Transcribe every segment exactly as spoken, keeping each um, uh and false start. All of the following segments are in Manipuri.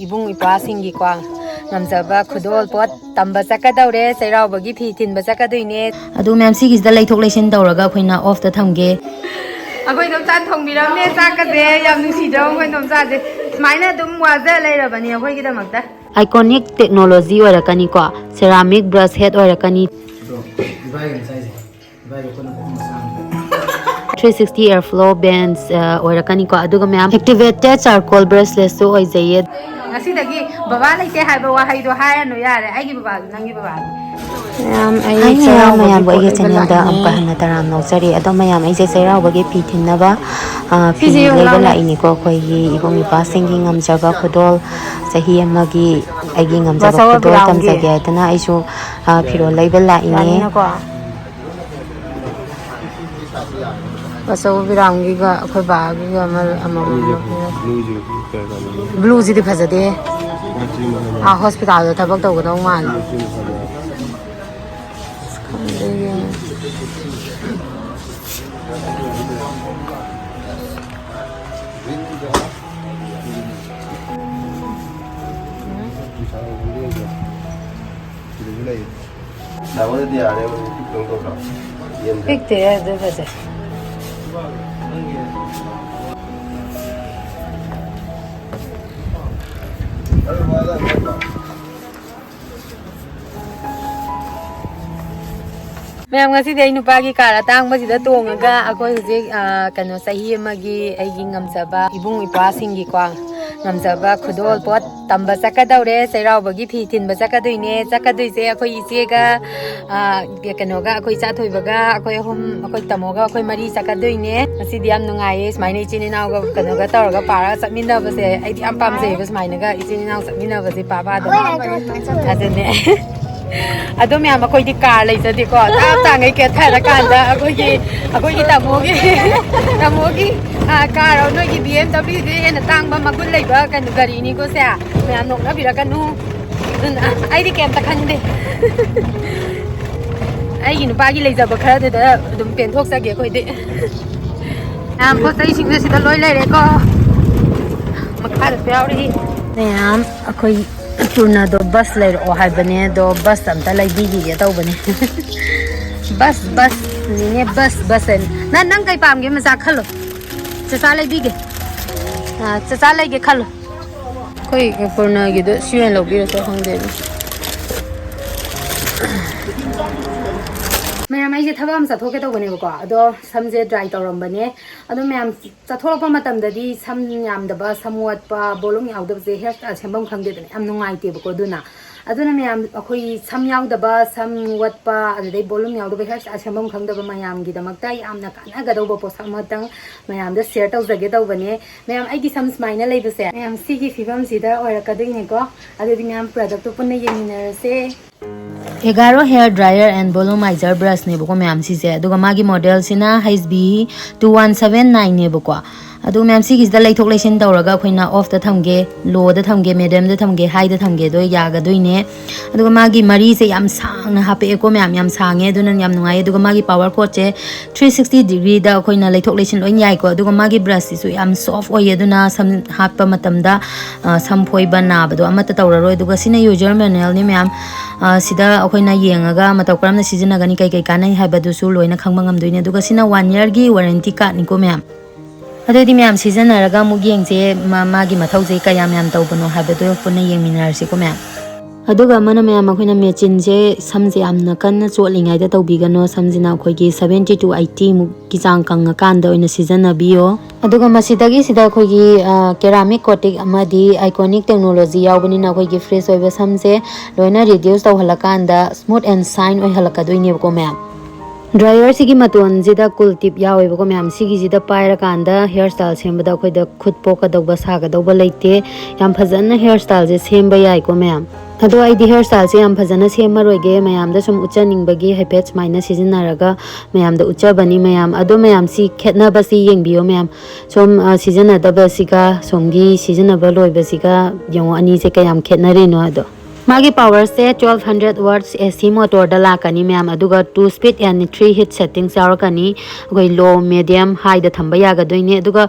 ꯏꯕꯨꯡ ꯏꯄ꯭ꯋꯥꯁꯤꯡꯒꯤꯀꯣ ꯉꯝꯖꯕ ꯈꯨꯗꯣꯜ ꯄꯣꯠ ꯇꯝꯕ ꯆꯠꯀꯗꯧꯔꯦ, ꯆꯩꯔꯥꯎꯕꯒꯤ ꯐꯤ ꯊꯤꯟꯕ ꯆꯠꯀꯗꯣꯏꯅꯦ꯫ ꯑꯗꯨ ꯃꯌꯥꯝ ꯁꯤꯒꯤꯁꯤꯗ ꯂꯩꯊꯣꯛ ꯂꯩꯁꯤꯟ ꯇꯧꯔꯒ ꯑꯩꯈꯣꯏꯅ off ꯇ ꯊꯝꯒꯦ꯫ ꯑꯩꯈꯣꯏ ꯏꯗꯣꯝꯆꯥ ꯊꯣꯡꯕꯤꯔꯝꯃꯦ ꯆꯥꯛꯀꯁꯦ, ꯌꯥꯝ ꯅꯨꯡꯁꯤꯗ꯭ꯔꯣ ꯑꯩꯈꯣꯏ ꯏꯗꯣꯝꯆꯥꯁꯦ? ꯁꯨꯃꯥꯏꯅ ꯑꯗꯨꯝ ꯋꯥꯖ ꯂꯩꯔꯕꯅꯤ ꯑꯩꯈꯣꯏꯒꯤꯗꯃꯛꯇ꯫ Iconic technology ꯑꯣꯏꯔꯛꯀꯅꯤꯀꯣ, ceramic brush head ꯑꯣꯏꯔꯛꯀꯅꯤ꯫ ꯑꯗꯣ ꯏꯕꯥꯏꯒ ꯉꯁꯥꯏꯁꯦ, ꯏꯕꯥꯏꯒ ꯄꯨꯟꯅ ꯄꯨꯈꯝ ꯃꯆꯥ ꯑꯃꯗ꯫ Three sixty airflow bands ꯑ, ꯑꯣꯏꯔꯛꯀꯅꯤꯀꯣ, ꯑꯗꯨꯒ ꯃꯌꯥꯝ activated charcoal bracelet ꯁꯨ ꯑꯣꯏꯖꯩꯌꯦ꯫ ꯉꯁꯤꯗꯒꯤ ꯕꯕꯥ ꯂꯩꯇꯦ ꯍꯥꯏꯕ ꯋꯥꯍꯩꯗꯣ ꯍꯥꯏꯔꯅꯨ, ꯌꯥꯔꯦ, ꯑꯩꯒꯤ ꯕꯕꯥꯗꯣ ꯅꯪꯒꯤ ꯕꯕꯥꯅꯤ꯫ ꯃꯌꯥꯝ ꯑꯩ ꯍꯥꯏ ꯃꯌꯥꯝ, ꯆꯩꯔꯥꯎꯕꯒꯤ ꯃꯌꯥꯝꯕꯨ ꯄꯣꯠ ꯑꯩꯒꯤ ꯂꯩꯕ ꯆꯦꯅꯦꯜꯗ ꯂꯥꯛꯏꯅꯦ꯫ ꯑꯃꯨꯛꯀ ꯍꯟꯅ ꯇꯔꯥꯝꯅ ꯑꯣꯛꯆꯔꯤ꯫ ꯑꯗꯣ ꯃꯌꯥꯝ, ꯑꯩꯁꯦ ꯆꯩꯔꯥꯎꯕꯒꯤ ꯐꯤ ꯊꯤꯟꯅꯕ, ꯑ, ꯐꯤ ꯁꯤꯁꯦ ꯌꯦꯡꯉꯨ ꯂꯩꯕ ꯂꯥꯎꯅꯦ꯫ ꯂꯥꯛꯏꯅꯤꯀꯣ꯫ ꯑꯩꯈꯣꯏꯒꯤ ꯏꯕꯨꯡ ꯏꯄ꯭ꯋꯥꯁꯤꯡꯒꯤ ꯉꯝꯖꯕ ꯈꯨꯗꯣꯜ, ꯆꯍꯤ ꯑꯃꯒꯤ ꯑꯩꯒꯤ ꯉꯝꯖꯕ ꯕꯥꯆꯧ ꯈꯨꯗꯣꯜ ꯑꯕꯤꯔꯥꯝꯒꯤ꯫ ꯇꯝꯖꯒꯦ ꯍꯥꯏꯗꯅ ꯑꯩꯁꯨ, ꯑ, ꯐꯤꯔꯣꯜ ꯂꯩꯕ ꯂꯥꯛꯏꯅꯦ꯫ ꯌꯥꯅꯤꯅꯀꯣ? ꯕꯥꯆꯧ ꯑꯕꯤꯔꯥꯝꯒꯤꯒ ꯑꯩꯈꯣꯏ ꯕꯥꯒꯤꯒ ꯑꯃ, ꯑꯃꯃꯝ ꯂꯧꯕꯤꯔꯣ꯫ ꯕ꯭ꯂꯨꯁꯤꯗꯤ ꯐꯖꯗꯦ꯫ ꯑꯥ, ꯍꯣꯁꯄꯤꯇꯥꯜꯗ ꯊꯕꯛ ꯇꯧꯒꯗꯧ ꯃꯥꯜꯂꯦ꯫ ꯑꯁ, ꯈꯪꯗꯦ, ꯌꯦꯡꯉꯁꯤ꯫ ꯄꯤꯛꯇꯦ, ꯑꯗꯨ ꯐꯖꯩ꯫ ꯃꯌꯥꯝ, ꯉꯁꯤꯗꯤ ꯑꯩ ꯅꯨꯄꯥꯒꯤ ꯀꯥꯔ ꯑꯇꯥꯡꯕꯁꯤꯗ ꯇꯣꯡꯉꯒ ꯑꯩꯈꯣꯏ ꯍꯧꯖꯤꯛ, ꯑ, ꯀꯩꯅꯣ, ꯆꯍꯤ ꯑꯃꯒꯤ ꯑꯩꯒꯤ ꯉꯝꯖꯕ ꯏꯕꯨꯡ ꯏꯄ꯭ꯋꯥꯁꯤꯡꯒꯤꯀꯣ ꯉꯝꯖꯕ ꯈꯨꯗꯣꯜ ꯄꯣꯠ ꯇꯝꯕ ꯆꯠꯀꯗꯧꯔꯦ꯫ ꯆꯩꯔꯥꯎꯕꯒꯤ ꯐꯤ ꯊꯤꯟꯕ ꯆꯠꯀꯗꯣꯏꯅꯦ꯫ ꯆꯠꯀꯗꯣꯏꯁꯦ ꯑꯩꯈꯣꯏ ꯏꯆꯦꯒ, ꯑ, ꯀꯩꯅꯣꯒ, ꯑꯩꯈꯣꯏ ꯏꯆꯥ ꯊꯣꯏꯕꯒ, ꯑꯩꯈꯣꯏ ꯑꯍꯨꯝ, ꯑꯩꯈꯣꯏ ꯇꯥꯃꯣꯒ, ꯑꯩꯈꯣꯏ ꯃꯔꯤ ꯆꯠꯀꯗꯣꯏꯅꯦ꯫ ꯉꯁꯤꯗꯤ ꯌꯥꯝ ꯅꯨꯡꯉꯥꯏꯌꯦ ꯁꯨꯃꯥꯏꯅ ꯏꯆꯤꯟ ꯏꯅꯥꯎꯒ ꯀꯩꯅꯣꯒ ꯇꯧꯔꯒ ꯄꯥꯔꯒ ꯆꯠꯃꯤꯟꯅꯕꯁꯦ꯫ ꯑꯩꯗꯤ ꯌꯥꯝ ꯄꯥꯝꯖꯩꯌꯦꯕ ꯁꯨꯃꯥꯏꯅꯒ ꯏꯆꯤꯟ ꯏꯅꯥꯎ ꯆꯠꯃꯤꯟꯅꯕꯁꯦ, ꯄꯥ ꯄꯥꯗꯅ꯫ ꯑꯗꯨꯅꯦ꯫ ꯑꯗꯣ ꯃꯌꯥꯝ, ꯑꯩꯈꯣꯏꯗꯤ ꯀꯥꯔ ꯂꯩꯖꯗꯦꯀꯣ꯫ ꯇꯞ ꯇꯥꯡꯉꯩ ꯀꯦꯊꯔꯀꯥꯟꯗ ꯑꯩꯈꯣꯏꯒꯤ, ꯑꯩꯈꯣꯏꯒꯤ ꯇꯥꯃꯣꯒꯤ, ꯇꯥꯃꯣꯒꯤ, ꯑ, ꯀꯥꯔ, ꯅꯣꯏꯒꯤ BMW ꯗꯤ ꯍꯦꯟꯅ ꯇꯥꯡꯕ ꯃꯒꯨꯟ ꯂꯩꯕ ꯀꯩꯅꯣ ꯒꯥꯔꯤꯅꯤꯀꯣ ꯁꯦ꯫ ꯃꯌꯥꯝ ꯅꯣꯛꯅꯕꯤꯔꯛꯀꯅꯨ꯫ ꯑꯗꯨꯅ ꯑꯩꯗꯤ ꯀꯩꯝꯇ ꯈꯟꯗꯦ꯫ ꯑꯩꯒꯤ ꯅꯨꯄꯥꯒꯤ ꯂꯩꯖꯕ ꯈꯔꯗꯨꯗ ꯑꯗꯨꯝ ꯄꯦꯟꯊꯣꯛꯆꯒꯦ ꯑꯩꯈꯣꯏꯗꯤ꯫ ꯃꯌꯥꯝ ꯄꯣꯠ ꯆꯩꯁꯤꯡꯁꯦ ꯁꯤꯗ ꯂꯣꯏ ꯂꯩꯔꯦꯀꯣ꯫ ꯃꯈꯥꯗꯁꯨ ꯌꯥꯎꯔꯤ꯫ ꯃꯌꯥꯝ, ꯑꯩꯈꯣꯏ ꯄꯨꯔꯅꯗꯣ ꯕꯁ ꯂꯩꯔꯛꯑꯣ ꯍꯥꯏꯕꯅꯦ, ꯑꯗꯣ ꯕꯁ ꯑꯝꯇ ꯂꯩꯕꯤꯈꯤꯒꯦ ꯇꯧꯕꯅꯦ꯫ ꯕꯁ, ꯕꯁ, ꯅꯤꯅꯦ, ꯕꯁ, ꯕꯁ ꯍꯥꯏꯅ꯫ ꯅꯪ, ꯅꯪ ꯀꯩ ꯄꯥꯝꯒꯦ? ꯃꯆꯥ ꯈꯜꯂꯣ, ꯆꯆꯥ ꯂꯩꯕꯤꯒꯦ꯫ ꯑꯥ, ꯆꯆꯥ ꯂꯩꯒꯦ ꯈꯜꯂꯣ꯫ ꯑꯩꯈꯣꯏ ꯄꯨꯔꯅꯒꯤꯗꯣ ꯁꯤ ꯑꯣꯏꯅ ꯂꯧꯕꯤꯔꯁꯤꯔ ꯈꯪꯗꯦ꯫ ꯃꯌꯥꯝ, ꯑꯩꯁꯦ ꯊꯕꯛ ꯑꯃ ꯆꯠꯊꯣꯛꯀꯦ ꯇꯧꯕꯅꯦꯕꯀꯣ, ꯑꯗꯣ ꯁꯝꯁꯦ ꯗ꯭ꯔꯥꯏ ꯇꯧꯔꯝꯕꯅꯦ꯫ ꯑꯗꯣ ꯃꯌꯥꯝ, ꯆꯠꯊꯣꯔꯛꯄ ꯃꯇꯝꯗꯗꯤ ꯁꯝ ꯌꯥꯝꯗꯕ, ꯁꯝ ꯃꯣꯠꯄ, ꯕꯣꯂꯨꯝ ꯌꯥꯎꯗꯕꯁꯦ ꯍꯤꯌꯔ ꯁ꯭ꯇꯥꯏꯜ ꯁꯦꯝꯐꯝ ꯈꯪꯗꯦꯗꯅ, ꯌꯥꯝ ꯅꯨꯡꯉꯥꯏꯇꯦꯕꯀꯣ꯫ ꯑꯗꯨꯅ ꯃꯌꯥꯝ, ꯑꯩꯈꯣꯏ ꯁꯝ ꯌꯥꯎꯗꯕ, ꯁꯝ ꯃꯣꯠꯄ, ꯑꯗꯨꯗꯩ ꯕꯣꯂꯨꯝ ꯌꯥꯎꯗꯕ ꯍꯤꯌꯔ ꯁ꯭ꯇꯥꯏꯜ ꯁꯦꯝꯐꯝ ꯈꯪꯗꯕ ꯃꯌꯥꯝꯒꯤꯗꯃꯛꯇ ꯌꯥꯝꯅ ꯀꯥꯟꯅꯒꯗꯧꯕ ꯄꯣꯠꯁꯛ ꯑꯃꯇꯪ ꯃꯌꯥꯝꯗ ꯁꯤꯌꯔ ꯇꯧꯖꯒꯦ ꯇꯧꯕꯅꯦ꯫ ꯃꯌꯥꯝ, ꯑꯩꯒꯤ ꯁꯝ ꯁꯨꯃꯥꯏꯅ ꯂꯩꯕꯁꯦ, ꯃꯌꯥꯝ, ꯁꯤꯒꯤ ꯐꯤꯕꯝꯁꯤꯗ ꯑꯣꯏꯔꯛꯀꯗꯣꯏꯅꯦꯀꯣ꯫ ꯑꯗꯨꯗꯤ ꯃꯌꯥꯝ, ꯄ꯭ꯔꯗꯛꯇꯣ ꯄꯨꯟꯅ ꯌꯦꯡꯃꯤꯟꯅꯔꯁꯦ꯫ ꯑꯦꯒꯥꯔꯣ hair dryer and volumizer brushꯅꯦꯕꯀꯣ ꯃꯌꯥꯝ ꯁꯤꯁꯦ꯫ ꯑꯗꯨꯒ ꯃꯥꯒꯤ ꯃꯣꯗꯦꯜꯁꯤꯅ H B two one seven nineꯅꯦꯕꯀꯣ꯫ ꯑꯗꯨ ꯃꯌꯥꯝ ꯁꯤꯒꯤꯁꯤꯗ ꯂꯩꯊꯣꯛ ꯂꯩꯁꯤꯟ ꯇꯧꯔꯒ ꯑꯩꯈꯣꯏꯅ ꯑꯣꯐꯇ ꯊꯝꯒꯦ, ꯂꯣꯗ ꯊꯝꯒꯦ, ꯃꯦꯗꯤꯌꯝꯗ ꯊꯝꯒꯦ, ꯍꯥꯏꯗ ꯊꯝꯒꯦ, ꯑꯗꯣ ꯌꯥꯒꯗꯣꯏꯅꯦ꯫ ꯑꯗꯨꯒ ꯃꯥꯒꯤ ꯃꯔꯤꯁꯦ ꯌꯥꯝ ꯁꯥꯡꯅ ꯍꯥꯞꯄꯛꯑꯦꯀꯣ ꯃꯌꯥꯝ, ꯌꯥꯝ ꯁꯥꯡꯉꯦ, ꯑꯗꯨꯅ ꯌꯥꯝ ꯅꯨꯡꯉꯥꯏꯌꯦ꯫ ꯑꯗꯨꯒ ꯃꯥꯒꯤ ꯄꯥꯋꯔ ꯀꯣꯠꯁꯦ three sixty degreeꯗ ꯑꯩꯈꯣꯏꯅ ꯂꯩꯊꯣꯛ ꯂꯩꯁꯤꯟ ꯂꯣꯏ ꯌꯥꯏꯀꯣ꯫ ꯑꯗꯨꯒ ꯃꯥꯒꯤ ꯕ꯭ꯔꯁꯁꯤꯁꯨ ꯌꯥꯝ ꯁꯣꯐ ꯑꯣꯏꯌꯦ, ꯑꯗꯨꯅ ꯁꯝ ꯍꯥꯠꯄ ꯃꯇꯝꯗ, ꯑ, ꯁꯝ ꯐꯣꯏꯕ ꯅꯥꯕꯗꯣ ꯑꯃꯠꯇ ꯇꯧꯔꯔꯣꯏ꯫ ꯑꯗꯨꯒ ꯁꯤꯅ ꯌꯨꯖꯔ ꯃꯦꯅꯨꯋꯦꯜꯅꯤ ꯃꯌꯥꯝ꯫ ꯑ, ꯁꯤꯗ ꯑꯩꯈꯣꯏꯅ ꯌꯦꯡꯉꯒ ꯃꯇꯧ ꯀꯔꯝꯅ ꯁꯤꯖꯤꯟꯅꯒꯅꯤ, ꯀꯩ ꯀꯩ ꯀꯥꯟꯅꯩ ꯍꯥꯏꯕꯗꯨꯁꯨ ꯂꯣꯏꯅ ꯈꯪꯕ ꯉꯝꯗꯣꯏꯅꯦ꯫ ꯑꯗꯨꯒ ꯁꯤꯅ one yearꯒꯤ warranty cardꯅꯤꯀꯣ ꯃꯌꯥꯝ꯫ ꯑꯗꯨꯑꯣꯏꯗꯤ ꯃꯌꯥꯝ ꯁꯤꯖꯤꯟꯅꯔꯒ ꯑꯃꯨꯛ ꯌꯦꯡꯁꯦ, ꯃꯥ-, ꯃꯥꯒꯤ ꯃꯊꯧꯁꯦ ꯀꯌꯥꯝ ꯌꯥꯝ ꯇꯧꯕꯅꯣ ꯍꯥꯏꯕꯗꯨ ꯄꯨꯟꯅ ꯌꯦꯡꯃꯤꯟꯅꯔꯁꯤꯀꯣ ꯃꯌꯥꯝ꯫ ꯑꯗꯨꯒ ꯑꯃꯅ ꯃꯌꯥꯝ, ꯑꯩꯈꯣꯏꯅ ꯃꯦꯆꯤꯟꯁꯦ ꯁꯝꯁꯦ ꯌꯥꯝꯅ ꯀꯟꯅ ꯆꯣꯠꯂꯤꯉꯩꯗ ꯇꯧꯕꯤꯒꯅꯣ꯫ ꯁꯝꯁꯤꯅ ꯑꯩꯈꯣꯏꯒꯤ seventy to eightyꯃꯨꯛꯀꯤ ꯆꯥꯡ ꯀꯪꯉꯀꯥꯟꯗ ꯑꯣꯏꯅ ꯁꯤꯖꯤꯟꯅꯕꯤꯌꯣ꯫ ꯑꯗꯨꯒ ꯃꯁꯤꯗꯒꯤ ꯁꯤꯗ ꯑꯩꯈꯣꯏꯒꯤ, ꯑ, ceramic coating ꯑꯃꯗꯤ Iconic technology ꯌꯥꯎꯕꯅꯤꯅ ꯑꯩꯈꯣꯏꯒꯤ fresh ꯑꯣꯏꯕ ꯁꯝꯁꯦ ꯂꯣꯏꯅ reduce ꯇꯧꯍꯜꯂꯀꯥꯟꯗ smooth and shine ꯑꯣꯏꯍꯜꯂꯛꯀꯗꯣꯏꯅꯦꯕꯀꯣ ꯃꯌꯥꯝ꯫ Dryerꯁꯤꯒꯤ ꯃꯇꯣꯟꯁꯤꯗ cool tip ꯌꯥꯎꯋꯦꯕꯀꯣ ꯃꯌꯥꯝ꯫ ꯁꯤꯒꯤꯁꯤꯗ ꯄꯥꯏꯔꯀꯥꯟꯗ hair style ꯁꯦꯝꯕꯗ ꯑꯩꯈꯣꯏꯗ ꯈꯨꯠ ꯄꯣꯛꯀꯗꯧꯕ ꯁꯥꯒꯗꯧꯕ ꯂꯩꯇꯦ꯫ ꯌꯥꯝ ꯐꯖꯅ hair styleꯁꯦ ꯁꯦꯝꯕ ꯌꯥꯏꯀꯣ ꯃꯌꯥꯝ꯫ ꯑꯗꯣ ꯑꯩꯗꯤ hair styleꯁꯦ ꯌꯥꯝ ꯐꯖꯅ ꯁꯦꯝꯃꯔꯣꯏꯒꯦ, ꯃꯌꯥꯝꯗ ꯁꯨꯝ ꯎꯠꯆꯅꯤꯡꯕꯒꯤ ꯍꯥꯏꯐꯦꯠ ꯁꯨꯃꯥꯏꯅ ꯁꯤꯖꯤꯟꯅꯔꯒ ꯃꯌꯥꯝꯗ ꯎꯠꯆꯕꯅꯤ ꯃꯌꯥꯝ꯫ ꯑꯗꯣ ꯃꯌꯥꯝ, ꯁꯤ ꯈꯦꯠꯅꯕꯁꯤ ꯌꯦꯡꯕꯤꯌꯣ ꯃꯌꯥꯝ꯫ ꯁꯣꯝ, ꯑ, ꯁꯤꯖꯤꯟꯅꯗꯕꯁꯤꯒ ꯁꯣꯝꯒꯤ ꯁꯤꯖꯤꯟꯅꯕ ꯂꯣꯏꯕꯁꯤꯒ ꯌꯦꯡꯉꯣ, ꯑꯅꯤꯁꯦ ꯀꯌꯥꯝ ꯈꯦꯠꯅꯔꯤꯅꯣ ꯑꯗꯣ꯫ ꯃꯥꯒꯤ ꯄꯋꯔꯁꯦ twelve hundred watts AC motorꯗ ꯂꯥꯛꯀꯅꯤ ꯃꯌꯥꯝ, ꯑꯗꯨꯒ two speed and three heat settings ꯌꯥꯎꯔꯛꯀꯅꯤ꯫ ꯑꯩꯈꯣꯏ low, medium, highꯗ ꯊꯝꯕ ꯌꯥꯒꯗꯣꯏꯅꯦ꯫ ꯑꯗꯨꯒ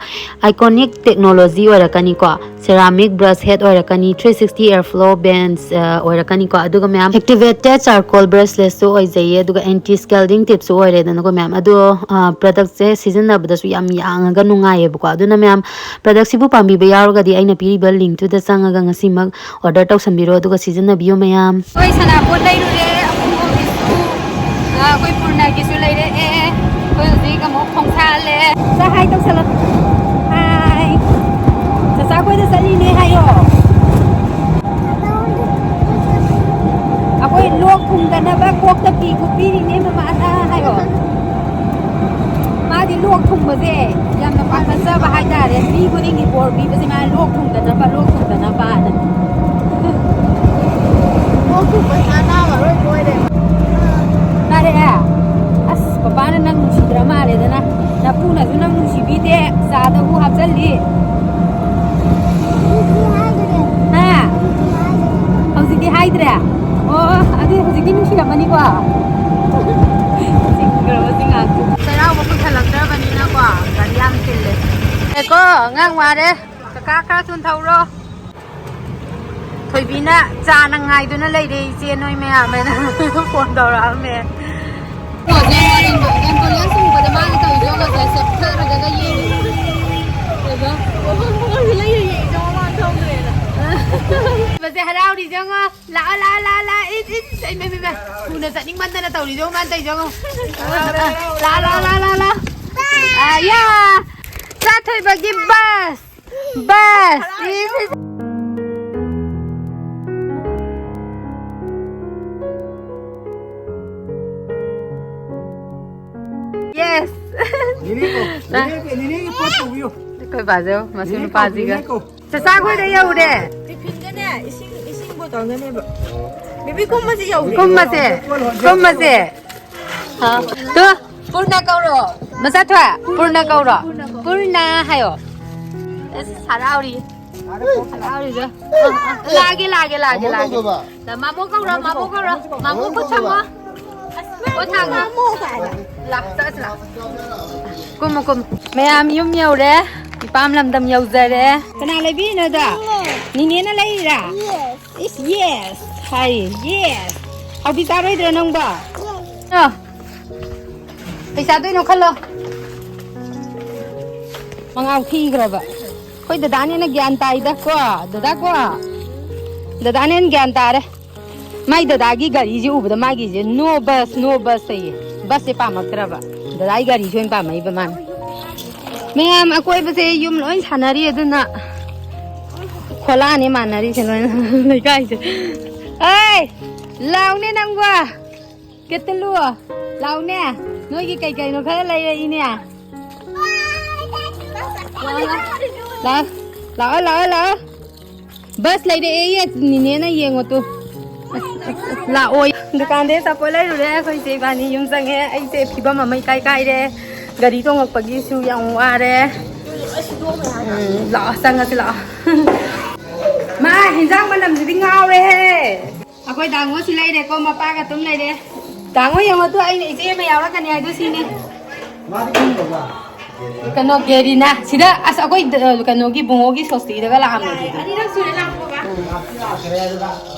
iconic technology ꯑꯣꯏꯔꯛꯀꯅꯤꯀꯣ, ceramic brush head ꯑꯣꯏꯔꯛꯀꯅꯤ, three sixty airflow vents ꯑꯣꯏꯔꯛꯀꯅꯤꯀꯣ꯫ ꯑꯗꯨꯒ ꯃꯌꯥꯝ activated charcoal brushlessꯁꯨ ꯑꯣꯏꯖꯩꯌꯦ, ꯑꯗꯨꯒ anti scalding tipꯁꯨ ꯑꯣꯏꯔꯦꯗꯅꯀꯣ ꯃꯌꯥꯝ꯫ ꯑꯗꯣ productꯁꯦ ꯁꯤꯖꯤꯟꯅꯕꯗꯁꯨ ꯌꯥꯝ ꯌꯥꯡꯉꯒ ꯅꯨꯡꯉꯥꯏꯌꯦꯕꯀꯣ꯫ ꯑꯗꯨꯅ ꯃꯌꯥꯝ, productꯁꯤꯕꯨ ꯄꯥꯝꯕꯤꯕ ꯌꯥꯎꯔꯒꯗꯤ ꯑꯩꯅ ꯄꯤꯔꯤꯕ linkꯇꯨꯗ ꯆꯪꯉꯒ ꯉꯁꯤꯃꯛ order ꯇꯧꯁꯟꯕꯤꯔꯣ, ꯑꯗꯨꯒ ꯁꯤꯖꯤꯟꯅꯕꯤꯌꯨ ꯃꯌꯥꯝ꯫ ꯑꯩꯈꯣꯏ ꯁꯅꯥꯄꯣꯠ ꯂꯩꯔꯨꯔꯦ, ꯑꯕꯨꯡꯉꯣꯒꯤꯁꯨ, ꯑ, ꯑꯩꯈꯣꯏ ꯄꯨꯔꯅꯒꯤꯁꯨ ꯂꯩꯔꯛꯑꯦ꯫ ꯑꯩꯈꯣꯏ ꯍꯧꯖꯤꯛ ꯑꯃꯨꯛ ꯈꯣꯡꯁꯥꯜꯂꯦ꯫ ꯁꯥ ꯍꯥꯏ ꯇꯧꯁꯜꯂꯣ꯫ ꯍꯥꯏ꯫ ꯆꯆꯥ ꯈꯣꯏꯗ ꯆꯠꯂꯤꯅꯦ ꯍꯥꯏꯌꯣ꯫ ꯑꯩꯈꯣꯏ ꯂꯣꯛ ꯊꯨꯡꯗꯅꯕ ꯀꯣꯛꯇ ꯐꯤ ꯀꯨꯞꯄꯤꯔꯤꯅꯦ ꯃꯃꯥꯅ ꯍꯥꯏꯌꯣ꯫ ꯃꯥꯗꯤ ꯂꯣꯛ ꯊꯨꯡꯕꯁꯦ ꯌꯥꯝꯅ ꯄꯥꯈꯠꯆꯕ ꯍꯥꯏꯇꯥꯔꯦ꯫ ꯃꯤ ꯈꯨꯗꯤꯡꯒꯤ ꯕꯣꯔ ꯄꯤꯕꯁꯦ ꯃꯥ ꯂꯣꯛ ꯊꯨꯡꯗꯅꯕ, ꯂꯣꯛ ꯊꯨꯡꯗꯅꯕꯅ꯫ ꯂꯣꯛ ꯊꯨꯡꯕꯁꯦ ꯑꯅꯥꯕ ꯂꯣꯏ ꯑꯣꯏꯔꯦ꯫ ꯇꯥꯔꯛꯑꯦ? ꯑꯁ, ꯄꯄꯥꯅ ꯅꯪ ꯅꯨꯡꯁꯤꯗ꯭ꯔ ꯃꯥꯜꯂꯦꯗꯅ꯫ ꯅꯄꯨꯅꯁꯨ ꯅꯪ ꯅꯨꯡꯁꯤꯕꯤꯗꯦ, ꯆꯥꯗꯕꯨ ꯍꯥꯞꯆꯜꯂꯤ꯫ ꯍꯥ? ꯍꯧꯖꯤꯛꯇꯤ ꯍꯥꯏꯗ꯭ꯔꯦ? ꯑꯣ, ꯑꯗꯨ ꯍꯧꯖꯤꯛꯇꯤ ꯅꯨꯡꯁꯤꯔꯝꯃꯅꯤꯀꯣ? ꯆꯤꯡꯈ꯭ꯔꯕ ꯆꯤꯡꯉꯥꯛꯇꯣ꯫ ꯆꯩꯔꯥꯎꯕ ꯀꯨꯏꯁꯜꯂꯛꯇ꯭ꯔꯕꯅꯤꯅꯀꯣ, ꯒꯥꯔꯤ ꯌꯥꯝ ꯆꯤꯜꯂꯦ꯫ ꯑꯦꯀꯣ, ꯑꯉꯥꯡ ꯋꯥꯔꯦ꯫ ꯀꯀꯥ, ꯈꯔ ꯊꯨꯅ ꯊꯧꯔꯣ꯫ ꯊꯣꯏꯕꯤꯅ ꯆꯥꯅ ꯉꯥꯏꯗꯨꯅ ꯂꯩꯔꯦ, ꯏꯆꯦ ꯅꯣꯏ ꯃꯌꯥꯝ ꯍꯥꯏꯅ ꯐꯣꯟ ꯇꯧꯔꯛꯑꯝꯃꯦ꯫ ꯌꯦꯡꯉꯣ, ambulance ꯎꯕꯗ ꯃꯥꯅ ꯇꯧꯔꯤꯗꯣ ꯌꯦꯡꯉꯣ, ꯁꯦ, ꯁꯦ, ꯐꯨꯊꯔꯒ ꯌꯦꯡꯉꯤ꯫ ꯀꯩꯕ? ꯃꯁꯦ ꯍꯔꯥꯎꯔꯤꯁꯦ ꯌꯦꯡꯉꯣ꯫ ꯂꯥꯛꯑꯣ, ꯂꯥꯛꯑꯣ, ꯂꯥꯛꯑꯣ, ꯂꯥꯛꯑꯣ꯫ ꯏꯁ, ꯏꯁ, ꯏꯁ, ꯏꯃꯥ, ꯏꯃꯥ, ꯏꯃꯥ꯫ ꯊꯨꯅ ꯆꯠꯅꯤꯡꯃꯟꯗꯅ ꯇꯧꯔꯤꯗꯣ ꯃꯥꯅ ꯇꯧꯔꯤꯗꯣ ꯌꯦꯡꯉꯣ꯫ ꯂꯥꯛꯑꯣ, ꯂꯥꯛꯑꯣ, ꯂꯥꯛꯑꯣ, ꯂꯥꯛꯑꯣ, ꯂꯥꯛꯑꯣ꯫ ꯑꯥ, ꯌꯥ! ꯆꯥ ꯊꯣꯏꯕꯒꯤ bus꯫ Bus! Yes! ꯅꯦꯅꯦ ꯀꯧ-, ꯅꯦꯅꯦ, ꯅꯦꯅꯦꯒꯤ ꯄꯣꯠ ꯄꯨꯕꯤꯌꯨ꯫ ꯑꯩꯈꯣꯏ ꯕꯥꯖꯧ ꯃꯁꯨ ꯅꯦꯅꯦ ꯀꯧ, ꯅꯨꯄꯥꯁꯤꯒ꯫ ꯅꯦꯅꯦ ꯀꯧ꯫ ꯆꯆꯥ ꯈꯣꯏꯗ ꯌꯧꯔꯦ꯫ Tiffinꯗꯅꯦ ꯏꯁꯤꯡ, ꯏꯁꯤꯡ bottleꯅꯦꯕ꯫ Baby, ꯀꯨꯝꯃꯁꯤ ꯌꯧꯔꯦ꯫ ꯀꯨꯝꯃꯁꯦ, ꯀꯨꯝꯃꯁꯦ꯫ ꯍꯥꯎ꯫ ꯇꯨ, ꯄꯨꯔꯅ ꯀꯧꯔꯣ꯫ ꯃꯆꯥꯊꯣꯏ, ꯄꯨꯔꯅ ꯀꯧꯔꯣ꯫ ꯄꯨꯔꯅ ꯍꯥꯏꯌꯣ꯫ ꯑꯁ, ꯍꯔꯥꯎꯔꯤ꯫ ꯍꯔꯥꯎꯔꯤꯗ꯫ ꯂꯥꯛꯑꯒꯦ, ꯂꯥꯛꯑꯒꯦ, ꯂꯥꯛꯑꯒꯦ, ꯃꯃꯣ ꯂꯥꯛꯑꯒꯦ꯫ ꯀꯧꯗꯕ꯫ ꯃꯥꯃꯣ ꯀꯧꯔꯣ, ꯃꯥꯃꯣ ꯀꯧꯔꯣ꯫ ꯃꯥꯃꯣ ꯈꯨꯠ ꯁꯝꯃꯣ꯫ ꯈꯨꯠ ꯁꯝꯃꯣ꯫ ꯂꯥꯛ, ꯆꯠꯂꯁꯤ ꯂꯥꯛ꯫ ꯀꯨꯝꯃꯣ, ꯀꯨꯝꯃꯣ꯫ ꯃꯌꯥꯝ ꯌꯨꯝ ꯌꯧꯔꯦ꯫ ꯏꯄꯥꯝ ꯂꯝꯗꯝ ꯌꯧꯖꯔꯦ꯫ ꯀꯅꯥ ꯂꯩꯕꯤꯔꯤꯅꯣꯗꯣ? ꯅꯤꯅꯦ꯫ ꯅꯤꯅꯦꯅ ꯂꯩꯔꯤꯔꯥ? Yes꯫ ꯏꯁ, yes ꯍꯥꯏ, yes꯫ ꯍꯥꯎꯕꯤ ꯆꯥꯔꯣꯏꯗ꯭ꯔꯣ ꯅꯪꯕꯣ? Yes꯫ ꯑ꯫ ꯀꯩ ꯆꯥꯗꯣꯏꯅꯣ ꯈꯜꯂꯣ꯫ ꯃꯉꯥꯎ ꯊꯤꯈ꯭ꯔꯕ꯫ ꯑꯩꯈꯣꯏ ꯗꯗꯥꯅ ꯍꯦꯟꯅ ꯒ꯭ꯌꯥꯟ ꯇꯥꯏꯗ ꯀꯣ꯫ ꯗꯗꯥ ꯀꯣ꯫ ꯗꯗꯥꯅ ꯍꯦꯟꯅ ꯒ꯭ꯌꯥꯟ ꯇꯥꯔꯦ꯫ ꯃꯥꯏ ꯗꯗꯥꯒꯤ ꯒꯥꯔꯤꯁꯦ ꯎꯕꯗ ꯃꯥꯒꯤꯁꯦ "No bus, no bus" ꯍꯥꯏꯌꯦ꯫ ꯕꯁꯁꯦ ꯄꯥꯝꯃꯛꯇ꯭ꯔꯕ꯫ ꯗꯗꯥꯒꯤ ꯒꯥꯔꯤꯁꯦ ꯑꯣꯏꯅ ꯄꯥꯝꯃꯛꯏꯕ ꯃꯥꯅ꯫ ꯃꯌꯥꯝ ꯑꯀꯣꯏꯕꯁꯦ ꯌꯨꯝ ꯂꯣꯏ ꯁꯥꯟꯅꯔꯤ ꯑꯗꯨꯅ ꯈꯣꯂꯥꯅꯦ ꯃꯥꯟꯅꯔꯤꯁꯦ ꯂꯣꯏꯅ ꯂꯩꯀꯥꯏꯁꯦ꯫ ꯑꯩ! ꯂꯥꯎꯅꯦ ꯅꯪꯕꯣ! ꯀꯦꯇꯂꯨ, ꯂꯥꯎꯅꯦ꯫ ꯅꯣꯏꯒꯤ ꯀꯩ ꯀꯩꯅꯣ ꯈꯔ ꯂꯩꯔꯛꯏꯅꯦ꯫ ꯂꯥꯎ, ꯂꯥꯎ, ꯂꯥꯎ, ꯂꯥꯎ꯫ ꯕꯁ ꯂꯩꯔꯛꯑꯦꯌꯦ, ꯅꯤꯅꯦꯅ ꯌꯦꯡꯉꯣ ꯇꯨ꯫ ꯑꯁ, ꯑꯁ, ꯑꯁ, ꯂꯥꯛꯑꯣ꯫ ꯗꯨꯀꯥꯟꯗꯩ ꯑꯆꯥꯄꯣꯠ ꯂꯩꯔꯨꯔꯦ ꯑꯩꯈꯣꯏ ꯏꯆꯦ ꯏꯕꯥꯅꯤ ꯌꯨꯝ ꯆꯪꯉꯦ꯫ ꯑꯩꯁꯦ ꯐꯤꯕꯝ ꯑꯃ ꯏꯀꯥꯏ ꯀꯥꯏꯔꯦ꯫ ꯒꯥꯔꯤ ꯇꯣꯡꯉꯛꯄꯒꯤꯁꯨ ꯌꯥꯝ ꯋꯥꯔꯦ꯫ ꯎꯝ, ꯂꯥꯛꯑꯣ, ꯆꯪꯉꯁꯤ ꯂꯥꯛꯑꯣ꯫ ꯃꯥ, ꯍꯤꯟꯖꯥꯡ ꯃꯅꯝꯁꯤꯗꯤ ꯉꯥꯎꯔꯦꯍꯦ꯫ ꯑꯩꯈꯣꯏ ꯗꯥꯡꯉꯣꯁꯤ ꯂꯩꯔꯦꯀꯣ, ꯃꯄꯥꯒ ꯑꯗꯨꯝ ꯂꯩꯔꯦ꯫ ꯗꯥꯡꯉꯣ ꯌꯦꯡꯉꯣ ꯇꯨ, ꯑꯩꯅ ꯏꯆꯦ ꯑꯃ ꯌꯥꯎꯔꯛꯀꯅꯤ ꯍꯥꯏꯗꯣ ꯁꯤꯅꯤ꯫ ꯀꯩꯅꯣ, ꯒꯦꯔꯤꯅꯥ꯫ ꯁꯤꯗ, ꯑꯁ, ꯑꯩꯈꯣꯏ ꯗ-, ꯀꯩꯅꯣꯒꯤ ꯕꯨꯡꯉꯣꯒꯤ ꯁꯣꯁꯇꯤꯗꯒ ꯂꯥꯛꯑꯝꯃꯦ꯫ ꯑꯅꯤꯔꯛ ꯁꯨꯔꯦ ꯂꯥꯛꯄꯒ꯫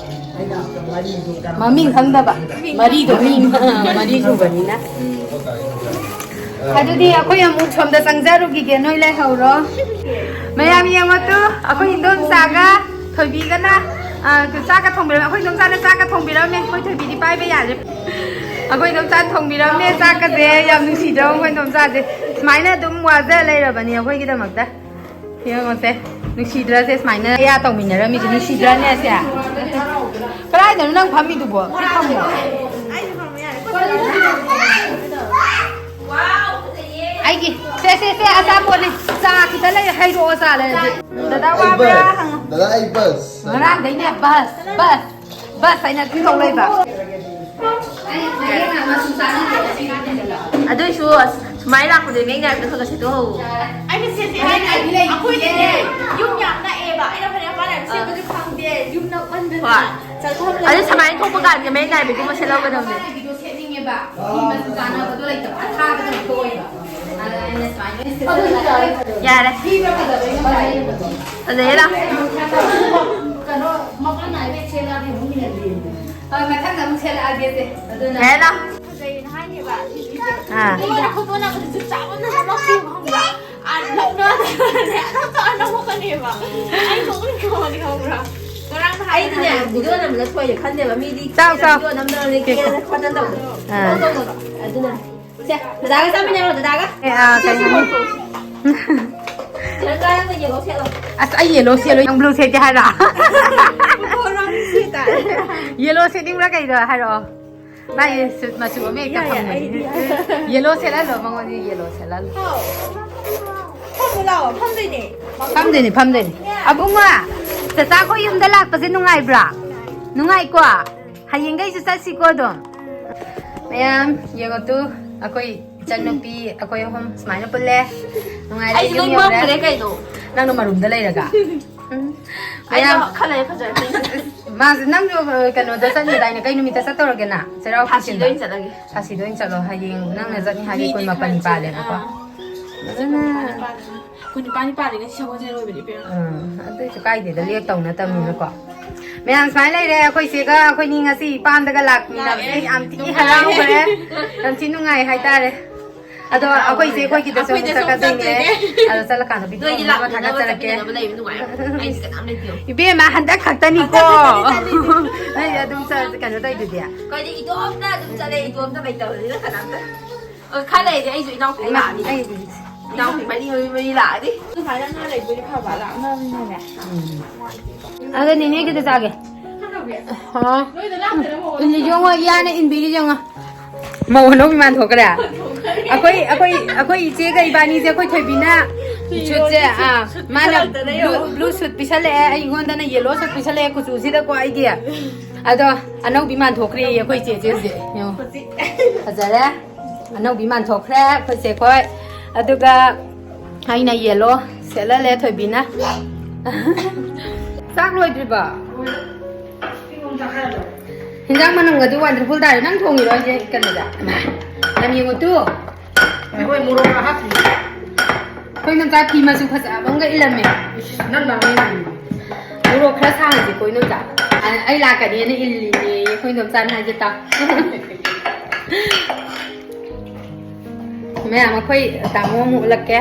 ꯃꯃꯤꯡ ꯈꯪꯗꯕ꯫ ꯃꯔꯤꯗꯣ ꯃꯤ ꯃꯔꯤ ꯁꯨꯕꯅꯤꯅ꯫ ꯑꯗꯨꯗꯤ ꯑꯩꯈꯣꯏ ꯑꯃꯨꯛ ꯁꯣꯝꯗ ꯆꯪꯖꯔꯨꯈꯤꯒꯦ, ꯅꯣꯏ ꯂꯩꯍꯧꯔꯣ꯫ ꯃꯌꯥꯝ ꯌꯦꯡꯉꯣ ꯇꯨ, ꯑꯩꯈꯣꯏ ꯏꯟꯗꯣꯝꯆꯥꯒ ꯊꯣꯏꯕꯤꯒꯅ, ꯑ, ꯆꯥꯛꯀ ꯊꯣꯡꯕꯤꯔꯝꯃꯦ꯫ ꯑꯩꯈꯣꯏ ꯏꯟꯗꯣꯝꯆꯥꯅ ꯆꯥꯛꯀ ꯊꯣꯡꯕꯤꯔꯝꯃꯦ꯫ ꯑꯩꯈꯣꯏ ꯊꯣꯏꯕꯤꯗꯤ ꯄꯥꯏꯕ ꯌꯥꯗ꯭ꯔꯦ꯫ ꯑꯩꯈꯣꯏ ꯏꯟꯗꯣꯝꯆꯥ ꯊꯣꯡꯕꯤꯔꯝꯃꯦ ꯆꯥꯛꯀꯁꯦ꯫ ꯌꯥꯝ ꯅꯨꯡꯁꯤꯗ꯭ꯔꯣ ꯑꯩꯈꯣꯏ ꯏꯟꯗꯣꯝꯆꯥꯁꯦ? ꯁꯨꯃꯥꯏꯅ ꯑꯗꯨꯝ ꯋꯥꯖ ꯂꯩꯔꯕꯅꯦ ꯑꯩꯈꯣꯏꯒꯤꯗꯃꯛꯇ꯫ ꯌꯦꯡꯉꯣꯁꯦ, ꯅꯨꯡꯁꯤꯗ꯭ꯔꯁꯦ ꯁꯨꯃꯥꯏꯅ ꯀꯌꯥ ꯇꯧꯃꯤꯟꯅꯔꯝꯃꯤꯁꯦ, ꯅꯨꯡꯁꯤꯗ꯭ꯔꯅꯦ ꯁꯦ? ꯀꯗꯥꯏꯗꯅꯣ ꯅꯪ ꯐꯝꯃꯤꯗꯨꯕꯣ? ꯁꯤ ꯐꯝꯃꯣ꯫ ꯑꯩꯒꯤ, ꯁꯦ, ꯁꯦ, ꯁꯦ, ꯑꯆꯥꯄꯣꯠꯅꯦ꯫ ꯆꯥ ꯈꯤꯇ ꯂꯩꯔꯦ, ꯍꯩꯔꯛꯑꯣ, ꯆꯥ ꯂꯩꯔꯗꯤ꯫ ꯗꯗꯥ ꯑꯩ ꯋꯥꯕ꯭ꯔꯥ ꯕꯁ꯫ ꯍꯪꯉꯣ꯫ ꯗꯗꯥ ꯑꯩ ꯕꯁ꯫ ꯉꯔꯥꯡꯗꯩꯅꯦ ꯕꯁ, ꯕꯁ꯫ ꯕꯁ ꯍꯥꯏꯅ ꯑꯗꯨꯝ ꯇꯧ ꯂꯩꯕ꯫ ꯑꯗꯨꯏꯁꯨ ꯑꯁ, ꯁꯨꯃꯥꯏꯅ ꯂꯥꯛꯄꯗꯗꯤ ꯃꯌꯦꯛ ꯅꯥꯏꯕꯗꯣ ꯈꯔ ꯈꯔ ꯁꯦꯠꯇꯣꯛꯍꯧ꯫ ꯑꯩꯅ ꯁꯦꯠꯁꯦ ꯍꯥꯏꯅ ꯑꯩꯈꯣꯏꯗꯤꯅꯦ ꯌꯨꯝ ꯌꯥꯝ ꯅꯛꯑꯦꯕ꯫ ꯑꯩꯅ ꯐꯅꯦꯛ ꯃꯄꯥꯟ ꯅꯥꯏꯕ ꯁꯦꯠꯄꯁꯨ ꯐꯪꯗꯦ, ꯌꯨꯝ ꯅꯛꯃꯟꯗꯅ꯫ ꯍꯣꯏ꯫ ꯆꯠꯐꯝ ꯑꯗꯨ ꯂꯩꯇꯦ꯫ ꯁꯨꯃꯥꯏꯅ ꯊꯣꯛꯄ ꯀꯥꯟꯗ ꯃꯌꯦꯛ ꯅꯥꯏꯕꯤꯒꯨꯝꯕ ꯁꯦꯠꯍꯧꯒꯗꯕꯅꯦ꯫ ꯃꯄꯥꯟ ꯅꯥꯏꯕꯤꯗꯣ ꯁꯦꯠꯅꯤꯡꯉꯦꯕ꯫ ꯐꯤ ꯃꯆꯨ ꯆꯥꯟꯅꯕꯗꯣ ꯂꯩꯇꯕ꯫ ꯑꯊꯥꯕꯗ ꯑꯣꯏꯅ ꯊꯣꯛꯑꯣꯏꯕ꯫ ꯑꯗ ꯑꯩꯅ ꯁꯨꯃꯥꯏꯅ ꯂꯣꯏꯅ ꯁꯦꯠꯆꯜꯂꯒ ꯌꯥꯔꯦ꯫ ꯐꯤꯕ꯭ꯔꯥ ꯐꯖꯕ꯭ꯔꯥ ꯌꯦꯡꯉꯣ꯫ ꯐꯖꯩꯌꯦ ꯑꯗꯣ꯫ ꯀꯩꯅꯣ, ꯃꯄꯥꯟ ꯅꯥꯏꯕ ꯁꯦꯠꯂꯛꯑꯗꯤ ꯑꯃꯨꯛ ꯍꯦꯟꯅ ꯂꯦꯝꯃꯦ꯫ ꯍꯣꯏ, ꯃꯊꯪꯗ ꯑꯃꯨꯛ ꯁꯦꯠꯂꯛꯑꯒꯦꯁꯦ꯫ ꯑꯗꯨꯅ ꯌꯥꯔꯦ ꯑꯗꯣ꯫ ꯐꯖꯩꯌꯦꯅ ꯍꯥꯏꯅꯦꯕ꯫ ꯑꯥ꯫ ꯑꯗꯨꯒ ꯐꯣꯇꯣ ꯅꯝꯕꯗꯁꯨ ꯆꯞ ꯃꯥꯟꯅꯕ ꯂꯧꯈꯤꯕ ꯈꯪꯕ꯭ꯔꯥ? ꯑꯥ, ꯅꯣꯛꯅꯗꯅꯅꯦ ꯑꯗꯨꯝ ꯇꯧꯔ ꯅꯣꯛꯀꯅꯦꯕ꯫ ꯑꯩ ꯅꯣꯛꯅꯤꯡꯉꯕꯅꯤ ꯈꯪꯕ꯭ꯔꯥ? ꯉꯔꯥꯡ ꯅꯍꯥꯟ ꯑꯩꯗꯤꯅꯦ, ꯚꯤꯗꯤꯑꯣ ꯅꯝꯕꯗ ꯊꯣꯛꯑꯦ ꯈꯟꯗꯦꯕ, ꯃꯤꯗꯤ ꯆꯥꯎ, ꯆꯥꯎ꯫ ꯚꯤꯗꯤꯑꯣ ꯅꯝꯗꯅ ꯂꯩ, ꯀꯦꯔ ꯈꯣꯠꯇꯅ ꯇꯧꯕꯗꯣ꯫ ꯑꯥ꯫ ꯇꯧꯗꯕꯗꯣ꯫ ꯑꯗꯨꯅ꯫ ꯁꯦ, ꯗꯗꯥꯒ ꯆꯥꯃꯤꯟꯅꯔꯣ, ꯗꯗꯥꯒ꯫ ꯑꯦ, ꯑꯥ, ꯀꯩ ꯍꯥꯏꯅꯤ? ꯁꯤꯗ ꯀꯥꯔꯒ ꯌꯦꯜꯂꯣ ꯁꯦꯠꯂꯣ꯫ ꯑꯁ, ꯑꯩ ꯌꯦꯜꯂꯣ ꯁꯦꯠꯂꯣꯏ, ꯅꯪ ꯕ꯭ꯂꯨ ꯁꯦꯠꯀꯦ ꯍꯥꯏꯔꯣ? ꯐꯣꯇꯣ ꯅꯝꯁꯤ ꯇꯥꯔꯦ꯫ ꯌꯦꯜꯂꯣ ꯁꯦꯠꯅꯤꯡꯕ꯭ꯔꯥ ꯀꯩꯅꯣ ꯍꯥꯏꯔꯛꯑꯣ? ꯃꯥꯒꯤ ꯁꯨꯠ ꯃꯆꯨ ꯑꯃ ꯍꯦꯛꯇ ꯌꯥꯏ, ꯌꯥꯏ, ꯐꯪꯕꯅꯤ꯫ ꯑꯩꯗꯤ ꯌꯥꯏ꯫ ꯌꯦꯜꯂꯣ ꯁꯦꯠꯍꯜꯂꯣ, ꯃꯉꯣꯟꯗ ꯌꯦꯜꯂꯣ ꯁꯦꯠꯍꯜꯂꯣ꯫ ꯍꯥꯎ꯫ ꯐꯝꯃꯨ ꯂꯥꯛꯑꯣ, ꯐꯝꯗꯣꯏꯅꯦ꯫ ꯐꯝꯗꯣꯏꯅꯤ, ꯐꯝꯗꯣꯏꯅꯤ꯫ ꯑꯕꯨꯡꯉꯣ, ꯆꯆꯥ ꯑꯩꯈꯣꯏ ꯌꯨꯝꯗ ꯂꯥꯛꯄꯁꯦ ꯅꯨꯡꯉꯥꯏꯕ꯭ꯔꯥ? ꯅꯨꯡꯉꯥꯏꯀꯣ? ꯍꯌꯦꯡꯈꯩꯁꯨ ꯆꯠꯁꯤꯀꯣ ꯑꯗꯨꯝ꯫ ꯃꯌꯥꯝ ꯌꯦꯡꯉꯣ ꯇꯨ, ꯑꯩꯈꯣꯏ ꯏꯆꯟꯅꯨꯄꯤ, ꯑꯩꯈꯣꯏ ꯑꯍꯨꯝ ꯁꯨꯃꯥꯏꯅ ꯄꯨꯜꯂꯦ꯫ ꯅꯨꯡꯉꯥꯏꯔꯦ, ꯑꯩꯁꯨ ꯌꯨꯝ ꯂꯣꯏ ꯌꯧꯔꯦ꯫ ꯃꯝꯈ꯭ꯔꯦ ꯀꯩꯅꯣ꯫ ꯅꯪꯅ ꯃꯔꯨꯝꯗ ꯂꯩꯔꯒ? ꯎꯝ꯫ ꯑꯩꯅ ꯃꯌꯥꯝ ꯈꯜꯂꯦ ꯐꯖꯔꯛꯇꯣꯏꯅꯦ꯫ ꯃꯥꯁꯦ, ꯅꯪꯁꯨ ꯀꯩꯅꯣꯗ ꯆꯠꯅꯤꯗꯥꯏꯅꯦ? ꯀꯩ ꯅꯨꯃꯤꯠꯇ ꯆꯠꯇꯧꯔꯒꯦ ꯅꯪ? ꯆꯩꯔꯥꯎ ꯊꯥꯁꯤꯗ ꯈꯨꯟꯗ? ꯑꯣꯏꯅ ꯆꯠꯂꯒꯦ꯫ ꯊꯥꯁꯤꯗ ꯑꯣꯏꯅ ꯆꯠꯂꯣ꯫ ꯍꯌꯦꯡ ꯅꯪꯅ ꯆꯠꯅꯤ ꯍꯥꯏꯗꯤ ꯃꯤꯗꯤ ꯀꯨꯟ ꯃꯥꯄꯟꯅꯤ ꯈꯔ ꯄꯥꯜꯂꯦꯕꯀꯣ꯫ ꯆꯤꯜꯂꯦ꯫ ꯑꯥ꯫ ꯀꯨꯟ ꯅꯤꯄꯥꯟꯅꯤ ꯄꯥꯜꯂꯦ꯫ ꯀꯨꯟ ꯅꯤꯄꯥꯟꯅꯤ ꯄꯥꯜꯂꯦ꯫ ꯉꯁꯤ ꯁꯒꯣꯜꯁꯦꯜ ꯑꯣꯏꯕꯅꯦ ꯏꯕꯦꯝꯃ꯫ ꯑꯥ, ꯑꯗꯨꯏꯁꯨ ꯀꯥꯏꯗꯦꯗ, ꯂꯦꯛꯇꯧ ꯅꯠꯇꯕꯅꯤꯅꯀꯣ꯫ ꯃꯌꯥꯝ ꯁꯨꯃꯥꯏꯅ ꯂꯩꯔꯦ꯫ ꯑꯩꯈꯣꯏ ꯆꯦꯒ ꯑꯩꯈꯣꯏꯅꯤ ꯉꯁꯤ ꯏꯄꯥꯝꯗꯒ ꯂꯥꯛꯃꯤꯟꯅꯕꯁꯦ ꯂꯥꯛꯑꯦ꯫ ꯌꯥꯝ ꯊꯤ ꯅꯨꯡꯉꯥꯏꯔꯦ꯫ ꯍꯔꯥꯎꯈ꯭ꯔꯦ꯫ ꯌꯥꯝ ꯊꯤ ꯅꯨꯡꯉꯥꯏ ꯍꯥꯏꯇꯥꯔꯦ꯫ ꯑꯗꯣ ꯑꯩꯈꯣꯏꯁꯦ ꯑꯩꯈꯣꯏꯒꯤꯗꯁꯨ ꯑꯃꯨꯛ ꯑꯩꯈꯣꯏꯗꯁꯨ ꯑꯃꯨꯛ ꯆꯠꯀꯗꯣꯏꯅꯦ꯫ ꯆꯠꯇꯣꯏꯅꯦ꯫ ꯑꯗꯣ ꯆꯠꯂꯀꯥꯟꯗ ꯚꯤꯗꯤꯑꯣ ꯅꯣꯏꯗꯤ ꯑꯃ ꯂꯥꯛꯃꯤꯟꯅꯕ ꯊꯥꯒꯠꯆꯔꯛꯀꯦ꯫ ꯆꯠꯃꯤꯟꯅꯕ ꯂꯩꯕ ꯅꯨꯡꯉꯥꯏ꯫ ꯑꯩꯗꯤ ꯀꯅꯥꯝ ꯂꯩꯇꯦ꯫ ꯏꯕꯦꯝꯃ, ꯍꯟꯗꯛ ꯈꯛꯇꯅꯤꯀꯣ꯫ ꯍꯟꯗꯛ ꯈꯛꯇꯅꯤ ꯆꯠꯂꯤꯁꯦ꯫ ꯅꯣꯏꯗꯤ ꯑꯗꯨꯝ ꯆꯠ-, ꯀꯩꯅꯣ ꯇꯧꯗꯨꯗꯤ꯫ ꯑꯩꯈꯣꯏꯗꯤ ꯏꯇꯣꯝꯇ ꯑꯗꯨꯝ ꯆꯠꯂꯦ, ꯏꯇꯣꯝꯇ ꯂꯩꯇꯕꯅꯤꯅ ꯀꯅꯥꯝꯇ꯫ ꯑ, ꯈꯔ ꯂꯩꯔꯗꯤ ꯑꯩꯁꯨ ꯏꯅꯥꯎꯄꯤ ꯑꯩ ꯂꯥꯛꯑꯅꯤ꯫ ꯑꯩ ꯏꯅꯥꯎꯄꯤ ꯃꯔꯤ, ꯃꯔꯤ, ꯃꯔꯤ ꯂꯥꯛꯑꯅꯤ꯫ ꯑꯗꯨꯃꯥꯏꯅ ꯅꯣꯏ ꯂꯩꯕꯨꯗꯤ ꯐꯕ, ꯂꯥꯞꯅꯕꯅꯤꯅꯅꯦ꯫ ꯎꯝ꯫ ꯑꯗꯣ ꯅꯦꯅꯦ ꯈꯤꯇ ꯆꯥꯒꯦ꯫ ꯍꯥ? ꯏꯜꯂꯤ ꯌꯦꯡꯉꯣ, ꯏꯌꯥꯅ ꯏꯟꯕꯤꯔꯤ ꯌꯦꯡꯉꯣ꯫ ꯃꯧ ꯑꯅꯧꯕꯤ ꯃꯥꯟꯊꯣꯛꯈ꯭ꯔꯦ꯫ ꯑꯩꯈꯣꯏ, ꯑꯩꯈꯣꯏ, ꯑꯩꯈꯣꯏ ꯏꯆꯦꯒ ꯏꯕꯥꯅꯤꯁꯦ, ꯑꯩꯈꯣꯏ ꯊꯣꯏꯕꯤꯅ ꯁꯨꯠꯁꯦ, ꯑꯥ, ꯃꯥꯅ ꯕ꯭ꯂꯨ, ꯕ꯭ꯂꯨ ꯁꯨꯠ ꯄꯤꯁꯜꯂꯛꯑꯦ, ꯑꯩꯉꯣꯟꯗꯅ ꯌꯦꯜꯂꯣ ꯁꯨꯠ ꯄꯤꯁꯜꯂꯛꯑꯦ ꯀꯨꯆꯨꯁꯤꯗꯀꯣ ꯑꯩꯒꯤ꯫ ꯑꯗꯣ ꯑꯅꯧꯕꯤ ꯃꯥꯟꯊꯣꯛꯈ꯭ꯔꯦꯌꯦ ꯑꯩꯈꯣꯏ ꯆꯦꯁꯦ ꯍꯧꯖꯤꯛ꯫ ꯌꯦꯡꯉꯣ꯫ ꯐꯖꯔꯦ꯫ ꯑꯅꯧꯕꯤ ꯃꯥꯟꯊꯣꯛꯈ꯭ꯔꯦ ꯑꯩꯈꯣꯏ ꯆꯦꯈꯣꯏ꯫ ꯑꯗꯨꯒ ꯑꯩꯅ ꯌꯦꯜꯂꯣ ꯁꯦꯠꯍꯜꯂꯦ ꯊꯣꯏꯕꯤꯅ꯫ ꯆꯥꯛ ꯂꯣꯏꯗ꯭ꯔꯤꯕ? ꯍꯤꯟꯖꯥꯡ ꯃꯅꯝꯒꯗꯤ wonderful ꯇꯥꯔꯦ꯫ ꯅꯪ ꯊꯣꯡꯉꯤꯔꯣ ꯑꯩꯁꯦ ꯀꯩꯅꯣꯗ? ꯌꯥꯝ ꯌꯦꯡꯉꯨ ꯇꯨ꯫ ꯑꯩꯈꯣꯏ ꯃꯣꯔꯣꯛ ꯍꯥꯞꯄꯤ꯫ ꯑꯩꯈꯣꯏ ꯏꯅꯝꯆꯥ ꯐꯤ ꯃꯆꯨ ꯐꯖꯕ ꯑꯃꯒ ꯏꯜꯂꯝꯃꯦ꯫ ꯏꯁ, ꯅꯪ ꯂꯥꯛꯅꯤꯡꯉꯤꯅꯦ꯫ ꯃꯣꯔꯣꯛ ꯈꯔ ꯁꯥꯍꯟꯁꯤꯀꯣ ꯏꯅꯝꯆꯥ꯫ ꯑ-, ꯑꯩ ꯂꯥꯛꯀꯅꯤꯅ ꯏꯜꯂꯤꯅꯦ ꯑꯩꯈꯣꯏ ꯏꯅꯝꯆꯥꯅ ꯍꯥꯏꯁꯦ ꯇꯥꯎ꯫ ꯃꯌꯥꯝ ꯑꯩꯈꯣꯏ ꯇꯥꯃꯣ ꯑꯃꯨꯛ ꯎꯠꯂꯛꯀꯦ꯫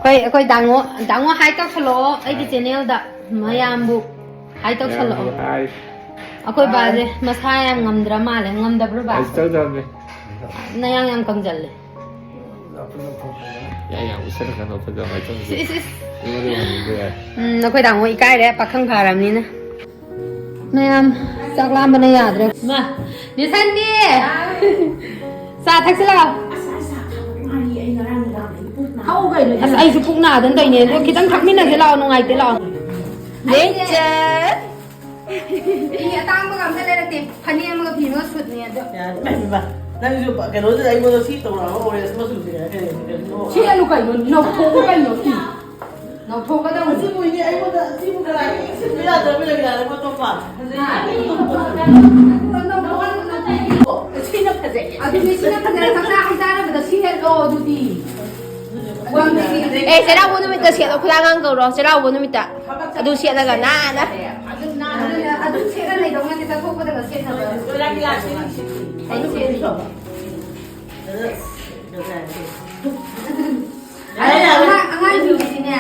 ꯑꯩꯈꯣꯏ, ꯑꯩꯈꯣꯏ ꯗꯥꯉꯣ, ꯗꯥꯉꯣ ꯍꯥꯏ ꯇꯧꯁꯜꯂꯛꯑꯣ ꯑꯩꯒꯤ ꯆꯦꯅꯦꯜꯗ ꯃꯌꯥꯝꯕꯨ꯫ ꯍꯥꯏ ꯇꯧꯁꯜꯂꯛꯑꯣ꯫ ꯌꯥꯝꯕꯨ ꯍꯥꯏ꯫ ꯑꯩꯈꯣꯏ ꯕꯥꯁꯦ ꯃꯁꯥ ꯌꯥꯝ ꯉꯝꯗ꯭ꯔ ꯃꯥꯜꯂꯦ꯫ ꯉꯝꯗꯕ꯭ꯔꯣ ꯕꯥ? ꯑꯩꯁꯨ ꯇꯧꯗꯕꯅꯦ꯫ ꯅꯌꯥꯡ ꯌꯥꯝ ꯀꯪꯖꯜꯂꯦ꯫ ꯌꯥ, ꯌꯥꯝ ꯎꯁꯤꯠꯇ꯭ꯔꯒꯅꯣ ꯐꯖꯕ ꯍꯥꯏ ꯇꯧꯁꯦ꯫ ꯏꯁ, ꯏꯁ, ꯏꯁ꯫ ꯑꯩꯉꯣꯟꯗ ꯌꯥꯝ ꯉꯝꯗꯦ ꯍꯥꯏ꯫ ꯎꯝ, ꯑꯩꯈꯣꯏ ꯗꯥꯉꯣ ꯏꯀꯥꯏꯔꯦ ꯄꯥꯈꯪ ꯐꯥꯔꯕꯅꯤꯅ꯫ ꯃꯌꯥꯝ ꯆꯥꯛ ꯂꯥꯝꯕꯅ ꯌꯥꯗ꯭ꯔꯦ꯫ ꯃꯥ, ꯅꯦꯁꯟꯗꯤ! ꯆꯥ ꯊꯛꯁꯤ ꯂꯥꯛꯑꯣ꯫ ꯍꯧ ꯀꯩꯅꯣ? ꯑꯁ, ꯑꯩꯁꯨ ꯄꯨꯛ ꯅꯥꯗꯅ ꯇꯧꯔꯤꯅꯦ꯫ ꯑꯗꯣ ꯈꯤꯇꯪ ꯊꯛꯃꯤꯟꯅꯁꯤ ꯂꯥꯛꯑꯣ, ꯅꯨꯡꯉꯥꯏꯇꯦ ꯂꯥꯛꯑꯣ꯫ ꯅꯦꯆꯔ! ꯐꯤ ꯑꯇꯥꯡꯕꯒ ꯑꯝꯇ ꯂꯩꯔꯛꯇꯦ꯫ ꯐꯅꯦꯛ ꯑꯃꯒ ꯐꯤ ꯑꯃꯒ ꯁꯨꯠꯅꯦ ꯑꯗꯣ꯫ ꯌꯥꯔꯦ, ꯏꯃꯥ, ꯏꯃꯥ, ꯅꯪꯁꯨ ꯀꯩꯅꯣꯗꯨꯗ ꯑꯩꯉꯣꯟꯗ ꯁꯤ ꯇꯧꯔꯛꯑꯒ orange ꯃꯆꯨꯁꯦ ꯀꯩꯅꯣ? ꯁꯤ ꯑꯂꯨ ꯀꯩꯅꯣ? ꯅꯧꯊꯣꯛꯎ ꯀꯩꯅꯣ? ꯎꯝ꯫ ꯂꯧꯊꯣꯛꯀꯗꯧꯅꯤ꯫ ꯑꯁꯤꯕꯨ ꯏꯅꯦ, ꯑꯩꯉꯣꯟꯗ ꯑꯁꯤꯕꯨ ꯀꯅꯥꯒꯤ ꯁꯤꯟꯕ ꯌꯥꯗ꯭ꯔꯕ ꯂꯩꯕ ꯌꯥꯔꯦ, ꯃꯇꯣꯝ ꯄꯥꯟ꯫ ꯐꯖꯩ꯫ ꯁꯤꯅ ꯐꯖꯩ꯫ ꯑꯗꯨꯗꯤ ꯁꯤꯅ ꯐꯖꯩ꯫ ꯆꯥꯛ ꯆꯥꯅꯕꯗ ꯁꯤ ꯍꯦꯛꯂꯣ ꯑꯗꯨꯗꯤ꯫ ꯑꯦ, ꯆꯩꯔꯥꯎꯕ ꯅꯨꯃꯤꯠꯇ ꯁꯦꯠꯂꯣ, ꯈꯨꯗꯥꯡ ꯉꯥꯡ ꯀꯧꯔꯣ, ꯆꯩꯔꯥꯎꯕ ꯅꯨꯃꯤꯠꯇ꯫ ꯑꯗꯨ ꯁꯦꯠꯂꯒ ꯅꯥꯟꯅ꯫ ꯑꯗꯨꯝ ꯅꯥꯟꯅ ꯑꯗꯨꯝ ꯁꯦꯠꯂ ꯂꯩꯗꯧ ꯅꯠꯇꯦ, ꯆꯠꯊꯣꯛꯄꯗꯒ ꯁꯦꯠꯅꯕ꯫ ꯀꯣꯏꯔꯥꯒꯤ ꯂꯥꯛꯁꯤ ꯅꯨꯡꯁꯤꯠ꯫ ꯑꯩ ꯁꯦꯠꯂꯤ꯫ ꯑꯗꯨ ꯑꯉꯥꯡ-, ꯑꯉꯥꯡꯁꯤꯡꯒꯤꯗꯤꯅꯦ,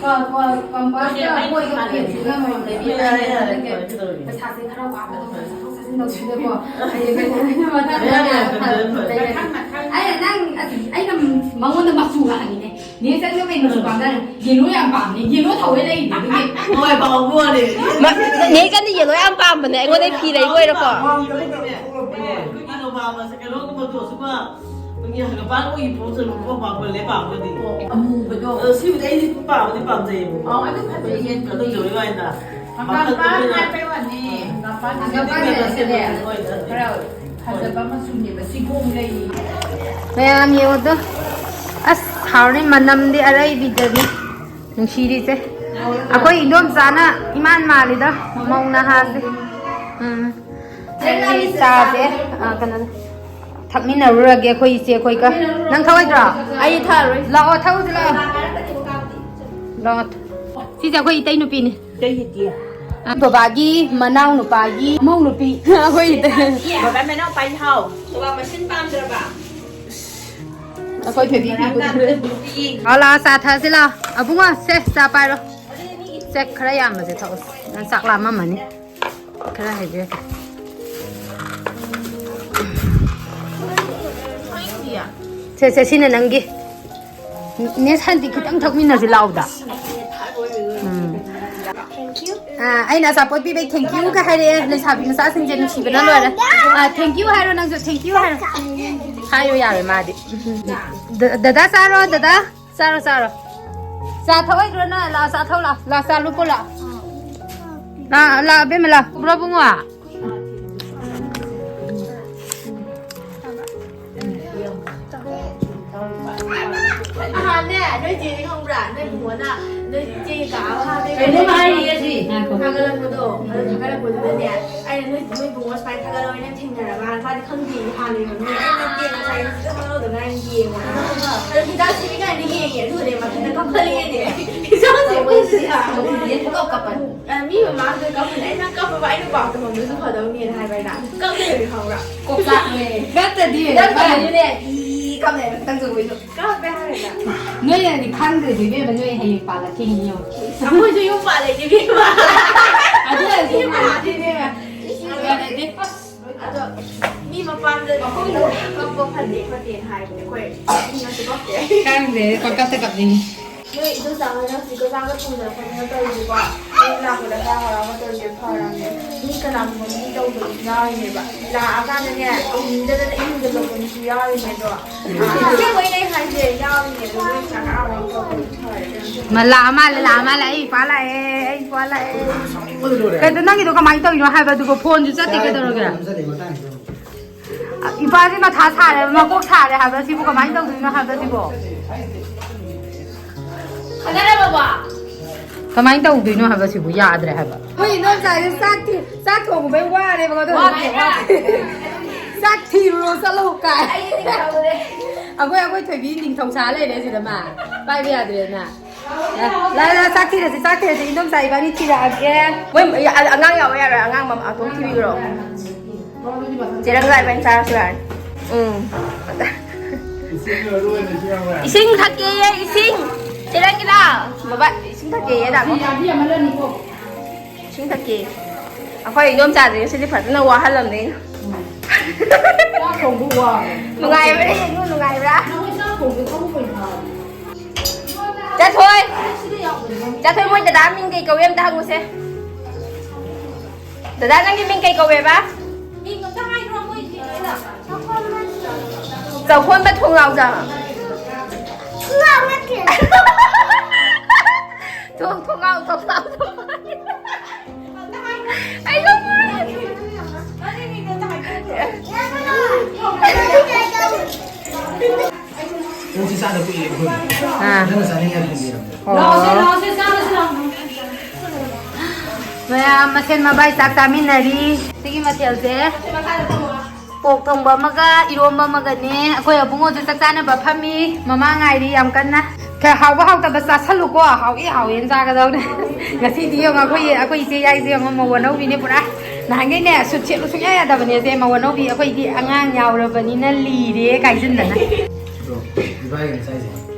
ꯀꯣ-, ꯀꯣ-, ꯀꯝꯄꯥꯁꯀ ꯕꯣꯏꯒ ꯄꯦꯟꯁꯤꯜꯒ ꯑꯃꯃꯝ ꯂꯩꯕꯤꯌꯨ꯫ ꯌꯥꯔꯦ, ꯌꯥꯔꯦ, ꯍꯟꯗꯛꯀꯤ ꯐꯔꯦ, ꯀꯩꯗꯧꯔꯒꯦ? ꯄꯩꯁꯥꯁꯦ ꯈꯔ ꯋꯥꯕꯗꯧꯅ ꯆꯠꯊꯣꯛ ꯆꯠꯁꯤꯟ ꯇꯧꯁꯤꯜꯂꯦꯀꯣ꯫ ꯍꯌꯦꯡ ꯀꯩꯅꯣ ꯃꯊꯪ ꯃꯊꯪ ꯃꯊꯪ ꯃꯊꯪ꯫ ꯑꯩꯅ ꯅꯪ ꯑꯁ, ꯑꯩꯅ ꯃꯉꯣꯟꯗ ꯃꯆꯨꯒ ꯍꯪꯉꯤꯅꯦ꯫ ꯅꯦ ꯆꯟꯗꯣ ꯀꯩ ꯃꯆꯨ ꯄꯥꯝꯖꯥꯠꯅꯣ? ꯌꯦꯜꯂꯣ ꯌꯥꯝ ꯄꯥꯝꯃꯦ꯫ ꯌꯦꯜꯂꯣ ꯊꯧꯋꯦ ꯂꯩꯔꯤꯅꯦ ꯑꯗꯨꯒꯤ꯫ ꯍꯣꯏ, ꯄꯥꯝꯕ ꯋꯥꯅꯦ꯫ ꯃ-, ꯅꯦ ꯆꯟꯗꯤ ꯌꯦꯜꯂꯣ ꯌꯥꯝ ꯄꯥꯝꯕꯅꯦ꯫ ꯑꯩꯉꯣꯟꯗ ꯐꯤ ꯂꯩꯕ ꯑꯣꯏꯔꯣꯀꯣ꯫ ꯄꯥꯝꯗꯕ ꯀꯩꯅꯣ ꯄꯥꯝꯕꯁꯦ ꯀꯩꯅꯣꯒꯨꯝꯕꯗꯣ ꯁꯨꯝꯕ ꯑꯩꯈꯣꯏꯒꯤ ꯍꯪꯒꯄꯥꯟ ꯑꯣꯏꯒꯤ ꯐꯤꯕꯝꯁꯦ ꯑꯗꯨꯝ ꯄꯥꯝ ꯄꯥꯝꯕ ꯂꯩ ꯄꯥꯝꯕꯗꯤ꯫ ꯑꯣ, ꯑꯃꯨꯕꯗꯣ꯫ ꯑꯗꯣ ꯁꯤꯕꯨꯗꯤ ꯑꯩꯗꯤ ꯄꯥꯝꯕꯗꯤ ꯄꯥꯝꯖꯩꯌꯦꯕꯀꯣ꯫ ꯑꯣ, ꯑꯗꯨ ꯐꯖꯩꯌꯦ꯫ ꯑꯗꯨ ꯖꯣꯏ ꯋꯥꯏꯗ꯫ ꯍꯪꯒꯥꯝꯄꯥꯟ ꯍꯥꯏꯕꯩ ꯋꯥꯅꯤ꯫ ꯍꯪꯒꯥꯝꯄꯥꯟ ꯍꯪꯒꯥꯝꯄꯥꯟ ꯍꯥꯏꯔꯒꯅꯦ ꯍꯣꯏ, ꯈꯔ ꯐꯖꯕ ꯃꯆꯨꯅꯦꯕ ꯁꯤꯒꯣꯝ ꯂꯩ꯫ ꯃꯌꯥꯝ ꯌꯦꯡꯉꯨꯗꯣ꯫ ꯑꯁ, ꯍꯥꯎꯔꯅꯤ, ꯃꯅꯝꯗꯤ ꯑꯔꯩꯕꯤꯗꯅꯤ꯫ ꯅꯨꯡꯁꯤꯔꯤꯁꯦ ꯑꯩꯈꯣꯏ ꯏꯟꯗꯣꯝꯆꯥꯅ ꯏꯃꯥꯟ ꯃꯥꯜꯂꯤꯗ꯫ ꯃꯧ ꯅꯍꯥꯁꯦ꯫ ꯎꯝ꯫ ꯑꯩ ꯆꯥꯁꯦ꯫ ꯑ, ꯀꯩꯅꯣ, ꯊꯛꯃꯤꯟꯅꯔꯨꯔꯒꯦ ꯑꯩꯈꯣꯏ ꯏꯆꯦ ꯑꯩꯈꯣꯏꯒ꯫ ꯅꯪ ꯊꯛꯑꯣꯏꯗ꯭ꯔꯣ? ꯑꯩ ꯊꯛꯑꯔꯣꯏ꯫ ꯂꯥꯛꯑꯣ, ꯊꯛꯎꯁꯤ ꯂꯥꯛꯑꯣ꯫ ꯂꯥꯛꯑꯣ꯫ ꯁꯤꯁꯦ ꯑꯩꯈꯣꯏ ꯏꯇꯩ ꯅꯨꯄꯤꯅꯤ꯫ ꯏꯇꯩ ꯅꯨꯄꯤ꯫ ꯑ, ꯕꯕꯥꯒꯤ ꯃꯅꯥꯎ ꯅꯨꯄꯥꯒꯤ ꯃꯧ ꯅꯨꯄꯤ꯫ ꯑꯩꯈꯣꯏ ꯏꯇꯩ꯫ ꯕꯕꯥ ꯃꯅꯥꯎ ꯄꯥꯏ ꯍꯥꯎ꯫ ꯕꯕꯥ ꯃꯁꯤꯟ ꯄꯥꯝꯗ꯭ꯔꯕ? ꯑꯩꯈꯣꯏ ꯊꯣꯏꯕꯤ ꯐꯤ ꯄꯨꯊꯣꯔꯛꯑꯦ꯫ ꯂꯥꯛꯑꯣ, ꯂꯥꯛꯑꯣ, ꯆꯥ ꯊꯛꯑꯁꯤ ꯂꯥꯛꯑꯣ꯫ ꯑꯕꯨꯡꯉꯣ, ꯁꯦ, ꯆꯥ ꯄꯥꯏꯔꯣ꯫ ꯁꯦ, ꯈꯔ ꯌꯥꯝꯕꯁꯦ ꯊꯛꯑꯣ꯫ ꯅꯪ ꯆꯥꯛ ꯂꯥꯝꯃꯝꯃꯅꯤ꯫ ꯈꯔ ꯍꯥꯏꯕꯤꯔꯛꯀꯦ꯫ ꯁꯦ, ꯁꯦ, ꯁꯤꯅ ꯅꯪꯒꯤ꯫ ꯅꯦ ꯁꯥꯟꯇꯤ, ꯈꯤꯇꯪ ꯊꯛꯃꯤꯟꯅꯁꯤ ꯂꯥꯛꯑꯣꯗ꯫ ꯎꯝ꯫ ꯑꯥ, ꯑꯩꯅ ꯑꯆꯥꯄꯣꯠ ꯄꯤꯕꯩ thank you ꯀ ꯍꯥꯏꯔꯛꯑꯦ꯫ ꯂꯩꯁꯥꯕꯤ ꯃꯆꯥꯁꯤꯡꯁꯦ ꯅꯨꯡꯁꯤꯕꯅ ꯂꯣꯏꯔꯦ꯫ ꯑꯥ, thank you ꯍꯥꯏꯔꯣ ꯅꯪꯁꯨ, thank you ꯍꯥꯏꯔꯣ꯫ ꯍꯥꯏꯌꯣ ꯌꯥꯔꯦ ꯃꯥꯗꯤ꯫ ꯗ-, ꯗꯗꯥ ꯆꯥꯔꯣ, ꯗꯗꯥ꯫ ꯆꯥꯔꯣ, ꯆꯥꯔꯣ꯫ ꯆꯥ ꯊꯛꯑꯣꯏꯗ꯭ꯔꯣ ꯅꯪ? ꯂꯥꯛꯑꯣ, ꯆꯥ ꯊꯛꯎ ꯂꯥꯛꯑꯣ꯫ ꯂꯥꯛꯑꯣ, ꯆꯥ ꯂꯨꯞꯄꯨ ꯂꯥꯛꯑꯣ꯫ ꯂꯥꯛꯑꯣ, ꯂꯥꯛꯑꯣ, ꯏꯕꯦꯝꯃ, ꯂꯥꯛꯑꯣ꯫ ꯄꯨꯔꯣ, ꯕꯨꯡꯉꯣ꯫ ꯅꯍꯥꯟꯅꯦ, ꯅꯣꯏ ꯆꯦꯗꯤ ꯈꯪꯕ꯭ꯔꯥ? ꯅꯣꯏ ꯕꯨꯡꯉꯣꯅ ꯅꯣꯏ ꯆꯦ ꯀꯥ ꯑꯃ ꯍꯥꯞꯄꯦ꯫ ꯀꯩꯅꯣꯝ ꯍꯥꯏꯔꯤꯌꯦ ꯁꯤ꯫ ꯊꯥꯒꯠꯂꯛꯄꯗꯣ, ꯑꯗꯨ ꯊꯥꯒꯠꯂꯛꯄꯗꯨꯗꯅꯦ, ꯑꯩꯅ ꯅꯣꯏ, ꯅꯣꯏ ꯕꯨꯡꯉꯣ ꯁꯨꯃꯥꯏꯅ ꯊꯥꯒꯠꯂꯛꯑꯣ, ꯅꯪ ꯊꯦꯡꯅꯔꯕ? ꯃꯥꯗꯤ ꯈꯪꯗꯦ, ꯍꯥꯟꯅ ꯌꯦꯡꯉꯝꯃꯦ꯫ ꯑꯩꯅ ꯅꯠꯇꯦ, ꯉꯁꯥꯏ ꯍꯤꯗꯥꯛ ꯂꯧꯗ ꯉꯥꯏꯔꯤ ꯌꯦꯡꯉꯣ꯫ ꯑꯗꯣ ꯍꯤꯗꯥꯛ ꯁꯤꯅꯤ ꯀꯥꯏꯅ ꯌꯦꯡꯉꯦ, ꯑꯗꯨꯒꯅꯦ ꯃꯊꯟꯇ ꯀꯞꯈꯠꯂꯛꯑꯦꯅꯦ꯫ ꯍꯤꯗꯥꯛꯁꯦ ꯃꯣꯏꯁꯤꯗꯤ ꯀꯞ ꯀꯞꯄꯅꯤ꯫ ꯑ, ꯃꯤ ꯃꯃꯥꯡꯗ ꯀꯞꯄꯅꯤ꯫ ꯑꯩꯅ ꯀꯞꯄꯕ ꯑꯩꯅ ꯄꯥꯎ ꯇꯝꯐꯝꯗꯨꯁꯨ ꯐꯗꯧꯅꯦꯅ ꯍꯥꯏꯕ ꯑꯩꯅ꯫ ꯀꯞ ꯂꯩꯔꯗꯤ ꯈꯪꯕ꯭ꯔꯥ? ꯀꯣꯛ ꯆꯥꯛꯂꯦ꯫ ꯅꯠꯇꯗꯤ ꯍꯤꯗꯥꯛ ꯀꯞꯄꯅꯤꯅꯦ꯫ ꯏ ꯀꯞ ꯂꯩꯔꯦ, ꯈꯤꯇꯪ ꯆꯨꯕꯩꯁꯨ꯫ ꯀꯞꯄꯦ ꯍꯥꯏꯔꯒ꯫ ꯅꯣꯏꯅꯗꯤ ꯈꯪꯗ꯭ꯔꯗꯤ ꯏꯕꯦꯝꯃ, ꯅꯣꯏ ꯍꯌꯦꯡ ꯄꯥꯜꯂꯛꯈꯤꯅꯤ ꯌꯦꯡꯉꯣ꯫ ꯑꯩꯈꯣꯏꯁꯨ ꯌꯨꯝ ꯄꯥꯜꯂꯛꯏꯅꯦ ꯏꯕꯦꯝꯃ꯫ ꯑꯗꯨ ꯑꯣꯏꯔꯁꯨ ꯏꯕꯦꯝꯃ꯫ ꯃꯥꯟꯅꯗꯦ ꯏꯕꯦꯝꯃ꯫ ꯌꯥꯔꯦ꯫ ꯑꯗꯣ ꯃꯤ ꯃꯄꯥꯟꯗ ꯃꯈꯣꯡꯗ ꯀꯞꯄ ꯐꯠꯇꯦ ꯈꯣꯠꯇꯦꯅ ꯍꯥꯏꯕꯅꯦ꯫ ꯑꯩꯈꯣꯏ ꯃꯤꯅꯁꯨ ꯀꯞꯇꯦ꯫ ꯈꯪꯗꯦ, ꯄꯪꯀꯞꯇ ꯀꯞꯅꯤꯡꯉꯤ꯫ ꯅꯣꯏ ꯏꯗꯣꯝꯆꯥ ꯍꯣꯏꯅ ꯍꯧꯖꯤꯛ ꯀꯣꯏꯂꯥꯡꯒ ꯊꯣꯡꯗꯅ ꯈꯣꯠꯇꯅ ꯇꯧꯔꯤꯁꯦꯀꯣ, ꯃꯤ ꯂꯥꯛꯄꯗ ꯍꯔꯥꯎ ꯍꯔꯥꯎꯅ ꯇꯧꯔꯤꯁꯦ ꯐꯔꯕꯅꯦ꯫ ꯃꯤ ꯀꯅꯥꯒꯨꯝꯕ ꯃꯤ ꯇꯧꯗꯕꯁꯨ ꯌꯥꯎꯔꯤꯅꯦꯕ꯫ ꯂꯥꯛꯑꯀꯥꯟꯗꯅꯦ, ꯎꯅꯤꯡꯗꯗꯅ ꯏꯃꯨꯡꯗ ꯂꯩꯕ ꯃꯤꯁꯨ ꯌꯥꯎꯔꯤꯅꯦ꯫ ꯑꯗꯣ ꯑꯁꯦꯡꯕꯩꯅꯦ ꯑꯩ ꯍꯥꯏꯁꯦ, ꯌꯥꯎꯔꯤꯅꯦ꯫ ꯑꯗꯣ ꯅꯣꯏ ꯁꯨꯃꯥꯏꯅ ꯍꯔꯥꯎ ꯍꯔꯥꯎ ꯇꯧꯕꯗꯣ ꯐꯔꯦ꯫ ꯃꯥ ꯂꯥꯛꯑ ꯃꯥꯜꯂꯦ, ꯂꯥꯛꯑ ꯃꯥꯜꯂꯦ, ꯑꯩ ꯏꯄ꯭ꯋꯥ ꯂꯥꯛꯑꯦ, ꯑꯩ ꯏꯄ꯭ꯋꯥ ꯂꯥꯛꯑꯦ꯫ ꯀꯩꯅꯣ, ꯅꯪꯒꯤꯗꯣ ꯀꯃꯥꯏꯅ ꯇꯧꯔꯤꯅꯣ ꯍꯥꯏꯕ? ꯑꯗꯨꯒ ꯐꯣꯟꯁꯨ ꯆꯠꯇꯦ, ꯀꯩꯗꯧꯔꯒꯦ? ꯏꯄꯥꯁꯦ ꯃꯊꯥ ꯁꯥꯔꯦ, ꯃꯀꯣꯛ ꯁꯥꯔꯦ ꯍꯥꯏꯕ ꯁꯤꯕꯨ, ꯀꯃꯥꯏꯅ ꯇꯧꯗꯣꯏꯅꯣ ꯍꯥꯏꯕ ꯁꯤꯕꯨ? ꯈꯟꯅꯔꯕꯕꯣ? ꯀꯃꯥꯏꯅ ꯇꯧꯗꯣꯏꯅꯣ ꯍꯥꯏꯕ ꯁꯤꯕꯨ? ꯌꯥꯗ꯭ꯔꯦ ꯍꯥꯏꯕ꯫ ꯑꯩꯈꯣꯏ ꯏꯗꯣꯝꯆꯥꯁꯦ ꯆꯥꯛ ꯊꯤ-, ꯆꯥꯛ ꯊꯣꯡꯕꯩ ꯋꯥꯔꯦꯕ ꯑꯗꯣ꯫ ꯋꯥꯔꯦ, ꯋꯥꯔꯦ꯫ ꯆꯥꯛ ꯊꯤꯔꯨꯔꯣ ꯆꯠꯂꯣ ꯀꯥꯏ꯫ ꯑꯩꯗꯤ ꯊꯤꯔꯨꯔꯦ꯫ ꯑꯩꯈꯣꯏ, ꯑꯩꯈꯣꯏ ꯊꯣꯏꯕꯤ ꯅꯤꯡꯊꯧ ꯁꯥ ꯂꯩꯔꯦ ꯁꯤꯗ ꯃꯥ꯫ ꯄꯥꯏꯕ ꯌꯥꯗ꯭ꯔꯦꯅ꯫ ꯂꯥ, ꯂꯥ, ꯆꯥꯛ ꯊꯤꯔꯁꯤ, ꯆꯥꯛ ꯊꯤꯔꯁꯤ꯫ ꯏꯗꯣꯝꯆꯥ ꯏꯕꯥꯅꯤ ꯊꯤꯔꯛꯑꯒꯦ꯫ ꯃꯣꯏ, ꯑ-, ꯑꯉꯥꯡ ꯌꯥꯎꯕ ꯌꯥꯔꯣꯏ, ꯑꯉꯥꯡ ꯃꯃꯥ ꯑꯗꯨꯝ ꯊꯤꯕꯤꯈ꯭ꯔꯣ꯫ ꯆꯦ ꯔꯪꯒꯥ ꯏꯕꯥꯅꯤ ꯆꯥꯔꯁꯨ ꯌꯥꯔꯦ꯫ ꯎꯝ꯫ ꯏꯁꯤꯡ ꯊꯛꯀꯦꯌꯦ, ꯏꯁꯤꯡ꯫ ꯆꯦ ꯔꯪꯒꯤꯂꯥ, ꯕꯕꯥ, ꯏꯁꯤꯡ ꯊꯛꯀꯦꯌꯦ, ꯇꯥꯃꯣ꯫ ꯏꯁꯤꯡ ꯊꯛꯀꯦ꯫ ꯑꯩꯈꯣꯏ ꯏꯗꯣꯝꯆꯥꯁꯦ ꯉꯁꯤꯗꯤ ꯐꯖꯅ ꯋꯥꯍꯜꯂꯝꯅꯦ ꯑꯩꯅ꯫ ꯆꯥꯛ ꯊꯣꯡꯕ ꯋꯥꯕ꯫ ꯅꯨꯡꯉꯥꯏꯕ꯭ꯔꯥ ꯌꯦꯡꯉꯨ, ꯅꯨꯡꯉꯥꯏꯕ꯭ꯔꯥ? ꯅꯈꯣꯏ ꯆꯥꯛ ꯊꯣꯡꯕ ꯊꯕꯛ ꯑꯣꯏꯅ ꯋꯥꯕ꯫ ꯆꯥꯊꯣꯏ! ꯆꯥꯊꯣꯏ, ꯃꯣꯏ ꯗꯗꯥ ꯃꯤꯡ ꯀꯩ ꯀꯧꯏ ꯑꯝꯇ ꯍꯪꯉꯨꯁꯦ꯫ ꯗꯗꯥ, ꯅꯪꯒꯤ ꯃꯤꯡ ꯀꯩ ꯀꯧꯋꯦꯕ? ꯃꯤꯡ ꯑꯝꯇ ꯍꯥꯏꯈ꯭ꯔꯣ, ꯃꯣꯏ ꯆꯦꯆꯦꯗ꯫ ꯆꯥꯎꯈꯣꯟꯕ ꯊꯣꯡꯂꯥꯎꯖꯝ꯫ ꯊꯣꯡ-, ꯊꯣꯡꯂꯥꯎ, ꯊꯣꯡꯂꯥꯎ, ꯊꯣꯡꯂꯥꯎ꯫ ꯑꯩ ꯉꯝꯃꯔꯣꯏ꯫ ꯅꯪꯒꯤ ꯃꯤꯡꯗꯣ ꯑꯝꯇ ꯍꯥꯏꯈ꯭ꯔꯣ꯫ ꯅꯪꯁꯤ ꯆꯥꯗ ꯀꯨꯏꯔꯦ ꯑꯩꯈꯣꯏ꯫ ꯑꯥ꯫ ꯅꯪꯅ ꯆꯥꯅꯤꯡꯉꯦ ꯊꯣꯡꯕꯤꯔꯝꯃꯦ꯫ ꯑꯣ꯫ ꯂꯥꯛꯑꯣꯁꯦ, ꯂꯥꯛꯑꯣꯁꯦ, ꯆꯥꯔꯁꯤ ꯂꯥꯛꯑꯣ꯫ ꯃꯌꯥꯝ ꯃꯁꯦꯟ ꯃꯕꯥꯏ ꯆꯥꯛ ꯆꯥꯃꯤꯟꯅꯔꯤ꯫ ꯁꯤꯒꯤ ꯃꯊꯦꯜꯁꯦ ꯄꯣꯛ ꯊꯣꯡꯕ ꯑꯃꯒ ꯏꯔꯣꯝꯕ ꯑꯃꯒꯅꯦ꯫ ꯑꯩꯈꯣꯏ ꯑꯕꯨꯡꯉꯣꯁꯨ ꯆꯥꯛ ꯆꯥꯅꯕ ꯐꯝꯃꯤ꯫ ꯃꯃꯥ ꯉꯥꯏꯔꯤ ꯌꯥꯝ ꯀꯟꯅ꯫ ꯈꯔ ꯍꯥꯎꯕ ꯍꯥꯎꯇꯕ ꯆꯥꯁꯜꯂꯨꯀꯣ꯫ ꯍꯥꯎꯏ ꯍꯥꯎꯏꯅ ꯆꯥꯒꯗꯧꯅꯦ꯫ ꯉꯁꯤꯗꯤ ꯌꯦꯡꯉꯣ ꯑꯩꯈꯣꯏ, ꯑꯩꯈꯣꯏ ꯏꯆꯦ ꯌꯥꯏꯁꯦ ꯌꯦꯡꯉꯣ, ꯃꯧ ꯑꯅꯧꯕꯤꯅꯦ ꯄꯨꯔꯥ꯫ ꯅꯍꯥꯟꯈꯩꯅꯦ ꯁꯨꯠ ꯁꯦꯠꯂꯨ ꯁꯨꯡꯌꯥ ꯌꯥꯗꯕꯅꯦ ꯁꯦ, ꯃꯧ ꯑꯅꯧꯕꯤ꯫ ꯑꯩꯈꯣꯏꯗꯤ ꯑꯉꯥꯡ ꯌꯥꯎꯔꯕꯅꯤꯅ ꯂꯤꯔꯦ ꯀꯥꯏꯁꯤꯟꯗꯅ꯫ ꯑꯗꯣ ꯏꯕꯥꯏꯒꯤ ꯉꯁꯥꯏꯁꯦ,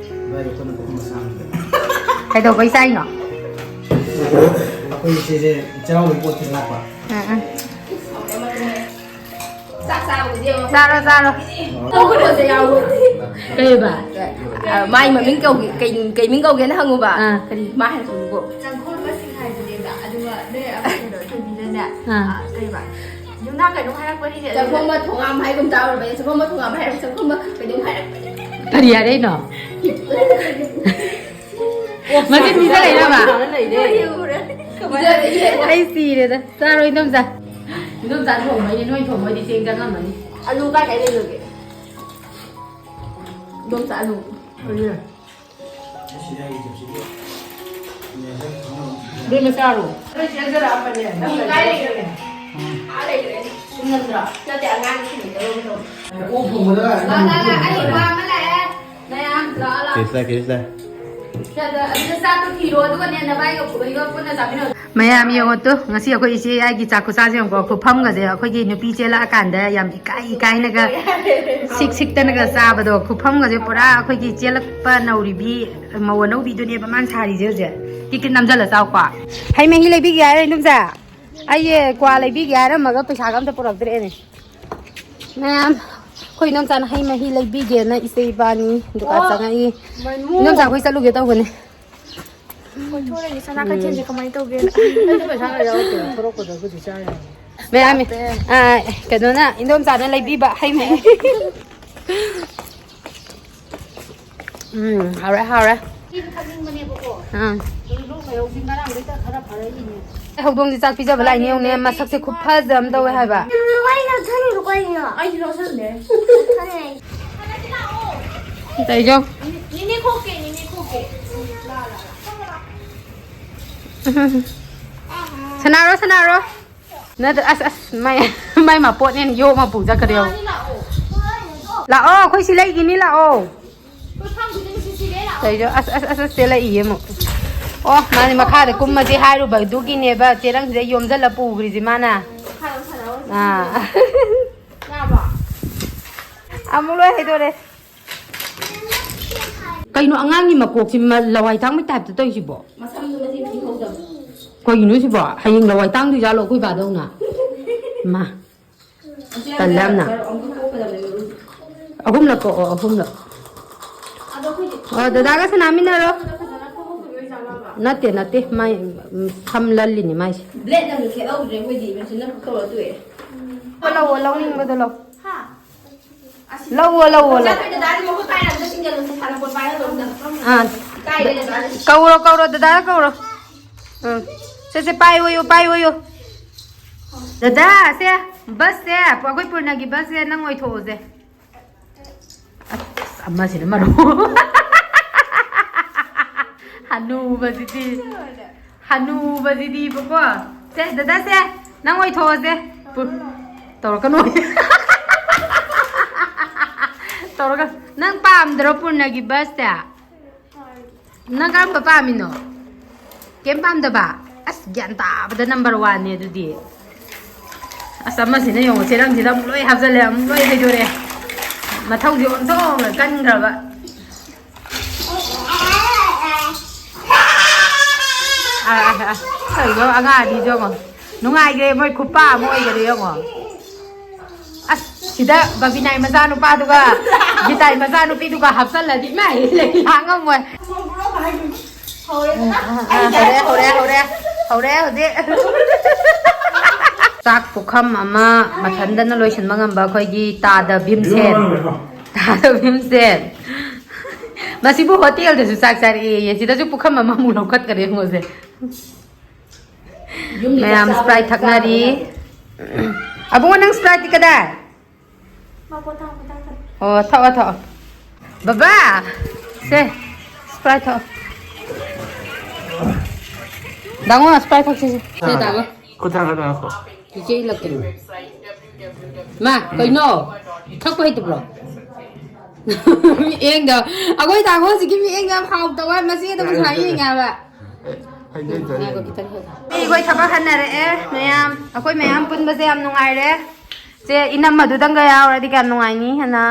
ꯏꯕꯥꯏꯒꯤ ꯈꯨꯠꯅ ꯄꯣꯛꯄ ꯃꯆꯥ ꯑꯃ ꯂꯩ꯫ ꯀꯩꯗꯧꯕꯩ ꯆꯥꯏꯅꯣ? ꯑꯩꯈꯣꯏ ꯏꯆꯦꯁꯦ ꯆꯩꯔꯥꯎꯕꯒꯤ ꯄꯣꯠ ꯊꯤꯜꯂꯛꯄ꯫ ꯎꯝ, ꯎꯝ꯫ ꯆꯥꯛ ꯆꯥꯕꯗꯤ ꯌꯦꯡꯉꯣ꯫ ꯆꯥꯔꯣ, ꯆꯥꯔꯣ꯫ ꯇꯧꯕꯗꯣ ꯌꯥꯎꯋꯣ꯫ ꯀꯩꯕ? ꯑ, ꯃꯥꯏ ꯃꯃꯤꯡ ꯀꯧꯒꯦ-, ꯀꯩ, ꯀꯩ ꯃꯤꯡ ꯀꯧꯒꯦꯅ ꯍꯪꯉꯨꯕ꯫ ꯑꯥ꯫ ꯀꯔꯤ? ꯃꯥ ꯍꯥꯏꯔꯛꯄꯅꯤꯀꯣ꯫ ꯆꯪꯈꯣꯜ ꯃꯁꯤꯡ ꯍꯥꯏꯕꯅꯦꯕ꯫ ꯑꯗꯨꯒ ꯅꯣꯏ ꯑꯃ ꯀꯩꯅꯣ, ꯊꯣꯏꯕꯤꯅꯅꯦ, ꯑꯥ꯫ ꯑ, ꯀꯩꯕ? ꯌꯨꯝꯅꯥꯛ ꯀꯩꯅꯣꯝ ꯍꯥꯏꯔꯛꯄꯅꯤꯅꯦ꯫ ꯆꯪꯈꯣꯜ ꯃꯊꯣꯡ ꯉꯥꯝ ꯍꯥꯏꯒꯨꯝ ꯇꯥꯔꯨꯔꯕꯅꯦ꯫ ꯆꯪꯈꯣꯜ ꯃꯊꯣꯡ ꯉꯥꯝ ꯍꯥꯏꯔꯛꯄ, ꯆꯪꯈꯣꯜ ꯃ-, ꯀꯩꯅꯣꯝ ꯍꯥꯏꯔꯛꯄꯅꯦ꯫ ꯀꯔꯤ ꯍꯥꯏꯔꯛꯏꯅꯣ? ꯃꯆꯤꯟ ꯊꯤꯖꯜꯂꯛꯏꯔꯕ? ꯂꯩꯔꯦ꯫ ꯑꯩ ꯁꯤꯔꯦꯗ꯫ ꯆꯥꯔꯣ, ꯏꯟꯗꯣꯝꯆꯥ꯫ ꯏꯟꯗꯣꯝꯆꯥ ꯊꯣꯡꯕꯩꯅꯦ, ꯅꯣꯏ ꯊꯣꯡꯕꯩꯗꯤ ꯆꯦꯡ ꯆꯪꯉꯝꯃꯅꯤ꯫ ꯑꯂꯨ ꯀꯥꯏ ꯀꯥꯏ ꯂꯩꯈ꯭ꯔꯒꯦ? ꯏꯗꯣꯝꯆꯥ ꯑꯂꯨ꯫ ꯏꯕꯦꯝꯃ ꯆꯥꯔꯣ꯫ ꯂꯣꯏ ꯆꯦꯟꯖꯔꯛꯑꯕꯅꯦ꯫ ꯅꯪ ꯀꯥꯏ ꯂꯩꯈ꯭ꯔꯒꯦ? ꯑꯥ ꯂꯩꯈ꯭ꯔꯦ꯫ ꯁꯨꯝ ꯅꯠꯇ꯭ꯔꯣ? ꯅꯠꯇꯦ, ꯑꯉꯥꯡꯒꯤ ꯊꯤꯟꯕꯤꯗꯧꯔꯕꯗꯣ꯫ ꯑꯣꯛ ꯊꯣꯡꯕꯗ ꯂꯥꯛꯑꯦ, ꯂꯥꯛꯑꯦ, ꯑꯩ ꯋꯥ ꯑꯃ ꯂꯥꯛꯑꯦ꯫ ꯃꯌꯥꯝ ꯂꯥꯛꯑꯣ, ꯂꯥꯛꯑꯣ꯫ ꯀꯦꯁ ꯂꯥꯛꯑꯦ, ꯀꯦꯁ ꯂꯥꯛꯑꯦ꯫ ꯁꯤꯗ, ꯑꯗꯨꯗ ꯆꯥꯛꯇꯣ ꯊꯤꯔꯣ, ꯑꯗꯨꯒꯅꯦ ꯅꯕꯥꯏꯒ ꯄꯨꯔꯒ ꯄꯨꯟꯅ ꯆꯥꯃꯤꯟꯅꯧ꯫ ꯃꯌꯥꯝ ꯌꯦꯡꯉꯣ ꯇꯨ, ꯉꯁꯤ ꯑꯩꯈꯣꯏ ꯏꯆꯦ ꯌꯥꯏꯒꯤ ꯆꯥꯛ ꯈꯨꯆꯥꯁꯦ ꯌꯦꯡꯉꯨꯀꯣ꯫ ꯈꯨꯐꯝꯒꯁꯦ ꯑꯩꯈꯣꯏꯒꯤ ꯅꯨꯄꯤ ꯆꯦꯜꯂꯛꯑꯀꯥꯟꯗ ꯌꯥꯝ ꯏꯀꯥꯏ ꯏꯀꯥꯏꯅꯒ ꯁꯤꯛ ꯁꯤꯛꯇꯅꯒ ꯆꯥꯕꯗꯣ꯫ ꯈꯨꯐꯝꯒꯁꯦ ꯄꯨꯔꯥ ꯑꯩꯈꯣꯏꯒꯤ ꯆꯦꯜꯂꯛꯄ ꯅꯧꯔꯤꯕꯤ ꯃꯧ ꯑꯅꯧꯕꯤꯗꯨꯅꯦꯕ ꯃꯥꯅ ꯁꯥꯔꯤꯁꯦ ꯍꯧꯖꯤꯛ꯫ ꯀꯤꯠ ꯀꯤꯠ ꯅꯝꯖꯜꯂ ꯆꯥꯎꯀꯣ꯫ ꯍꯩ ꯃꯍꯤ ꯂꯩꯕꯤꯒꯦ ꯍꯥꯏꯔꯣ ꯏꯗꯣꯝꯆꯥ? ꯑꯩ ꯀ꯭ꯋꯥ ꯂꯩꯕꯤꯒꯦ ꯍꯥꯏꯔꯝꯃꯒ ꯄꯩꯁꯥꯒ ꯑꯝꯇ ꯄꯨꯔꯛꯇ꯭ꯔꯦꯅꯦ꯫ ꯃꯌꯥꯝ, ꯑꯩꯈꯣꯏ ꯏꯗꯣꯝꯆꯥꯅ ꯍꯩ ꯃꯍꯤ ꯂꯩꯕꯤꯒꯦꯅ ꯏꯆꯦ ꯏꯕꯥꯅꯤ ꯗꯨꯀꯥꯟ ꯑꯣ, ꯆꯪꯉꯛꯏ꯫ ꯃꯅꯨ꯫ ꯏꯗꯣꯝꯆꯥ ꯑꯩꯈꯣꯏ ꯆꯠꯂꯨꯒꯦ ꯇꯧꯕꯅꯦ꯫ ꯀꯣꯏꯊꯣꯔꯛꯏ ꯁꯅꯥ ꯀꯩꯊꯦꯜꯁꯦ ꯀꯃꯥꯏꯅ ꯇꯧꯒꯦꯅ꯫ ꯑꯩꯁꯨ ꯄꯩꯁꯥꯒ ꯌꯥꯎꯔꯛꯇꯦ, ꯊꯣꯔꯛꯄꯗꯕꯨꯗꯤ ꯆꯥ ꯌꯥꯅꯤ꯫ ꯃꯌꯥꯝ, ꯂꯥꯛꯇꯦ꯫ ꯑ, ꯀꯩꯅꯣꯅ, ꯏꯗꯣꯝꯆꯥꯅ ꯂꯩꯕꯤꯕ ꯍꯩ ꯃꯍꯤ꯫ ꯎꯝ, ꯍꯥꯎꯔꯦ, ꯍꯥꯎꯔꯦ꯫ ꯏꯁꯤꯡ ꯊꯛꯅꯤꯡꯕꯅꯦꯕꯀꯣ꯫ ꯑꯥ꯫ ꯑꯗꯨ ꯂꯣꯛ ꯂꯩꯍꯧꯕꯤ ꯉꯔꯥꯡꯗꯩ ꯈꯔ ꯐꯔꯛꯏꯅꯦ꯫ ꯍꯧꯗꯣꯡꯁꯦ ꯆꯥꯛ ꯄꯤꯖꯕ ꯂꯥꯛꯏꯅꯦ ꯌꯦꯡꯉꯨꯅꯦ, ꯃꯁꯛꯁꯦ ꯈꯨꯐꯖ ꯑꯃ ꯇꯧꯋꯦ ꯍꯥꯏꯕ꯫ ꯅꯪ ꯂꯣꯏ ꯂꯧꯁꯜꯂꯤꯗꯣ ꯀꯩꯒꯤꯅꯣ? ꯑꯩꯗꯤ ꯂꯧꯁꯜꯂꯦ꯫ ꯂꯧꯁꯜꯂꯦ꯫ ꯀꯩꯖꯣ? ꯅꯤꯅꯦ ꯈꯣꯛꯀꯦ, ꯅꯤꯅꯦ ꯈꯣꯛꯀꯦ꯫ ꯂꯥ, ꯂꯥ, ꯂꯥ꯫ ꯁꯅꯥꯔꯣ, ꯁꯅꯥꯔꯣ꯫ ꯅꯠꯇ꯭ꯔ-, ꯑꯁ, ꯑꯁ, ꯃꯥꯏ, ꯃꯥꯏ ꯃꯄꯣꯠꯅꯦꯅ ꯌꯣꯝꯃ ꯄꯨ ꯆꯠꯈ꯭ꯔꯦ ꯌꯦꯡꯉꯨ꯫ ꯂꯥꯛꯑꯣ, ꯑꯩꯈꯣꯏ ꯁꯤ ꯂꯩꯈꯤꯅꯤ, ꯂꯥꯛꯑꯣ꯫ ꯀꯩꯅꯣ? ꯑꯁ, ꯑꯁ, ꯑꯁ, ꯑꯁ, ꯆꯦꯜꯂꯛꯏꯌꯦ ꯑꯃꯨꯛ꯫ ꯑꯣ, ꯃꯥꯅꯦ, ꯃꯈꯥꯗ ꯀꯨꯝꯃꯁꯦ ꯍꯥꯏꯔꯨꯕꯗꯨꯒꯤꯅꯦꯕ ꯆꯦꯔꯪꯁꯤꯗ ꯌꯣꯝꯁꯤꯜꯂ ꯄꯨꯈ꯭ꯔꯤꯁꯦ ꯃꯥꯅ꯫ ꯑꯥ꯫ ꯑꯃꯨꯛ ꯂꯣꯏ ꯍꯩꯗꯣꯔꯦ꯫ ꯀꯩꯅꯣ ꯑꯉꯥꯡꯒꯤ ꯃꯀꯣꯛꯁꯤ ꯃ-, ꯂꯋꯥꯏ ꯇꯥꯡꯕꯩ ꯇꯥꯏꯞꯇ ꯇꯧꯔꯤꯁꯤꯕꯣ? ꯃꯁꯝꯗꯣ ꯃꯁꯤ ꯄꯤꯍꯧꯗꯕ꯫ ꯀꯩꯒꯤꯅꯣ ꯁꯤꯕꯣ? ꯍꯌꯦꯡ ꯂꯋꯥꯏ ꯇꯥꯡꯗꯣꯏꯖꯥꯠꯂꯣ ꯑꯩꯈꯣꯏ ꯕꯥꯗꯧꯅ? ꯃꯥ꯫ ꯇꯜꯂꯦ ꯌꯥꯝꯅ꯫ ꯑꯃꯨꯛ ꯀꯣꯛꯀꯗꯕꯅꯦ ꯃꯔꯨꯗꯤ꯫ ꯑꯍꯨꯝꯂꯛ ꯀꯣꯛꯑꯣ, ꯑꯍꯨꯝꯂꯛ꯫ ꯑꯗꯣ ꯑꯩꯈꯣꯏꯗꯤ ꯑꯣ, ꯗꯗꯥꯒ ꯁꯥꯟꯅꯃꯤꯟꯅꯔꯣ꯫ ꯐꯖꯅ ꯊꯣꯛꯂꯛꯇꯕꯩ ꯖꯥꯠꯂꯕ? ꯅꯠꯇꯦ, ꯅꯠꯇꯦ, ꯃꯥꯏ, ꯎꯝ, ꯁꯝ ꯂꯜꯂꯤꯅꯦ ꯃꯥꯏꯁꯦ꯫ ꯕ꯭ꯂꯦꯗꯅ ꯈꯦꯠꯍꯧꯗ꯭ꯔꯦ ꯑꯩꯈꯣꯏꯗꯤ, ꯃꯦꯆꯤꯟꯅ ꯇꯧꯔ ꯇꯣꯛꯑꯦ꯫ ꯂꯧꯑꯣ, ꯂꯧꯅꯤꯡꯕꯗꯣ ꯂꯧ꯫ ꯍꯥ? ꯂꯧꯑꯣ, ꯂꯧꯑꯣ, ꯂꯧ꯫ ꯆꯠꯈ꯭ꯔꯦ, ꯗꯗꯥꯗꯤ ꯃꯈꯨꯠ ꯄꯥꯏꯔꯝꯗ ꯁꯤꯡꯖꯜꯂꯨꯁꯦ, ꯁꯥꯟꯅꯄꯣꯠ ꯄꯥꯏꯍꯜꯂꯣ꯫ ꯑꯥ꯫ ꯏꯀꯥꯏꯔꯦ, ꯗꯗꯥꯗꯤ꯫ ꯀꯧꯔꯣ, ꯀꯧꯔꯣ, ꯗꯗꯥ ꯀꯧꯔꯣ꯫ ꯎꯝ꯫ ꯁꯦ, ꯁꯦ, ꯄꯥꯏꯌꯣꯌꯣ, ꯄꯥꯏꯌꯣꯌꯣ꯫ ꯗꯗꯥ, ꯁꯦ꯫ ꯕꯁꯁꯦ, ꯑꯩꯈꯣꯏ ꯄꯨꯔꯅꯒꯤ ꯕꯁꯁꯦ ꯅꯪ ꯑꯣꯏꯊꯣꯛꯑꯣꯁꯦ꯫ ꯑꯁ, ꯑꯃꯁꯤꯅ ꯃꯔꯨ꯫ ꯍꯅꯨꯕꯁꯤꯗꯤ꯫ ꯍꯅꯨꯕꯁꯤꯗꯤꯕꯀꯣ꯫ ꯁꯦ, ꯗꯗꯥꯁꯦ, ꯅꯪ ꯑꯣꯏꯊꯣꯛꯑꯁꯦ꯫ ꯄꯨ-, ꯇꯧꯔꯛꯀꯅꯨ꯫ ꯇꯧꯔꯒ, ꯅꯪ ꯄꯥꯝꯗ꯭ꯔꯣ ꯄꯨꯔꯅꯒꯤ ꯕꯁꯁꯦ? ꯅꯪ ꯀꯔꯝꯕ ꯄꯥꯝꯃꯤꯅꯣ? ꯀꯩꯝ ꯄꯥꯝꯗꯕ? ꯑꯁ, ꯒ꯭ꯌꯥꯟ ꯇꯥꯕꯗ ꯅꯝꯕꯔ ꯋꯥꯟꯅꯦ ꯑꯗꯨꯗꯤ꯫ ꯑꯁ, ꯑꯃꯁꯤꯅ ꯌꯦꯡꯉꯣ, ꯆꯦꯔꯪꯁꯤꯗ ꯑꯃꯨꯛ ꯂꯣꯏ ꯍꯥꯞꯆꯜꯂꯦ, ꯑꯃꯨꯛ ꯂꯣꯏ ꯍꯩꯗꯣꯔꯛꯑꯦ꯫ ꯃꯊꯧꯁꯦ ꯑꯣꯟꯊꯣꯛꯅ ꯀꯟꯈ꯭ꯔꯕ꯫ ꯑꯥ, ꯑꯥ, ꯑꯥ꯫ ꯀꯩꯅꯣ, ꯑꯉꯥꯡ ꯑꯅꯤꯁꯨ ꯌꯦꯡꯉꯣ꯫ ꯅꯨꯡꯉꯥꯏꯈ꯭ꯔꯦ, ꯃꯣꯏ ꯈꯨꯄꯥ ꯑꯃ ꯑꯣꯏꯈꯔꯦ ꯌꯦꯡꯉꯣ꯫ ꯑꯁ, ꯁꯤꯗ ꯕꯕꯤꯅꯥꯏ ꯃꯆꯥꯅꯨꯄꯥꯗꯨꯒ ꯒꯤꯇꯥꯏ ꯃꯆꯥꯅꯨꯄꯤꯗꯨꯒ ꯍꯥꯞꯆꯜꯂꯗꯤ ꯏꯃꯥꯏ, ꯂꯩ ꯂꯥꯡ ꯉꯝꯃꯣꯏ꯫ ꯑꯥ, ꯍꯧꯔꯦ, ꯍꯧꯔꯦ, ꯍꯧꯔꯦ꯫ ꯍꯧꯔꯦ ꯍꯧꯖꯤꯛ꯫ ꯆꯥꯛ ꯄꯨꯈꯝ ꯑꯃ ꯃꯊꯟꯗꯅ ꯂꯣꯏꯁꯤꯟꯕ ꯉꯝꯕ ꯑꯩꯈꯣꯏꯒꯤ ꯇꯥꯗ ꯚꯤꯝꯁꯦꯟ꯫ ꯇꯥꯗ ꯚꯤꯝꯁꯦꯟ꯫ ꯃꯁꯤꯕꯨ ꯍꯣꯇꯦꯜꯗꯁꯨ ꯆꯥꯛ ꯆꯥꯔꯛꯑꯦꯌꯦ꯫ ꯁꯤꯗꯁꯨ ꯄꯨꯈꯝ ꯑꯃꯃꯨꯛ ꯂꯧꯈꯠꯈꯔꯦ ꯌꯦꯡꯉꯣꯁꯦ꯫ ꯌꯨꯝꯒꯤ ꯃꯌꯥꯝ ꯆꯥꯛ ꯆꯥꯕ Sprite ꯊꯛꯅꯔꯤ꯫ ꯆꯥꯕ ꯑꯕꯨꯡꯉꯣ, ꯅꯪ Spriteꯇꯤ ꯀꯗꯥꯏ? ꯃꯥ ꯄꯣꯊꯥ, ꯄꯣꯊꯥ, ꯄꯣꯊꯥ꯫ ꯑꯣ, ꯊꯛꯑꯣ, ꯊꯛꯑꯣ꯫ ꯕꯕꯥ, ꯁꯦ, Sprite ꯊꯛꯑꯣ꯫ ꯗꯥꯉꯣ, Sprite ꯊꯛꯁꯤ, ꯁꯦ꯫ ꯁꯦ, ꯇꯥꯕ꯫ ꯈꯨꯠ ꯊꯥꯡꯒꯠꯂꯣ, ꯉꯥꯏꯈꯣ꯫ ꯆꯤꯆꯦ ꯏꯜꯂꯛꯀꯦ꯫ ꯃꯥ, ꯀꯩꯅꯣ? ꯊꯛꯄ ꯍꯩꯇꯕ꯭ꯔꯣ? ꯃꯤꯠꯌꯦꯡꯗꯣ, ꯑꯩꯈꯣꯏ ꯗꯥꯉꯣ ꯍꯧꯖꯤꯛꯀꯤ ꯃꯤꯠꯌꯦꯡꯗꯣ ꯌꯥꯝ ꯍꯥꯎꯇꯕ, ꯃꯆꯦꯗꯕꯨ ꯁꯨꯃꯥꯏꯅ ꯌꯦꯡꯉꯦ ꯍꯥꯏꯕ꯫ ꯍꯩꯅꯩ, ꯍꯩꯅꯩ꯫ ꯉꯥꯏꯈꯣ, ꯈꯤꯇꯪ ꯈꯛ꯫ ꯑꯩꯈꯣꯏ ꯊꯕꯛ ꯍꯟꯅꯔꯛꯑꯦ ꯃꯌꯥꯝ꯫ ꯑꯩꯈꯣꯏ ꯃꯌꯥꯝ ꯄꯨꯟꯕꯁꯦ ꯌꯥꯝ ꯅꯨꯡꯉꯥꯏꯔꯦ꯫ ꯆꯦ, ꯏꯅꯝꯃꯗꯨꯗꯪꯒ ꯌꯥꯎꯔꯗꯤ ꯀꯌꯥꯝ ꯅꯨꯡꯉꯥꯏꯅꯤ ꯍꯦꯟꯅ꯫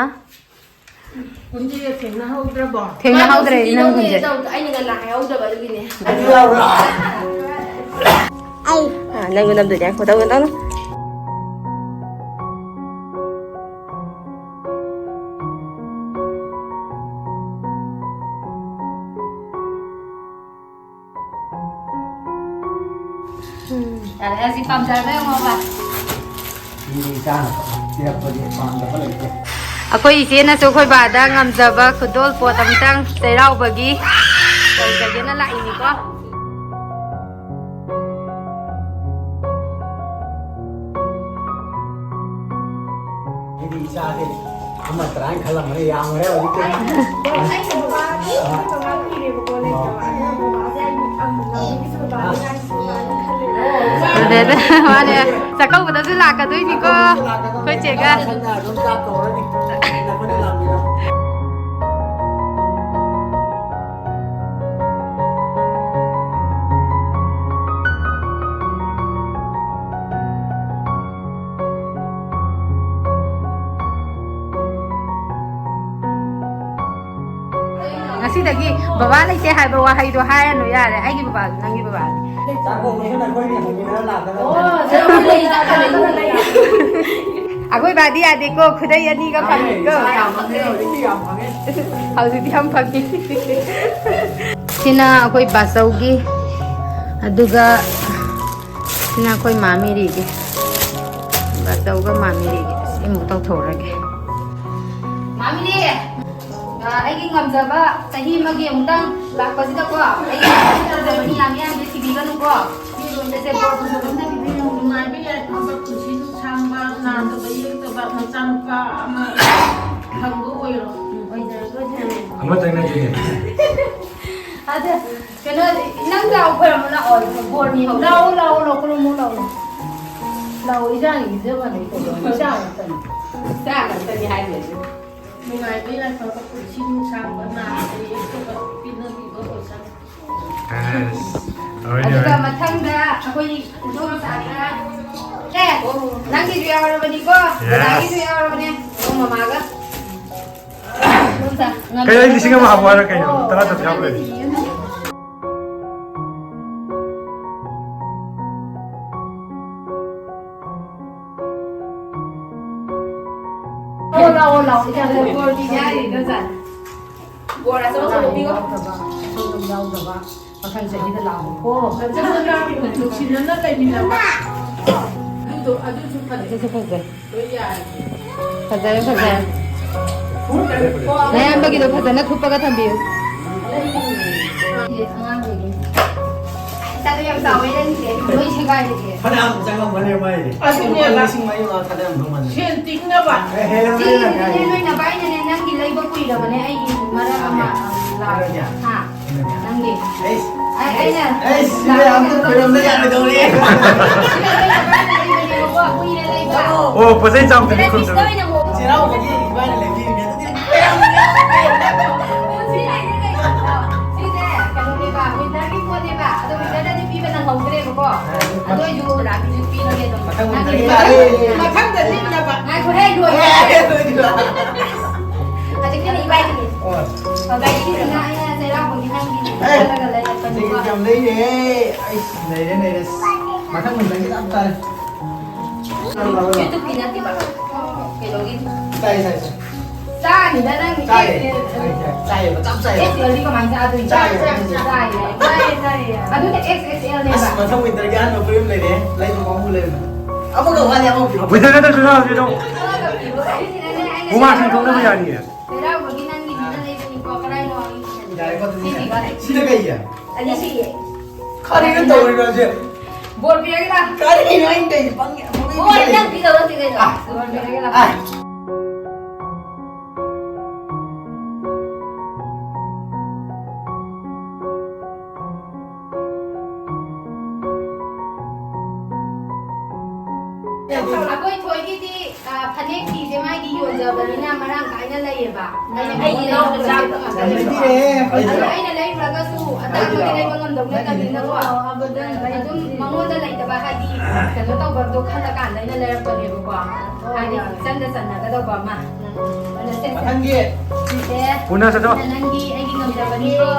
ꯀꯨꯟꯖꯤꯠ ꯊꯦꯡꯅꯍꯧꯗ꯭ꯔꯕꯣ? ꯊꯦꯡꯅꯍꯧꯗ꯭ꯔꯦ, ꯃꯥꯗꯣ ꯁꯨꯇꯤ ꯏꯅꯝ ꯂꯧꯅꯦ ꯀꯨꯟꯖꯤꯠ꯫ ꯇꯧꯗ-, ꯑꯩꯅ ꯉꯟꯅ ꯍꯥꯏꯍꯧꯗꯕ ꯑꯗꯨꯒꯤꯅꯦ꯫ ꯑꯩ, ꯑꯥ, ꯅꯪꯁꯨ ꯅꯝꯗꯣꯏꯅꯦ꯫ ꯐꯣꯇꯣ ꯅꯝ-, ꯌꯥꯔꯦ, ꯍꯧꯖꯤꯛ ꯄꯥꯝꯖꯔꯕ ꯌꯦꯡꯉꯣꯕ꯫ ꯃꯤꯒꯤ ꯆꯥꯅꯕ ꯄꯤꯔꯛꯄꯗꯤ ꯄꯥꯝꯗꯕ ꯂꯩꯇꯦ꯫ ꯑꯩꯈꯣꯏ ꯏꯆꯦꯅꯁꯨ ꯑꯩꯈꯣꯏ ꯕꯥꯗ ꯉꯝꯖꯕ ꯈꯨꯗꯣꯜ ꯄꯣꯠ ꯑꯝꯇꯪ ꯆꯩꯔꯥꯎꯕꯒꯤ ꯇꯧꯖꯒꯦꯅ ꯂꯥꯛꯏꯅꯤꯀꯣ꯫ ꯆꯥꯁꯦ꯫ ꯑꯃ ꯇꯔꯥ ꯈꯜꯂꯝꯕꯅ ꯌꯥꯝꯈ꯭ꯔꯦ ꯍꯧꯖꯤꯛꯇꯤ꯫ ꯑꯩꯅ ꯕꯕꯥ, ꯑꯩꯈꯣꯏ ꯕꯕꯥ ꯀꯨꯏꯔꯦꯕꯀꯣ ꯂꯩꯇꯕ꯫ ꯑꯗꯨꯅ ꯕꯕꯥꯁꯦ ꯑꯩ ꯑꯃꯨꯛ ꯅꯧꯕꯒꯤꯁꯨ ꯕꯕꯥꯒꯤ ꯉꯥꯏꯁꯨ ꯕꯕꯥꯒꯤ ꯈꯜꯂꯦꯕ꯫ ꯑꯗꯨꯗꯩꯗ ꯃꯥꯅꯦ ꯆꯥꯛꯀꯧꯕꯗꯁꯨ ꯂꯥꯛꯀꯗꯣꯏꯅꯤꯀꯣ ꯑꯩꯈꯣꯏ ꯆꯦꯒ꯫ ꯁꯝꯅ ꯑꯗꯨꯝ ꯆꯥꯛ ꯀꯧꯔꯅꯤ꯫ ꯅꯈꯣꯏꯅ ꯂꯥꯛꯄꯤꯔꯣ꯫ ꯉꯁꯤꯗꯒꯤ ꯕꯕꯥ ꯂꯩꯇꯦ ꯍꯥꯏꯕ ꯋꯥꯍꯩꯗꯣ ꯍꯥꯏꯔꯅꯨ ꯌꯥꯔꯦ꯫ ꯑꯩꯒꯤ ꯕꯕꯥꯁꯨ ꯅꯪꯒꯤ ꯕꯕꯥꯅꯤ꯫ ꯆꯥꯛꯀꯧꯕꯁꯨ ꯅꯈꯣꯏꯅꯤ ꯍꯧꯕꯤꯔ ꯂꯥꯛꯀꯗꯕꯅꯤ꯫ ꯑꯩꯈꯣꯏ ꯕꯥꯗꯤ ꯌꯥꯗꯦꯀꯣ, ꯈꯨꯗꯩ ꯑꯅꯤꯒ ꯐꯪꯉꯤꯀꯣ꯫ ꯄꯩꯁꯥ ꯌꯥꯝ ꯐꯪꯉꯦ, ꯍꯧꯖꯤꯛꯇꯤ ꯌꯥꯝ ꯐꯪꯉꯦ꯫ ꯍꯧꯖꯤꯛꯇꯤ ꯌꯥꯝ ꯐꯪꯉꯤ꯫ ꯁꯤꯅ ꯑꯩꯈꯣꯏ ꯕꯥꯆꯧꯒꯤ, ꯑꯗꯨꯒ ꯁꯤꯅ ꯑꯩꯈꯣꯏ ꯃꯥꯃꯤꯔꯤꯒꯤ꯫ ꯕꯥꯆꯧꯒ ꯃꯥꯃꯤꯔꯤꯒꯤ꯫ ꯁꯤ ꯑꯃꯨꯛ ꯇꯧꯊꯣꯛꯎꯔꯒꯦ꯫ ꯃꯥꯃꯤꯔꯤ! ꯑ, ꯑꯩꯒꯤ ꯉꯝꯖꯕ ꯆꯍꯤ ꯑꯃꯒꯤ ꯑꯃꯨꯛꯇꯪ ꯂꯥꯛꯄꯁꯤꯗꯀꯣ, ꯑꯩꯒꯤ ꯉꯝꯖꯕ ꯃꯤ ꯌꯥꯝ ꯌꯥꯝꯗꯤ ꯊꯤꯕꯤꯒꯅꯨꯀꯣ꯫ ꯐꯤꯔꯣꯟꯗꯁꯦ ꯕꯣꯔ ꯐꯖꯕ ꯑꯝꯇ ꯄꯤꯕꯤꯌꯨ꯫ ꯅꯨꯡꯉꯥꯏꯕ ꯌꯥꯏꯐꯕ ꯄꯨꯟꯁꯤ ꯅꯨꯡꯁꯥꯡꯕ, ꯅꯥꯗꯕ ꯌꯦꯛꯇꯕ ꯅꯆꯥꯅꯨꯄꯥ ꯑꯃ ꯐꯪꯕ ꯑꯣꯏꯔꯣ꯫ ꯑꯃꯇꯪ ꯅꯠꯇꯦꯅꯦ꯫ ꯑꯗ ꯀꯩꯅꯣ, ꯅꯪ ꯂꯥꯛꯑꯣ, ꯈꯣꯏꯔꯝꯃꯣ ꯂꯥꯛꯑꯣ, ꯕꯣꯔ ꯅꯤꯍꯧꯁꯦ꯫ ꯂꯥꯛꯑꯣ, ꯂꯥꯛꯑꯣ, ꯂꯥꯛꯑꯣ, ꯈꯨꯔꯨꯝꯃꯣ ꯂꯥꯛꯑꯣ꯫ ꯂꯥꯛꯑꯣ, ꯏꯆꯥꯒꯤ ꯄꯤꯖꯕꯅꯦ, ꯏꯆꯥ ꯉꯥꯛꯇꯅꯤ꯫ ꯏꯆꯥ ꯉꯥꯛꯇꯅꯤ ꯍꯥꯏꯁꯦ꯫ ꯅꯨꯡꯉꯥꯏꯕ ꯌꯥꯏꯐꯕ ꯄꯨꯟꯁꯤ ꯅꯨꯡꯁꯥꯡꯕ ꯅꯥꯗ ꯌꯦꯛꯇꯕ ꯄꯤꯅꯕꯤꯕ ꯑꯣꯏꯁꯅꯨ꯫ ꯑꯁ, ꯑꯗꯨꯒ ꯃꯊꯪꯗ ꯑꯩꯈꯣꯏ ꯏꯗꯣꯝꯆꯥꯒ, ꯑꯦ, ꯅꯪꯒꯤꯁꯨ ꯌꯥꯎꯔꯕꯅꯤꯀꯣ, ꯌꯦꯁ꯫ ꯗꯗꯥꯒꯤꯁꯨ ꯌꯥꯎꯔꯕꯅꯦ, ꯑꯣ, ꯃꯃꯥꯒ꯫ ꯏꯗꯣꯝꯆꯥ, ꯉꯝꯗꯕ ꯀꯩ, ꯑꯩ ꯂꯤꯁꯤꯡ ꯑꯃ ꯍꯥꯞꯄꯣ ꯍꯥꯏꯔꯣ ꯀꯩꯅꯣ? ꯇꯔꯥ ꯆꯠꯄ ꯌꯥꯎꯕ ꯂꯩ꯫ ꯂꯥꯛꯑꯣ, ꯂꯥꯛꯑꯣ, ꯂꯥꯛꯑꯣ꯫ ꯏꯆꯥ, ꯕꯣꯔ ꯄꯤꯖꯔꯤ, ꯏꯗꯣꯝꯆꯥ꯫ ꯕꯣꯔ ꯑꯆꯧ ꯑꯆꯧꯕ ꯄꯤꯌꯣ꯫ ꯌꯥꯎꯗꯕ, ꯁꯣꯝꯗ ꯌꯥꯎꯗꯕ, ꯃꯊꯪ ꯆꯍꯤꯗ ꯂꯥꯛꯑꯣꯀꯣ꯫ ꯐꯖꯅ ꯅꯨꯡꯁꯤꯅꯅ ꯂꯩꯃꯤꯟꯅꯕ꯫ ꯑꯗꯨꯗꯣ, ꯑꯗꯨꯁꯨ ꯐꯖꯩ꯫ ꯑꯗꯨꯁꯨ ꯐꯖꯩ꯫ ꯂꯣꯏ ꯌꯥꯏ꯫ ꯐꯖꯔꯦ, ꯐꯖꯔꯦ꯫ ꯅꯌꯥꯝꯕꯒꯤꯗꯣ ꯐꯖꯅ ꯊꯨꯞꯄꯒ ꯊꯝꯕꯤꯌꯨ꯫ ꯑꯉꯥꯡꯈꯩꯒꯤ꯫ ꯏꯆꯥꯗꯣ ꯌꯥꯝ ꯆꯥꯎꯋꯦ ꯅꯪꯒꯤꯁꯦ꯫ ꯂꯣꯏ ꯀꯥꯏꯗꯒꯤ? ꯐꯅꯌꯥꯝ ꯆꯪꯉꯝꯒꯅꯤ ꯃꯥꯏꯗꯤ꯫ ꯑꯗꯨꯅꯦꯕ꯫ ꯂꯨꯄꯥ ꯂꯤꯁꯤꯡ ꯃꯔꯤ ꯃꯉꯥ ꯊꯥꯗꯔꯝꯗꯧ ꯃꯥꯜꯂꯦ꯫ ꯁꯦꯟ ꯇꯤꯡꯅꯕ꯫ ꯑꯦ, ꯍꯦꯜꯂꯝꯒꯅꯤ ꯅꯪ ꯁꯤꯒꯤꯗꯤꯅꯦ ꯀꯥꯏꯗꯤ꯫ ꯅꯣꯏ ꯅꯕꯥꯏꯅꯅꯦ ꯅꯪꯒꯤ ꯂꯩꯕ ꯀꯨꯏꯔꯕꯅꯦ ꯑꯩꯒꯤ ꯃꯔꯛ ꯑꯃ, ꯍꯥꯏꯔꯒꯦ꯫ ꯂꯥꯛ-, ꯍꯥꯏꯔꯒꯦ꯫ ꯍꯥ? ꯍꯥꯏꯔꯒꯦ꯫ ꯅꯪꯒꯤ꯫ ꯑꯩꯁ꯫ ꯑꯩ-, ꯑꯩꯅ ꯑꯩꯁ, ꯁꯤꯗ ꯂꯥꯛ-, ꯑꯝꯇ ꯈꯣꯏꯔꯝꯗ ꯌꯥꯔꯣꯏꯗꯧꯔꯤ꯫ ꯁꯤꯗ ꯂꯩꯕ ꯅꯕꯥꯏꯅ ꯂꯩꯕꯅꯦꯕꯀꯣ, ꯀꯨꯏꯔꯦ ꯂꯩꯕ꯫ ꯑꯣ, ꯄꯣꯠ ꯆꯩ ꯆꯥꯝꯕꯗꯤ ꯈꯨꯝ ꯆꯪꯉꯦ꯫ ꯆꯩꯔꯥꯎꯕꯒꯤ ꯏꯕꯥꯅꯤ ꯂꯩꯕꯤꯔꯤꯅꯦ꯫ ꯑꯗꯨꯗꯤ ꯁꯤꯁꯦ ꯀꯩꯅꯣꯅꯦꯕ, ꯋꯤꯟꯇꯔꯒꯤ ꯄꯣꯠꯅꯦꯕ꯫ ꯑꯗꯣ ꯋꯤꯟꯇꯔꯗꯗꯤ ꯄꯤꯕ ꯅꯪꯍꯧꯗ꯭ꯔꯦꯕꯀꯣ꯫ ꯑꯗꯨ ꯑꯣꯏꯁꯨ ꯔꯥꯕꯤꯁꯨ ꯄꯤꯔꯒꯦ ꯑꯗꯨꯝ꯫ ꯃꯊꯪ ꯋꯤꯟꯇꯔꯒꯤ ꯅꯪꯒꯤ ꯂꯥꯛꯑꯦ꯫ ꯃꯊꯪꯗ ꯂꯤꯠꯅꯕ꯫ ꯉꯥꯏꯈꯣꯍꯦ, ꯂꯣꯏꯔꯦ꯫ ꯑꯦ, ꯂꯣꯏꯗ꯭ꯔꯤꯕ? ꯍꯧꯖꯤꯛꯀꯤꯅ ꯏꯕꯥꯏꯒꯤꯅꯤ꯫ ꯑꯣ꯫ ꯑꯣ, ꯒꯥꯔꯤꯁꯤꯅ ꯑꯩꯅ ꯆꯩꯔꯥꯎꯕꯒꯤ ꯅꯪꯒꯤꯅꯤ ꯑꯦ, ꯈꯜꯂꯒ ꯂꯩꯔꯛꯄꯅꯤꯀꯣ꯫ ꯁꯤꯒꯤ ꯌꯥꯝ ꯂꯩꯔꯦ꯫ ꯑꯩꯁ, ꯅꯩꯔꯦ, ꯅꯩꯔꯦ꯫ ꯃꯊꯪ ꯋꯤꯟꯇꯔꯒꯤ ꯆꯞ ꯆꯥꯔꯦ꯫ ꯌꯨꯇꯨꯕꯀꯤ ꯅꯠꯇꯦꯕ꯫ ꯀꯩꯅꯣꯒꯤ꯫ ꯇꯥꯏ, ꯇꯥꯏ, ꯇꯥꯏ꯫ ꯆꯥꯅꯤꯗ ꯅꯪ ꯆꯥꯏꯌꯦ꯫ X L. ꯆꯥꯏꯌꯦ, ꯆꯥꯏꯌꯦ, ꯆꯞ ꯆꯥꯏꯌꯦ꯫ ꯑꯦꯛꯁ ꯑꯦꯜꯗꯤ ꯀꯃꯥꯏꯅ ꯆꯥꯗꯣꯏꯅꯣ? ꯆꯥꯏꯌꯦ, ꯆꯥꯏꯌꯦ, ꯆꯥꯏꯌꯦ꯫ ꯆꯥꯏꯌꯦ, ꯆꯥꯏꯌꯦ꯫ ꯑꯗꯨꯅ ꯑꯦꯛꯁ ꯑꯦꯛꯁ ꯑꯦꯜꯅꯦꯕ꯫ ꯑꯁ, ꯃꯊꯪ ꯋꯤꯟꯇꯔꯒꯤ ꯑꯍꯥꯟꯕ ꯐꯨꯔꯤꯠ ꯂꯩꯔꯦ꯫ ꯂꯩꯕ ꯀꯥꯡꯕꯨ ꯂꯩꯕꯅꯦ꯫ ꯑꯃꯒ ꯋꯥꯠꯂꯤ, ꯑꯃꯒ ꯄꯤꯔꯣ꯫ ꯋꯤꯟꯇꯔ ꯅꯠꯇ꯭ꯔꯁꯨ ꯌꯥꯎꯔꯁꯤ ꯑꯗꯨꯝ꯫ ꯑꯃꯒ ꯄꯤꯔꯣ꯫ ꯑꯩꯁꯤꯅꯅꯦ, ꯑꯩꯅ ꯍꯨꯃꯥꯡ ꯁꯦꯡꯗꯣꯛꯅꯕ ꯌꯥꯅꯤꯌꯦ꯫ ꯆꯩꯔꯥꯎꯕꯒꯤ ꯅꯪꯒꯤ ꯃꯤꯅ ꯂꯩꯕꯅꯤꯀꯣ, ꯀꯗꯥꯏꯅꯣ ꯑꯩ ꯊꯤꯖꯟꯒꯦ꯫ ꯌꯥꯔꯦꯀꯣ, ꯑꯗꯨꯗꯤ꯫ ꯁꯤꯁꯤꯒ꯫ ꯁꯤꯅ ꯀꯩꯒꯤ? ꯑꯅꯤꯁꯤꯒꯤ꯫ ꯀꯔꯤꯅꯣ ꯇꯧꯔꯤꯕꯁꯦ? ꯕꯣꯔ ꯄꯤꯔꯒꯦ ꯂꯥ? ꯀꯔꯤꯅꯣ ꯑꯩꯅ ꯇꯧꯔꯤꯁꯦ? ꯄꯪꯉꯦ꯫ ꯍꯣꯏ, ꯅꯪ ꯄꯤꯗꯧ ꯅꯠꯇꯦ ꯀꯩꯅꯣ꯫ ꯑꯥ꯫ ꯕꯣꯔ ꯄꯤꯔꯒꯦ ꯂꯥ? ꯑꯥ꯫ ꯑꯩꯈꯣꯏ ꯊꯣꯏꯒꯤꯗꯤ, ꯑ, ꯐꯅꯦꯛ ꯐꯤꯁꯦ ꯃꯥꯒꯤ ꯌꯣꯟꯖꯕꯅꯤꯅ ꯃꯔꯥꯡ ꯀꯥꯏꯅ ꯂꯩꯌꯦꯕ꯫ ꯑꯩꯅ ꯑꯩꯒꯤ ꯃꯉꯣꯟꯗ ꯂꯧꯕ ꯌꯣꯟꯕꯁꯦ ꯆꯥꯕ ꯉꯥꯛꯇꯅꯦꯕ꯫ ꯂꯩꯕꯤꯔꯦ, ꯑꯩꯈꯣꯏꯁꯨ꯫ ꯑꯗꯨ ꯑꯩꯅ ꯂꯩꯔꯨꯔꯒꯁꯨ ꯑꯇꯥꯡꯕꯗꯤ ꯂꯩꯕ ꯉꯝꯗꯧ ꯅꯠꯇꯕꯅꯤꯅꯀꯣ꯫ ꯑꯗꯨꯝ ꯃꯉꯣꯟꯗ ꯂꯩꯇꯕ ꯍꯥꯏꯗꯤ ꯀꯩꯅꯣ ꯇꯧꯕꯗꯣ ꯈꯜꯂꯀꯥꯟꯗ ꯑꯩꯅ ꯂꯩꯔꯛꯄꯅꯦꯕꯀꯣ꯫ ꯍꯥꯏꯗꯤ ꯏꯆꯟꯗ ꯆꯟꯅꯒꯗꯧꯕ ꯑꯃ꯫ ꯑꯗꯨꯅ ꯁꯦ, ꯁꯦ꯫ ꯃꯊꯪꯒꯤ꯫ ꯁꯤꯁꯦ꯫ ꯄꯨꯟꯅ ꯆꯠꯂꯣ꯫ ꯅꯪꯒꯤ ꯑꯩꯒꯤ ꯉꯝꯖꯕꯅꯤꯀꯣ꯫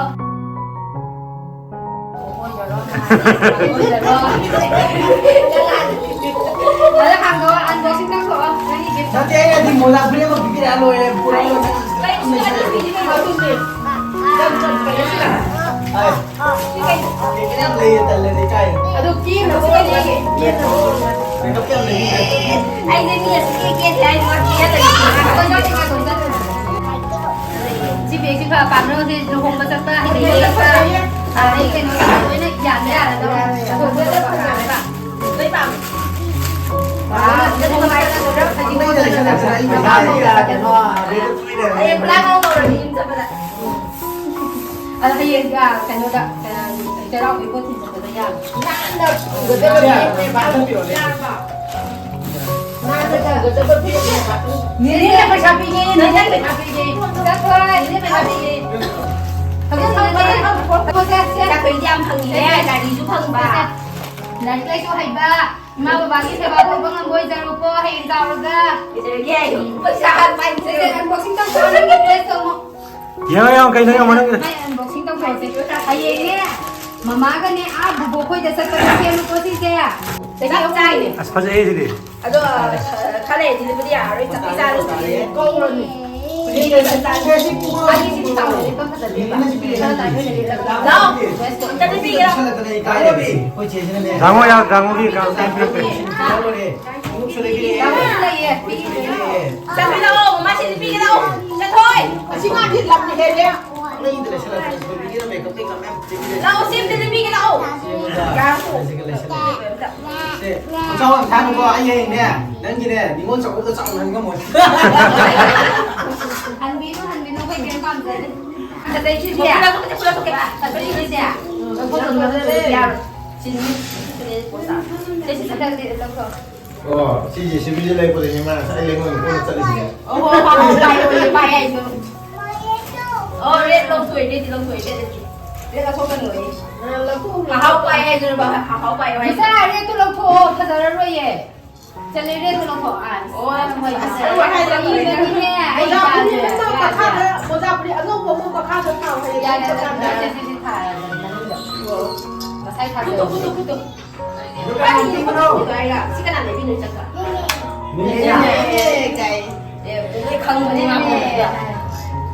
ꯑꯗ ꯍꯥꯡꯗꯣꯛꯑꯣ, unboxing ꯇꯧꯊꯣꯛꯑꯣ, ꯅꯪꯒꯤ gift꯫ ꯅꯠꯇꯦ, ꯑꯩꯅꯗꯤ ꯃꯣꯖꯥ ꯐꯨꯔꯤꯠ ꯑꯃ ꯄꯤꯕꯤꯔꯛꯑ ꯂꯣꯏꯔꯦ, ꯄꯨꯔꯛꯑꯣ꯫ ꯀꯩꯁꯨ ꯅꯠꯇꯦ, ꯄꯤꯕꯤꯔꯛꯑꯣ, ꯑꯗꯨꯅꯦ꯫ ꯌꯥꯝ ꯆꯝꯕꯅꯦ ꯁꯤꯅ꯫ ꯑꯥꯏ꯫ ꯁꯤ ꯀꯩꯅꯣ? ꯀꯩꯀꯩ ꯌꯥꯝ ꯂꯩꯌꯦ, ꯇꯜꯂꯦ, ꯏꯀꯥꯏ꯫ ꯑꯗꯨ ꯀꯦꯅꯕ ꯑꯣꯏꯅ ꯂꯩꯒꯦ, ꯀꯦꯅꯕ ꯑꯣꯏꯅ꯫ Makeup ꯀꯌꯥꯝ ꯂꯩꯕꯤꯒꯦ? ꯑꯩꯗꯤ ꯃꯤ ꯑꯁꯨꯛ ꯀꯦ ꯀꯦꯗꯦ ꯍꯥꯏ ꯅꯣꯠ ꯀꯦꯗꯕꯅꯤ꯫ ꯁꯤ ꯕꯦꯒꯁꯤ ꯐ ꯄꯥꯝꯅꯕꯁꯦ ꯂꯨꯍꯣꯡꯕ ꯆꯠꯄ ꯍꯩꯕ ꯑꯗꯩ ꯀꯩꯅꯣ ꯂꯣꯏꯅ ꯌꯥꯅ ꯌꯥꯔꯗꯧꯅꯦ꯫ ꯍꯌꯦꯡ ꯄꯨꯂꯥ ꯉꯥꯎ ꯇꯧꯔꯅꯤ ꯌꯨꯝ ꯆꯠꯄꯗ꯫ ꯑꯗꯣ ꯍꯌꯦꯡ, ꯑ, ꯀꯩꯅꯣꯗ, ꯑ, ꯆꯩꯔꯥꯎꯕꯒꯤ ꯄꯣꯠ ꯊꯤꯟ ꯆꯠꯄꯗ ꯌꯥꯕ꯫ ꯅꯥꯟꯅ ꯄꯨꯒꯗꯕꯅꯦ꯫ ꯅꯦꯅꯦꯅ ꯄꯩꯁꯥ ꯄꯤꯒꯦ, ꯅꯦꯅꯦꯅ ꯄꯩꯁꯥ ꯄꯤꯒꯦ꯫ ꯆꯠꯈ꯭ꯔꯣ, ꯅꯦꯅꯦ ꯄꯩꯁꯥ ꯄꯤꯒꯦ꯫ ꯍꯧꯖꯤꯛ ꯆꯠꯈ꯭ꯔꯣ, ꯆꯠꯈ꯭ꯔꯣ, ꯆꯠꯈ꯭ꯔꯣ꯫ ꯆꯠꯈ꯭ꯔꯣ, ꯆꯠꯈ꯭ꯔꯣ꯫ ꯒꯥꯔꯤꯁꯨ ꯐꯪꯕ꯫ ꯂꯥꯏꯔꯤꯛ ꯂꯥꯏꯁꯨ ꯍꯩꯕ꯫ ꯏꯃꯥ ꯕꯕꯥꯒꯤ ꯁꯦꯕꯥ ꯇꯧꯕ ꯉꯝꯕ ꯑꯣꯏꯖꯔꯣꯀꯣ, ꯍꯌꯦꯡ ꯆꯥꯎꯔꯒ꯫ ꯀꯩꯗꯧꯔꯒꯦ? ꯄꯩꯁꯥ ꯍꯥꯟꯅ ꯄꯥꯏꯁꯦ꯫ ꯁꯦ, unboxing ꯇꯧꯊꯣꯛꯑꯣ, ꯅꯪꯒꯤ dress ꯇꯣ ꯑꯃꯨꯛ꯫ ꯌꯦꯡꯉꯣ, ꯌꯦꯡꯉꯣ, ꯀꯩꯅꯣ ꯌꯦꯡꯉꯣ, ꯅꯪꯒꯤ꯫ ꯃꯥꯏ unboxing ꯇꯧꯊꯣꯛꯑꯁꯦ꯫ ꯍꯌꯦꯡꯅꯦ, ꯃꯃꯥꯒꯅꯦ, ꯑꯥ ꯕꯨꯕꯣꯛ ꯈꯣꯏꯗ ꯆꯠꯄꯗ ꯁꯦꯝꯃꯨꯀꯣ ꯁꯤꯁꯦ꯫ ꯆꯞ ꯆꯥꯏꯅꯦ꯫ ꯑꯁ, ꯐꯖꯩꯌꯦ ꯁꯤꯗꯤ꯫ ꯑꯗꯣ, ꯑ, ꯈꯔ ꯂꯩꯔꯗꯤ ꯂꯤꯠꯄꯗꯤ ꯌꯥꯔꯔꯣꯏ, ꯆꯥꯛꯄꯤ ꯆꯥꯔꯨꯗ꯭ꯔꯤ꯫ ꯀꯧꯔꯅꯤ꯫ ꯑꯅꯤꯁꯤꯗꯤ ꯇꯥꯎꯔꯗꯤ ꯈꯔ ꯐꯖꯗꯦꯕ꯫ ꯈꯔ ꯇꯥꯏ ꯑꯣꯏꯅ ꯂꯤꯠꯂꯒ꯫ ꯂꯥꯛꯑꯣ꯫ ꯑꯝꯇ ꯂꯤꯠꯄꯤꯒꯦ ꯂꯥꯛꯑꯣ꯫ ꯖꯥꯃꯣ ꯌꯥ-, ꯖꯥꯃꯣꯒꯤ ꯀꯥꯡ ꯄꯤꯔꯛꯀꯦ꯫ ꯖꯥꯃꯣ ꯌꯥ-, ꯖꯥꯃꯣꯒꯤ ꯀꯥꯡ ꯄꯤꯔꯛꯀꯦ꯫ ꯂꯥꯛꯑꯣ꯫ ꯂꯩꯌꯦ꯫ ꯆꯠꯄꯤ ꯂꯥꯛꯑꯣ, ꯃꯃꯥꯁꯤ ꯂꯤꯠꯄꯤꯒꯦ ꯂꯥꯛꯑꯣ꯫ ꯆꯠꯊꯣꯏ꯫ ꯑꯁꯤ ꯃꯥꯗꯤ ꯂꯝ ꯍꯦꯜꯂꯦ꯫ ꯂꯥꯛꯑꯣ, ꯁꯤ ꯑꯝꯇ ꯂꯤꯠꯄꯤꯒꯦ ꯂꯥꯛꯑꯣ꯫ ꯌꯥꯔꯕꯣ? ꯁꯦ, ꯈꯨꯆꯥꯎ ꯌꯥꯝ ꯊꯥꯅꯨꯀꯣ, ꯑꯩ ꯍꯌꯦꯡꯅꯦ, ꯅꯪꯒꯤꯅꯦ, ꯅꯤꯉꯣꯜ ꯆꯥꯛꯀꯧꯕꯗ ꯆꯥꯎꯅ ꯍꯟ ꯉꯝꯃꯣꯏ꯫ ꯍꯟꯕꯤꯅꯨ, ꯍꯟꯕꯤꯅꯨ, ꯑꯩꯈꯣꯏ ꯀꯩꯝ ꯄꯥꯝꯖꯗꯦ꯫ ꯑꯗꯩ ꯁꯤꯁꯦ, ꯄꯨꯂꯞ ꯊꯣꯛꯀꯦ, ꯄꯨꯂꯞ ꯊꯣꯛꯀꯦ꯫ ꯑꯗꯩ ꯁꯤꯁꯦ, ꯂꯧꯊꯣꯛꯀꯅꯨ, ꯂꯧꯊꯣꯛꯀꯅꯨ, ꯌꯥꯔꯣꯏ꯫ ꯁꯤ ꯃꯤ, ꯁꯤ ꯃꯤ ꯄꯣꯠ ꯇꯥꯕ꯫ ꯁꯦ, ꯁꯤ ꯃꯊꯪꯗꯤ ꯂꯧꯊꯣꯛ꯫ ꯑꯣ, ꯁꯤꯁꯦ ꯁꯤꯕꯤꯁꯦ ꯂꯩꯔꯛꯄꯗꯒꯤ ꯃꯥ ꯉꯁꯥꯏ ꯂꯩꯉꯣꯏ ꯀꯣꯟꯅ ꯆꯠꯂꯤꯁꯤꯅꯦ꯫ ꯑꯣ, ꯍꯣ, ꯍꯣ, ꯍꯣ, ꯄꯥꯏꯌꯣ, ꯄꯥꯏꯌꯣ, ꯄꯥꯏ ꯍꯥꯏꯁꯦ꯫ ꯑꯣ, red ꯂꯧꯊꯣꯛꯑꯦ, redꯇꯤ ꯂꯧꯊꯣꯛꯑꯦ, redꯇꯤ꯫ Red ꯂꯧꯊꯣꯛꯀꯅꯨ ꯑꯩ꯫ ꯑꯍꯥꯎ ꯄꯥꯏ ꯍꯥꯏꯗꯨꯅ ꯕꯥ-, ꯑꯍꯥꯎ ꯄꯥꯏꯌꯣ ꯍꯥꯏꯁꯦ꯫ ꯃꯆꯥ, redꯇꯨ ꯂꯧꯊꯣꯛꯑꯣ, ꯐꯖꯔꯔꯣꯏꯌꯦ꯫ ꯆꯠꯂꯦ, redꯇꯨ ꯂꯧꯊꯣꯛꯑꯣ꯫ ꯑꯥ, ꯑꯣ, ꯍꯣꯏ, ꯍꯣꯏ, ꯍꯣꯏ꯫ ꯃꯤꯅꯅꯦ, ꯑꯩ ꯃꯣꯖꯥ ꯐꯨꯔꯤꯠ ꯌꯥꯗꯦ, ꯑꯃ ꯌꯥꯗꯦ꯫ ꯃꯈꯥꯗ, ꯃꯣꯖꯥ ꯐꯨꯔꯤꯠ ꯑꯅꯧꯕ ꯑꯃ ꯃꯈꯥꯗ ꯊꯥꯎ ꯍꯥꯏꯌꯦ꯫ ꯌꯥꯔꯦ, ꯌꯥꯔꯦ, ꯌꯥꯔꯦ, ꯁꯤ, ꯁꯤ ꯊꯥꯔꯦ, ꯃꯅꯨꯡꯗ꯫ ꯃꯁꯥꯏ ꯊꯥꯔꯦ꯫ ꯐꯨꯠꯇꯣ, ꯐꯨꯠꯇꯣ, ꯐꯨꯠꯇꯣ꯫ ꯀꯥꯏꯗ ꯌꯦꯡꯕꯅꯣ? ꯍꯥꯏꯔ ꯁꯤ ꯀꯅꯥ ꯂꯩꯕꯤꯅꯣ ꯆꯠꯄ? ꯅꯦꯅꯦꯅ꯫ ꯅꯦꯅꯦ ꯀꯥꯏ꯫ ꯑꯦ, ꯂꯣꯏ ꯈꯪꯕꯅꯦ ꯃꯥ ꯈꯪꯕꯅꯦ꯫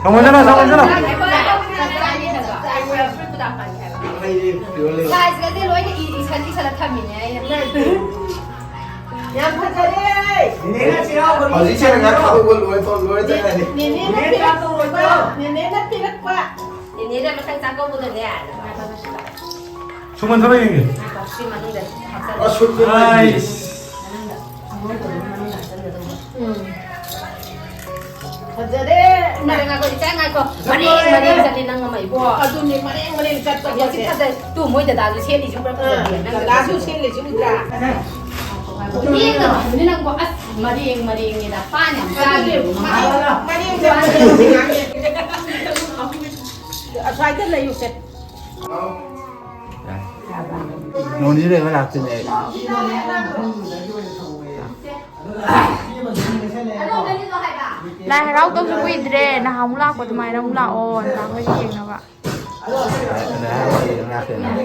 ꯁꯪꯉꯣꯏꯗꯅ, ꯁꯪꯉꯣꯏꯗꯅ꯫ ꯉꯥꯏꯈꯣ, ꯉꯥꯏꯈꯣ, ꯉꯥꯏꯈꯣ, ꯉꯥꯏꯈꯣ, ꯉꯥꯏꯈꯣ꯫ ꯐꯨꯔꯤꯠ ꯀꯗꯥ ꯐꯥꯅꯤ ꯍꯥꯏꯕ? ꯑꯩꯗꯤ ꯄꯤꯌꯣꯔ ꯂꯩꯕ꯫ Sizeꯒꯁꯦ ꯂꯣꯏꯅ ꯏ-, ꯏꯁꯜ-, ꯏꯁꯜꯂ ꯊꯝꯃꯤꯅꯦ ꯑꯩꯅ꯫ ꯌꯥꯝ ꯐꯖꯔꯦ꯫ ꯅꯦꯅꯦꯅ ꯆꯩꯔꯥꯎꯕ ꯍꯧꯖꯤꯛ ꯁꯦꯠꯅ ꯉꯥꯏ ꯊꯥꯗꯣꯛꯄ ꯂꯣꯏ ꯇꯧ-, ꯂꯣꯏ ꯆꯠꯈ꯭ꯔꯅꯤ꯫ ꯅꯦꯅꯦꯅ ꯅꯦꯅꯦ ꯄꯤꯔꯛꯄ, ꯆꯩꯔꯥꯎꯕ ꯂꯣꯏꯗ꯭ꯔꯣ? ꯅꯦꯅꯦꯅ ꯄꯤꯔꯛꯄ꯫ ꯅꯦꯅꯦꯅ ꯃꯊꯪ ꯆꯥꯛꯀꯧꯕꯗꯅꯦ꯫ ꯁꯨꯃꯟ ꯊꯣꯛꯂꯛꯏ꯫ ꯁꯤ ꯃꯅꯨꯡꯗ ꯍꯥꯞꯆꯜꯂꯣ꯫ ꯑꯁ, ꯁꯨꯠ ꯐꯨꯠ ꯑꯥꯏꯁ꯫ ꯃꯅꯨꯡꯗ, ꯑꯉꯧꯕꯗꯨ ꯃꯅꯨꯡꯗ ꯍꯥꯞꯆꯟꯒꯗꯧꯕ꯫ ꯎꯝ꯫ ꯐꯖꯔꯦ꯫ ꯉꯥꯏꯈꯣ, ꯉꯥꯏꯈꯣ, ꯏꯆꯥ ꯉꯥꯏꯈꯣ꯫ ꯃꯔꯦꯡ ꯃꯔꯦꯡ ꯆꯠꯂꯤ ꯅꯪ ꯑꯃ ꯏꯕꯣ꯫ ꯑꯗꯨꯅꯤ, ꯃꯔꯦꯡ ꯃꯔꯦꯡ ꯆꯠꯄ ꯍꯧꯖꯤꯛ ꯄꯣꯠꯁꯦ꯫ ꯐꯖꯩ꯫ ꯇꯨ ꯃꯣꯏ ꯗꯗꯥꯁꯨ ꯁꯦꯠꯂꯤꯁꯨ ꯄꯨꯔꯥ ꯐꯖꯗꯦ꯫ ꯑꯥ, ꯅꯪ ꯗꯗꯥꯁꯨ ꯁꯦꯠꯂꯤꯁꯤ ꯎꯗ꯭ꯔꯥ? ꯌꯦꯡꯒꯅꯨ, ꯅꯪꯕꯨ ꯑꯁ ꯃꯔꯦꯡ ꯃꯔꯦꯡꯅꯤꯅ ꯄꯥꯟ ꯌꯥꯝ ꯑꯗꯨꯅꯤ, ꯆꯥꯈꯤꯕꯅꯤ꯫ ꯃꯔꯦꯡ, ꯃꯔꯦꯡ ꯆꯠꯄ꯫ ꯑꯁ꯭ꯋꯥꯏꯗ ꯂꯩꯌꯨꯁꯦ꯫ ꯅꯣꯡ ꯅꯤꯅꯤ ꯂꯩꯕ ꯂꯥꯛꯇꯣꯏꯅꯦ ꯑꯩ꯫ ꯂꯥꯏ ꯍꯔꯥꯎꯗꯧꯁꯨ ꯀꯨꯏꯗ꯭ꯔꯦ, ꯅꯍꯥꯟꯃꯨꯛ ꯂꯥꯛꯄ ꯑꯗꯨꯃꯥꯏꯅ ꯑꯃꯨꯛ ꯂꯥꯛꯑꯣ, ꯅꯍꯥꯟꯈꯣꯏꯗꯤ ꯌꯦꯡꯅꯕ꯫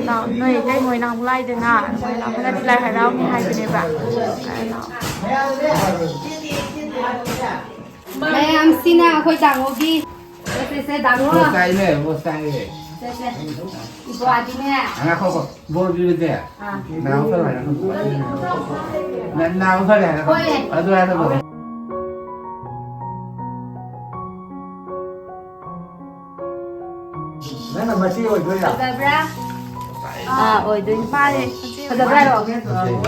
ꯂꯥꯛꯑꯣ, ꯅꯣꯏ ꯏꯇꯩ ꯃꯣꯏ ꯅꯍꯥꯟꯃꯨꯛ ꯂꯥꯛꯏꯗꯅ, ꯑꯗꯨꯃꯥꯏꯅ ꯍꯟꯗꯛꯇꯤ ꯂꯥꯏ ꯍꯔꯥꯎꯅꯤ ꯍꯥꯏꯕꯅꯦꯕ꯫ ꯃꯌꯥꯝꯁꯤꯅ ꯑꯩꯈꯣꯏ ꯇꯥꯃꯣꯒꯤ ꯁꯦ, ꯁꯦ, ꯁꯦ, ꯗꯥꯡꯉꯣ꯫ ꯄꯣꯁ ꯇꯥꯏꯅꯦ, ꯄꯣꯁ ꯇꯥꯏꯌꯦ꯫ ꯁꯦ, ꯁꯦ꯫ ꯏꯕꯣ ꯑꯗꯨꯅꯦ꯫ ꯉꯥꯏꯈꯣꯀꯣ, ꯕꯣꯔ ꯄꯤꯕꯁꯦ꯫ ꯑꯥ꯫ ꯅꯥꯕ ꯐꯔꯣꯏ ꯍꯥꯏꯔꯣ꯫ ꯅꯥꯕ ꯐꯔꯣꯏ ꯍꯥꯏꯔꯣ꯫ ꯍꯣꯏ꯫ ꯑꯗꯨ ꯍꯥꯏꯔꯣ꯫ ꯅꯪꯅ ꯃꯆꯦ ꯑꯣꯏꯗꯣꯏꯔꯥ? ꯐꯖꯕ꯭ꯔꯥ? ꯑꯥ, ꯑꯣꯏꯗꯣꯏꯅꯤ꯫ ꯐꯥꯔꯦ꯫ ꯐꯖꯕ꯭ꯔꯥ ꯍꯥꯏꯔꯣ?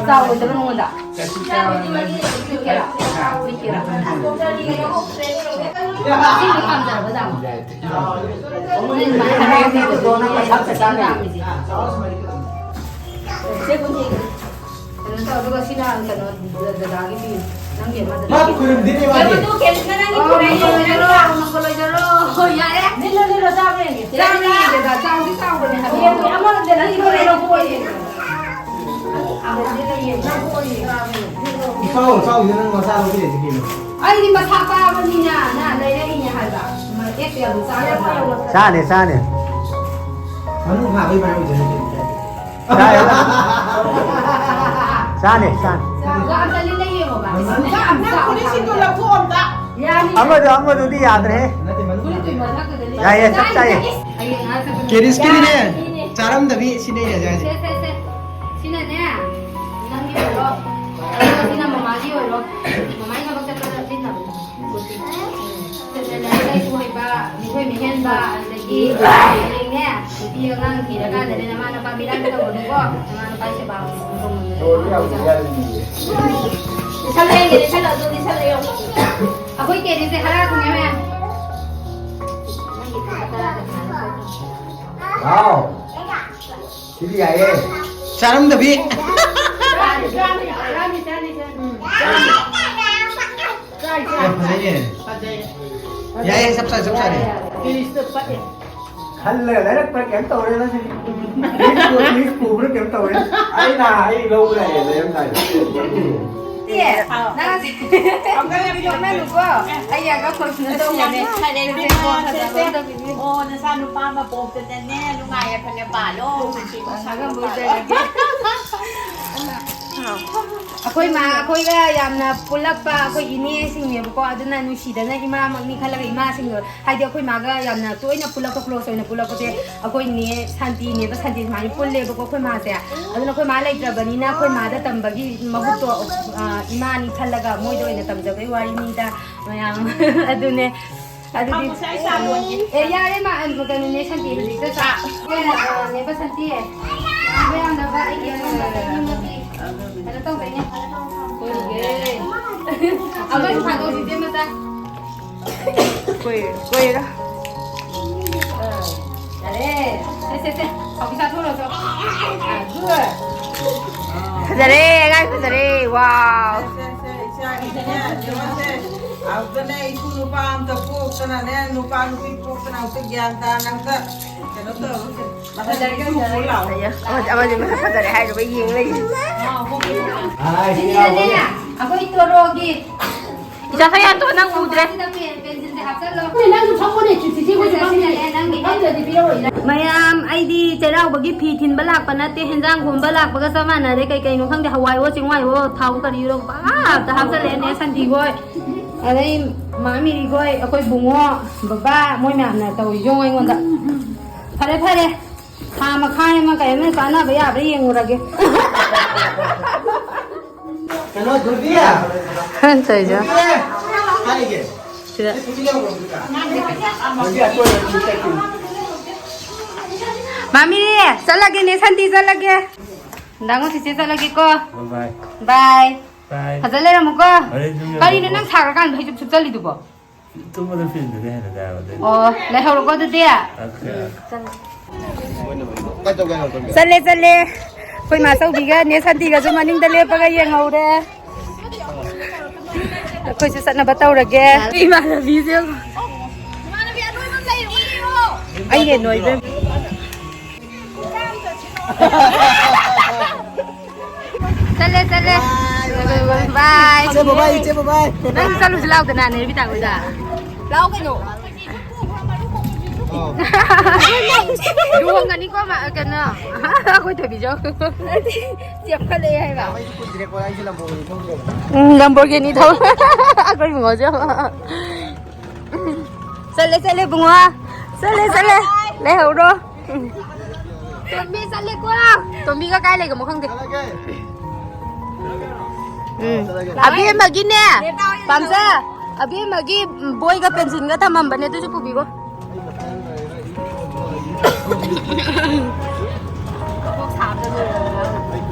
ꯆꯥꯎꯔꯣꯏꯗꯕ ꯅꯉꯣꯟꯗ? ꯄꯤꯛꯀꯦꯔꯥ? ꯄꯤꯛꯀꯦꯔꯥ? ꯁꯤꯕꯨꯗꯤ ꯄꯥꯝꯖꯔꯕ ꯖꯥꯠꯂꯣ? ꯅꯪ ꯑꯗꯨꯃꯥꯏꯅ ꯍꯥꯏꯔꯛꯑꯗꯤ ꯅꯪ ꯄꯥꯝꯃꯤꯁꯦ꯫ ꯀꯩꯅꯣ ꯇꯧ, ꯑꯗꯨꯒ ꯁꯤꯅ ꯀꯩꯅꯣ, ꯗꯗꯥꯒꯤ ꯐꯤ, ꯅꯪꯒꯤ ꯑꯃꯗ ꯃꯥ ꯂꯩꯒꯦ꯫ ꯈꯨꯔꯨꯝꯗꯣꯏꯅꯦ ꯃꯥꯗꯤ꯫ ꯀꯩꯅꯣ ꯇꯧ, ꯀꯦꯂꯤꯁꯅ ꯅꯪꯒꯤ ꯑꯣ, ꯄꯨꯔꯛꯏ ꯂꯣꯏꯖꯔꯣ, ꯅꯪꯅ꯫ ꯂꯣꯏꯖꯔꯣ, ꯂꯣꯏꯖꯔꯣ꯫ ꯍꯣꯏ, ꯌꯥꯔꯦ꯫ ꯅꯤꯜꯂꯣ, ꯅꯤꯜꯂꯣ, ꯆꯥꯕ ꯌꯦꯡꯒꯦ꯫ ꯆꯥꯕ ꯌꯦꯡꯒꯦ, ꯗꯗꯥ, ꯆꯥꯎꯗꯤ ꯆꯥꯎꯕꯅꯦ ꯍꯥꯏꯕ꯫ ꯌꯦꯡꯉꯣ, ꯑꯃꯔꯣꯝꯗ ꯅꯪꯒꯤ ꯂꯣꯏ ꯂꯧꯊꯣꯛꯑꯣ ꯌꯦꯡꯒꯦ꯫ ꯆꯥꯎ, ꯆꯥꯎ, ꯅꯪ ꯃꯆꯥ ꯂꯧꯕ ꯌꯥꯏ ꯀꯩꯅꯣ꯫ ꯑꯩꯗꯤ ꯃꯁꯥ ꯄꯥꯕꯅꯤꯅ ꯅ ꯂꯩꯔꯛꯏꯅꯦ ꯍꯥꯏꯕ꯫ ꯑꯦꯛꯁ ꯑꯦꯜꯗꯨ ꯆꯥ ꯌꯥꯗ꯭ꯔꯥ? ꯆꯥꯅꯤ, ꯆꯥꯅꯤ꯫ ꯃꯅꯨꯡ ꯐꯥꯕꯩ ꯃꯔꯝ ꯑꯣꯏꯖꯔꯤ꯫ ꯆꯥꯏ꯫ ꯆꯥꯅꯤ, ꯆꯥꯅꯤ꯫ ꯆꯥ ꯑꯝꯇ ꯂꯤꯠꯂ ꯌꯦꯡꯉꯣꯕ꯫ ꯆꯥ ꯑꯝꯇ ꯆꯥꯎ ꯐꯨꯔꯤꯠꯁꯤꯡꯗꯣ ꯍꯥꯏꯕ꯫ ꯂꯧꯊꯣꯛꯑꯣ ꯑꯝꯇ꯫ ꯌꯥꯅꯤ꯫ ꯑꯃꯗꯣ, ꯑꯃꯗꯨꯗꯤ ꯌꯥꯗ꯭ꯔꯦ꯫ ꯅꯠꯇꯦ, ꯃꯅꯨꯡ ꯐꯨꯔꯤꯠꯇꯨꯒꯤ ꯃꯊꯛꯇꯨꯗ ꯂꯤꯠꯂꯣ꯫ ꯌꯥꯏꯌꯦ, ꯆꯞ ꯆꯥꯏꯌꯦ꯫ ꯍꯌꯦꯡ ꯉꯥ ꯆꯠꯄꯗ ꯀꯦꯔꯤꯁꯀꯤꯗꯤꯅꯦ, ꯌꯥꯅꯤ꯫ ꯆꯥꯔꯝꯗꯕꯤ ꯁꯤꯅꯦ ꯌꯥꯏ ꯍꯥꯏꯁꯦ꯫ ꯁꯦ, ꯁꯦ, ꯁꯦ꯫ ꯁꯤꯅꯅꯦ, ꯅꯪꯒꯤ ꯑꯣꯏꯔꯣ꯫ ꯑꯗꯨꯒ ꯁꯤꯅ ꯃꯃꯥꯒꯤ ꯑꯣꯏꯔꯣ꯫ ꯃꯃꯥꯒꯤ ꯊꯕꯛ ꯆꯠꯄꯗ ꯂꯤꯠꯅꯕꯅꯤ꯫ ꯂꯥꯏꯔꯤꯛ ꯂꯥꯏꯁꯨ ꯍꯩꯕ, ꯃꯤꯊꯣꯏ ꯃꯤꯍꯦꯟꯕ, ꯑꯗꯒꯤ ꯍꯌꯦꯡꯅꯦ, ꯅꯨꯄꯤ ꯑꯉꯥꯡ ꯊꯤꯔꯀꯥꯟꯗꯅꯦ, ꯅꯃꯥ ꯅꯄꯥ ꯃꯤꯔꯥꯏꯕ ꯇꯧꯒꯅꯨꯀꯣ꯫ ꯅꯃꯥ ꯅꯄꯥꯒꯤ ꯁꯦꯕꯥ ꯇꯧꯅꯕꯅꯦ꯫ ꯂꯤꯁꯜꯂꯣ, ꯌꯦꯡꯒꯦ, ꯂꯤꯁꯜꯂꯣ, ꯑꯗꯨ ꯂꯤꯁꯜꯂꯣ, ꯌꯦꯡꯉꯣ꯫ ꯑꯩꯈꯣꯏ ꯀꯦꯔꯤꯁꯦ ꯈꯔ ꯊꯨꯡꯉꯦ, ꯃꯌꯥꯝ꯫ ꯋꯥꯎ꯫ ꯁꯤꯗꯤ ꯌꯥꯏꯌꯦ꯫ ꯆꯥꯔꯝꯗꯕꯤ꯫ ꯆꯥꯅꯤ, ꯆꯥꯅꯤ, ꯆꯥꯅꯤ, ꯆꯥꯅꯤ꯫ ꯆꯥꯅꯤ꯫ ꯆꯥꯏ, ꯆꯥꯏ, ꯌꯥꯝ ꯐꯖꯩꯌꯦ꯫ ꯐꯖꯩ꯫ ꯌꯥꯏꯌꯦ, ꯆꯞ ꯆꯥꯔꯦ, ꯆꯞ ꯆꯥꯔꯦ꯫ ꯀꯦꯔꯤꯁꯇꯣ ꯄꯛꯑꯦ꯫ ꯈꯜꯂꯒ ꯂꯩꯔꯛꯄ꯭ꯔꯥ ꯀꯩꯝ ꯇꯧꯔꯦꯗ ꯁꯤꯗꯤ꯫ ꯂꯤꯁ ꯄꯨ-, ꯂꯤꯁ ꯄꯨꯕ꯭ꯔꯥ ꯀꯩꯝ ꯇꯧꯔꯦ꯫ ꯑꯩ ꯅꯍꯥꯟ ꯑꯩ ꯂꯧꯕ ꯂꯥꯛꯑꯦ ꯂꯩꯔꯝꯗꯥꯏꯗ꯫ ꯑꯦ, ꯅꯪ ꯑꯃꯨꯛꯇꯪꯗꯤ ꯅꯣꯛꯅꯅꯨꯀꯣ꯫ ꯑꯩ ꯑꯉꯥꯡ ꯐꯣꯟ ꯇꯧꯕꯅꯦ꯫ ꯐꯖꯕ ꯑꯝꯇ ꯄꯤꯕꯤꯌꯨ꯫ ꯑꯣ, ꯅꯆꯥ ꯅꯨꯄꯥ ꯑꯃ ꯄꯣꯛꯇꯅꯅꯦ, ꯅꯨꯡꯉꯥꯏ ꯌꯥꯏꯐꯅ ꯄꯥꯜꯂꯣ꯫ ꯑꯉꯝꯕ ꯑꯣꯏꯖꯔꯒꯦ꯫ ꯑꯩꯈꯣꯏ ꯃꯥ, ꯑꯩꯈꯣꯏꯒ ꯌꯥꯝꯅ ꯄꯨꯜꯂꯛꯄ ꯑꯩꯈꯣꯏ ꯏꯅꯦꯁꯤꯡꯅꯦꯕꯀꯣ, ꯑꯗꯨꯅ ꯅꯨꯡꯁꯤꯗꯅ ꯏꯃꯥꯃꯛꯅꯤ ꯈꯜꯂꯒ ꯏꯃꯥꯁꯤꯡꯗꯣ, ꯍꯥꯏꯗꯤ ꯑꯩꯈꯣꯏ ꯃꯥꯒ ꯌꯥꯝꯅ ꯇꯣꯏꯅ ꯄꯨꯜꯂꯛꯄ, ꯀ꯭ꯂꯣꯁ ꯑꯣꯏꯅ ꯄꯨꯜꯂꯛꯄꯁꯦ ꯑꯩꯈꯣꯏ ꯅꯦ ꯁꯥꯟꯇꯤꯅꯦꯕ, ꯁꯥꯟꯇꯤ ꯁꯨꯃꯥꯏꯅ ꯄꯨꯜꯂꯦꯕꯀꯣ ꯑꯩꯈꯣꯏ ꯃꯥꯁꯦ꯫ ꯑꯗꯨꯅ ꯑꯩꯈꯣꯏ ꯃꯥ ꯂꯩꯇ꯭ꯔꯕꯅꯤꯅ ꯑꯩꯈꯣꯏ ꯃꯥꯗ ꯇꯝꯕꯒꯤ ꯃꯍꯨꯠꯇꯣ, ꯑ, ꯏꯃꯥꯅꯤ ꯈꯜꯂꯒ ꯃꯣꯏꯗ ꯑꯣꯏꯅ ꯇꯝꯖꯕꯩ ꯋꯥꯔꯤꯅꯤꯗ ꯃꯌꯥꯝ꯫ ꯑꯗꯨꯅꯦ꯫ ꯑꯗꯨꯗꯤ ꯐꯝꯃꯁꯦ, ꯑꯩ ꯆꯥ ꯂꯣꯟꯒꯦ꯫ ꯑꯦ, ꯌꯥꯔꯦ, ꯃꯥ, ꯑ, ꯀꯩꯅꯣꯅꯦ, ꯁꯟꯇꯤ ꯍꯧꯖꯤꯛꯇ ꯆꯥ-, ꯑ, ꯅꯦꯕ ꯁꯟꯇꯤ, ꯌꯥꯝꯕ ꯌꯥꯝꯗꯕ ꯑꯩꯒꯤ ꯑꯄꯥꯝꯕ ꯆꯍꯤ ꯑꯃꯒꯤ ꯀꯩꯅꯣ ꯇꯧꯗꯣꯏꯅꯦ꯫ ꯀꯣꯏꯔꯨꯒꯦ꯫ ꯑꯃꯁꯨ ꯊꯥꯗꯣꯛꯑꯣ, ꯆꯤꯆꯦ ꯃꯆꯥ꯫ ꯀꯣꯏꯔꯦ, ꯀꯣꯏꯔꯦ꯫ ꯑ, ꯌꯥꯔꯦ꯫ ꯁꯦ, ꯁꯦ, ꯁꯦ꯫ ꯍꯧꯖꯤꯛ ꯆꯥꯊꯣꯛꯎꯔꯣ, ꯆꯣ꯫ ꯑ, good꯫ ꯐꯖꯔꯦ, ꯑꯉꯥꯡ ꯐꯖꯔꯦ꯫ Wow꯫ ꯁꯦ, ꯁꯦ, ꯏꯆꯥꯒꯤꯅꯦ, ꯌꯦꯡꯉꯣꯁꯦ꯫ ꯑꯃꯨꯛꯇꯅꯦ, ꯏꯁꯨ ꯅꯨꯄꯥ ꯑꯝꯇ ꯄꯣꯛꯇꯅꯅꯦ, ꯅꯨꯄꯥ ꯅꯨꯄꯤ ꯄꯣꯛꯇꯅ ꯑꯝꯇ ꯒ꯭ꯌꯥꯟ ꯇꯥꯅ ꯑꯝꯇ ꯀꯩꯅꯣ ꯇꯧꯔꯣꯁꯦ꯫ ꯃꯊꯪꯗꯤ ꯏꯁꯨ ꯄꯨꯔ ꯂꯥꯛꯑꯣ꯫ ꯑꯃꯗꯤ, ꯑꯃꯗꯤ ꯃꯁꯛ ꯐꯖꯔꯦ ꯍꯥꯏꯗꯨꯒ ꯌꯦꯡ ꯂꯩ꯫ ꯑꯥ, ꯍꯣꯏ, ꯍꯣꯏ, ꯍꯣꯏ꯫ ꯑꯥꯏ, ꯁꯤꯗꯅꯦ, ꯁꯤꯗ ꯑꯩꯈꯣꯏ ꯇꯣꯔꯣꯒꯤ ꯏꯆꯥ ꯁꯌꯥꯟꯇꯣ ꯅꯪ ꯎꯗ꯭ꯔꯦ꯫ ꯁꯤꯗ ꯄꯦꯟ-, ꯄꯦꯟꯁꯤꯜꯁꯦ ꯍꯥꯞꯆꯜꯂꯣ꯫ ꯅꯪꯁꯨ ꯐꯝꯃꯨꯅꯦ, ꯆꯤꯆꯦ ꯍꯣꯏꯁꯨ ꯐꯝꯃꯤꯅꯦ꯫ ꯅꯪꯒꯤ ꯐꯝꯗ꯭ꯔꯗꯤ ꯄꯤꯔꯛꯑꯣꯏꯅꯦ꯫ ꯃꯌꯥꯝ, ꯑꯩꯗꯤ ꯆꯩꯔꯥꯎꯕꯒꯤ ꯐꯤ ꯊꯤꯟꯕ ꯂꯥꯛꯄ ꯅꯠꯇꯦ, ꯍꯦꯟꯖꯥꯡ ꯈꯣꯝꯕ ꯂꯥꯛꯄꯒ ꯆꯞ ꯃꯥꯟꯅꯔꯦ꯫ ꯀꯩ ꯀꯩꯅꯣ ꯈꯪꯗꯦ, ꯍꯋꯥꯏꯋꯣ, ꯆꯦꯡꯋꯥꯏꯋꯣ, ꯊꯥꯎ ꯀꯔꯤꯔꯣ ꯄꯪꯍꯥꯞꯇ ꯍꯥꯞꯆꯜꯂꯦ꯫ ꯅꯦ ꯁꯟꯇꯤꯈꯣꯏ, ꯑꯗꯩ ꯃꯥ ꯃꯤꯔꯤꯈꯣꯏ, ꯑꯩꯈꯣꯏ ꯕꯨꯡꯉꯣ, ꯕꯕꯥ, ꯃꯣꯏ ꯃꯌꯥꯝꯅ ꯇꯧꯔꯤ ꯌꯦꯡꯉꯣ ꯑꯩꯉꯣꯟꯗ꯫ ꯐꯔꯦ, ꯐꯔꯦ, ꯊꯥ ꯃꯈꯥꯏ ꯑꯃ ꯀꯩ ꯑꯃ ꯆꯥꯅꯕ ꯌꯥꯕ꯭ꯔꯥ ꯌꯦꯡꯉꯨꯔꯒꯦ꯫ ꯀꯩꯅꯣ, ꯗꯨꯔꯕꯤ? ꯇꯧꯔꯤꯁꯦ꯫ ꯗꯨꯔꯕꯤ? ꯍꯥꯏꯒꯦ꯫ ꯁꯤꯗ꯫ ꯗꯨꯔꯕꯤ, ꯑꯇꯣꯏꯕ ꯑꯗꯨꯝ ꯆꯠꯈꯤꯅꯤ꯫ ꯃꯥꯃꯤ, ꯆꯠꯂꯒꯦꯅꯦ, ꯁꯟꯇꯤ ꯆꯠꯂꯒꯦ꯫ ꯗꯥꯡꯉꯣ ꯆꯤꯆꯦ ꯆꯠꯂꯒꯦꯀꯣ꯫ Bye bye꯫ Bye꯫ ꯐꯖ ꯂꯩꯔꯝꯃꯨꯀꯣ꯫ ꯀꯔꯤꯅꯣ ꯅꯪ ꯁꯥꯈ꯭ꯔꯀꯥꯟꯗ ꯍꯩꯖꯨꯞ ꯁꯨꯞꯆꯜꯂꯤꯗꯨꯕꯣ? ꯇꯨꯝꯕꯗ ꯐꯤꯟꯗꯨꯅꯦ ꯍꯦꯟꯅ ꯇꯥꯏꯕ ꯑꯗꯨꯏ꯫ ꯑꯣ, ꯂꯩꯍꯧꯔꯣꯀꯣ ꯑꯗꯨꯗꯤ꯫ Okay, okay. ꯆꯠꯂꯦ, ꯆꯠꯂꯦ꯫ ꯑꯩꯈꯣꯏ ꯃꯥꯆꯧꯕꯤꯒ ꯅꯦ ꯁꯥꯟꯇꯤꯒꯁꯨ ꯃꯅꯤꯡꯗ ꯂꯦꯞꯄꯒ ꯌꯦꯡꯍꯧꯔꯦ꯫ ꯑꯩꯈꯣꯏꯁꯨ ꯆꯠꯅꯕ ꯇꯧꯔꯒꯦ꯫ ꯏꯃꯥꯟꯅꯕꯤꯁꯦ꯫ ꯑꯩꯅꯦ ꯅꯣꯏꯕ꯫ ꯆꯠꯂꯦ, ꯆꯠꯂꯦ꯫ ꯕꯥꯏ꯫ ꯏꯆꯦ, ꯕꯥꯏ, ꯏꯆꯦ, ꯕꯥꯏ꯫ ꯅꯪ ꯆꯠꯂꯨꯁꯤ ꯂꯥꯎꯗꯅ, ꯅꯦ ꯕꯤꯇꯥ ꯍꯣꯏꯗ꯫ ꯂꯥꯎ ꯀꯩꯅꯣ꯫ ꯑꯣ꯫ ꯂꯨꯍꯣꯡꯒꯅꯤꯀꯣ, ꯃꯥ, ꯀꯩꯅꯣ꯫ ꯑꯩꯈꯣꯏ ꯊꯣꯏꯕꯤꯁꯨ꯫ ꯆꯦꯞꯈꯠꯂꯛꯑꯦ ꯍꯥꯏꯕ꯫ ꯃꯩꯁꯨ ꯀꯨꯏꯗ꯭ꯔꯦꯀꯣ, ꯑꯩꯁꯦ ꯂꯝꯕꯣꯏ ꯊꯧꯗ꯭ꯔꯦꯕ꯫ ꯎꯝ, ꯂꯝꯕꯣꯔꯒꯤꯅꯤ ꯊꯧ꯫ ꯑꯩꯈꯣꯏ ꯃꯣꯁꯨ꯫ ꯆꯠꯂꯦ, ꯆꯠꯂꯦ, ꯕꯨꯡꯉꯣ꯫ ꯆꯠꯂꯦ, ꯆꯠꯂꯦ꯫ ꯂꯩꯍꯧꯔꯣ꯫ ꯎꯝ꯫ ꯇꯣꯝꯕꯤ ꯆꯠꯂꯦꯀꯣ꯫ ꯇꯣꯝꯕꯤꯒ ꯀꯥꯏ ꯂꯩꯒꯃꯣ ꯈꯪꯗꯦ꯫ ꯎꯝ꯫ ꯑꯕꯦꯝꯃꯒꯤꯅꯦ꯫ ꯄꯥꯝꯖ꯫ ꯑꯕꯦꯝꯃꯒꯤ ꯕꯣꯏꯒ ꯄꯦꯟꯁꯤꯜꯒ ꯊꯝꯃꯝꯕꯅꯦ, ꯑꯗꯨꯁꯨ ꯄꯨꯕꯤꯈꯣ꯫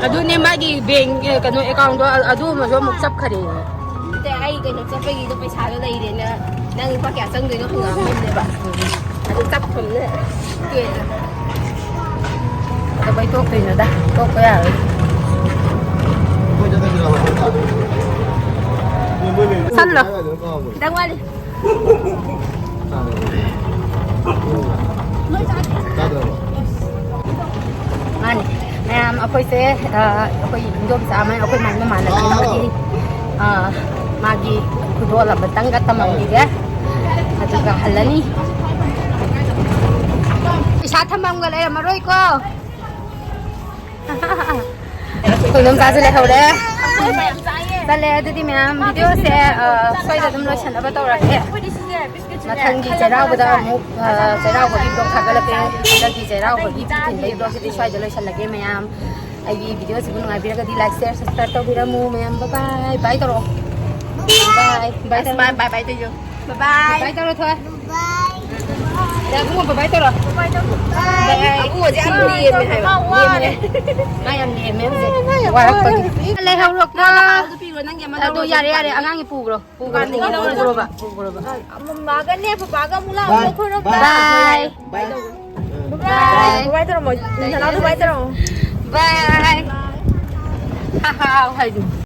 ꯑꯗꯨꯅꯦ ꯃꯥꯒꯤ ꯕꯦꯡ, ꯑꯦ, ꯀꯩꯅꯣ, ꯑꯦꯀꯥꯎꯟꯗꯣ, ꯑ-, ꯑꯗꯨ ꯑꯃꯁꯨ ꯑꯃꯨꯛ ꯆꯞꯈꯔꯦ꯫ ꯅꯠꯇꯦ, ꯑꯩ ꯀꯩꯅꯣ ꯆꯠꯄꯒꯤꯗꯣ ꯄꯩꯁꯥꯗꯣ ꯂꯩꯔꯦꯅ, ꯅꯪ ꯂꯨꯄꯥ ꯀꯌꯥ ꯆꯪꯗꯣꯏꯅꯣ ꯍꯪꯉꯛꯑꯝꯕꯅꯦꯕ꯫ ꯑꯗꯨ ꯆꯞꯈ꯭ꯔꯕꯅꯤꯅ ꯇꯣꯛꯑꯦ꯫ ꯀꯩꯗꯧꯕꯩ ꯇꯣꯛꯇꯣꯏꯅꯣꯗ? ꯇꯣꯛꯄ ꯌꯥꯔꯣꯏ꯫ ꯆꯠꯂꯣ꯫ ꯈꯤꯇꯪ ꯋꯥꯠꯂꯤ꯫ ꯃꯥꯅꯤ꯫ ꯃꯌꯥꯝ ꯑꯩꯈꯣꯏꯁꯦ, ꯑ, ꯑꯩꯈꯣꯏ ꯏꯟꯗꯣꯝꯆꯥ ꯑꯃ, ꯑꯩꯈꯣꯏ ꯃꯥꯒꯤ ꯃꯃꯥꯟꯅꯕꯤ ꯑꯃꯒꯤ, ꯑ, ꯃꯥꯒꯤ ꯈꯨꯗꯣꯜ ꯑꯃꯇꯪꯒ ꯇꯝꯃꯝꯈꯤꯒꯦ꯫ ꯑꯗꯨꯒ ꯍꯜꯂꯅꯤ꯫ ꯄꯩꯁꯥ ꯊꯝꯐꯝꯒ ꯂꯩꯔꯝꯃꯔꯣꯏꯀꯣ꯫ ꯈꯨꯗꯣꯝꯆꯥꯁꯨ ꯂꯩꯍꯧꯔꯦ꯫ ꯆꯠꯂꯦ꯫ ꯑꯗꯨꯗꯤ ꯃꯌꯥꯝ, ꯚꯤꯗꯤꯑꯣꯁꯦ, ꯑ, ꯁ꯭ꯋꯥꯏꯗ ꯑꯗꯨꯝ ꯂꯣꯏꯁꯟꯅꯕ ꯇꯧꯔꯒꯦ꯫ ꯃꯊꯪꯒꯤ ꯆꯩꯔꯥꯎꯕꯗ ꯑꯃꯨꯛ, ꯑ, ꯆꯩꯔꯥꯎꯕꯒꯤ ꯚ꯭ꯂꯣꯒ ꯊꯥꯒꯠꯂꯛꯀꯦ꯫ ꯍꯟꯗꯛꯀꯤ ꯆꯩꯔꯥꯎꯕꯒꯤ ꯐꯤ ꯊꯤꯟꯕꯒꯤ ꯚ꯭ꯂꯣꯒꯁꯤꯗꯤ ꯁ꯭ꯋꯥꯏꯗ ꯂꯣꯏꯁꯜꯂꯒꯦ ꯃꯌꯥꯝ꯫ ꯑꯩꯒꯤ ꯚꯤꯗꯤꯑꯣꯁꯤꯕꯨ ꯅꯨꯡꯉꯥꯏꯕꯤꯔꯒꯗꯤ like, share, subscribe ꯇꯧꯕꯤꯔꯝꯃꯨ ꯃꯌꯥꯝ꯫ Bye bye꯫ Bye ꯇꯧꯔꯛꯑꯣ꯫ Bye꯫ Bye bye ꯇꯧꯔꯣ꯫ Bye bye꯫ Bye bye ꯇꯧꯔꯣ, ꯊꯣꯏ꯫ ꯏꯕꯨꯡꯉꯣ, ꯕꯥꯏ ꯕꯥꯏ ꯇꯧꯔꯣ꯫ ꯕꯥꯏ ꯕꯥꯏ꯫ ꯑꯕꯨꯡꯉꯣꯁꯦ ꯌꯥꯝ ꯂꯦꯝꯃꯦ ꯍꯥꯏꯕ꯫ ꯃꯥ ꯋꯥꯔꯦ꯫ ꯂꯦꯝꯃꯦ꯫ ꯃꯥ ꯌꯥꯝ ꯂꯦꯝꯃꯦ ꯍꯧꯖꯤꯛ꯫ ꯋꯥꯔꯛꯄꯒꯤ꯫ ꯂꯩꯍꯧꯔꯣꯀꯣ꯫ ꯅꯪ ꯑꯃꯗꯣ ꯄꯤꯔꯣ, ꯅꯪꯒꯤ ꯑꯃ ꯑꯗꯨ ꯂꯧꯔꯁꯦ꯫ ꯌꯥꯔꯦ, ꯌꯥꯔꯦ, ꯑꯉꯥꯡꯒꯤ ꯄꯨꯈ꯭ꯔꯣ꯫ ꯄꯨꯈ꯭ꯔꯣ, ꯄꯨꯈ꯭ꯔꯣ, ꯄꯨꯈ꯭ꯔꯣ꯫ ꯃꯃꯥꯒꯅꯦ ꯄꯄꯥꯒ ꯑꯃꯨꯛ ꯂꯥꯛꯑꯣ, ꯕꯥꯏ, ꯈꯣꯏꯔꯣꯝꯗ꯫ ꯕꯥꯏ꯫ ꯕꯥꯏ꯫ ꯕꯥꯏ꯫ ꯕꯥꯏ ꯇꯧꯔꯝꯃꯣ꯫ ꯅꯅꯥꯎꯗꯣ ꯕꯥꯏ ꯇꯧꯔꯝꯃꯣ꯫ ꯕꯥꯏ꯫ ꯍꯥ ꯍꯥ ꯍꯥꯏꯗꯨ꯫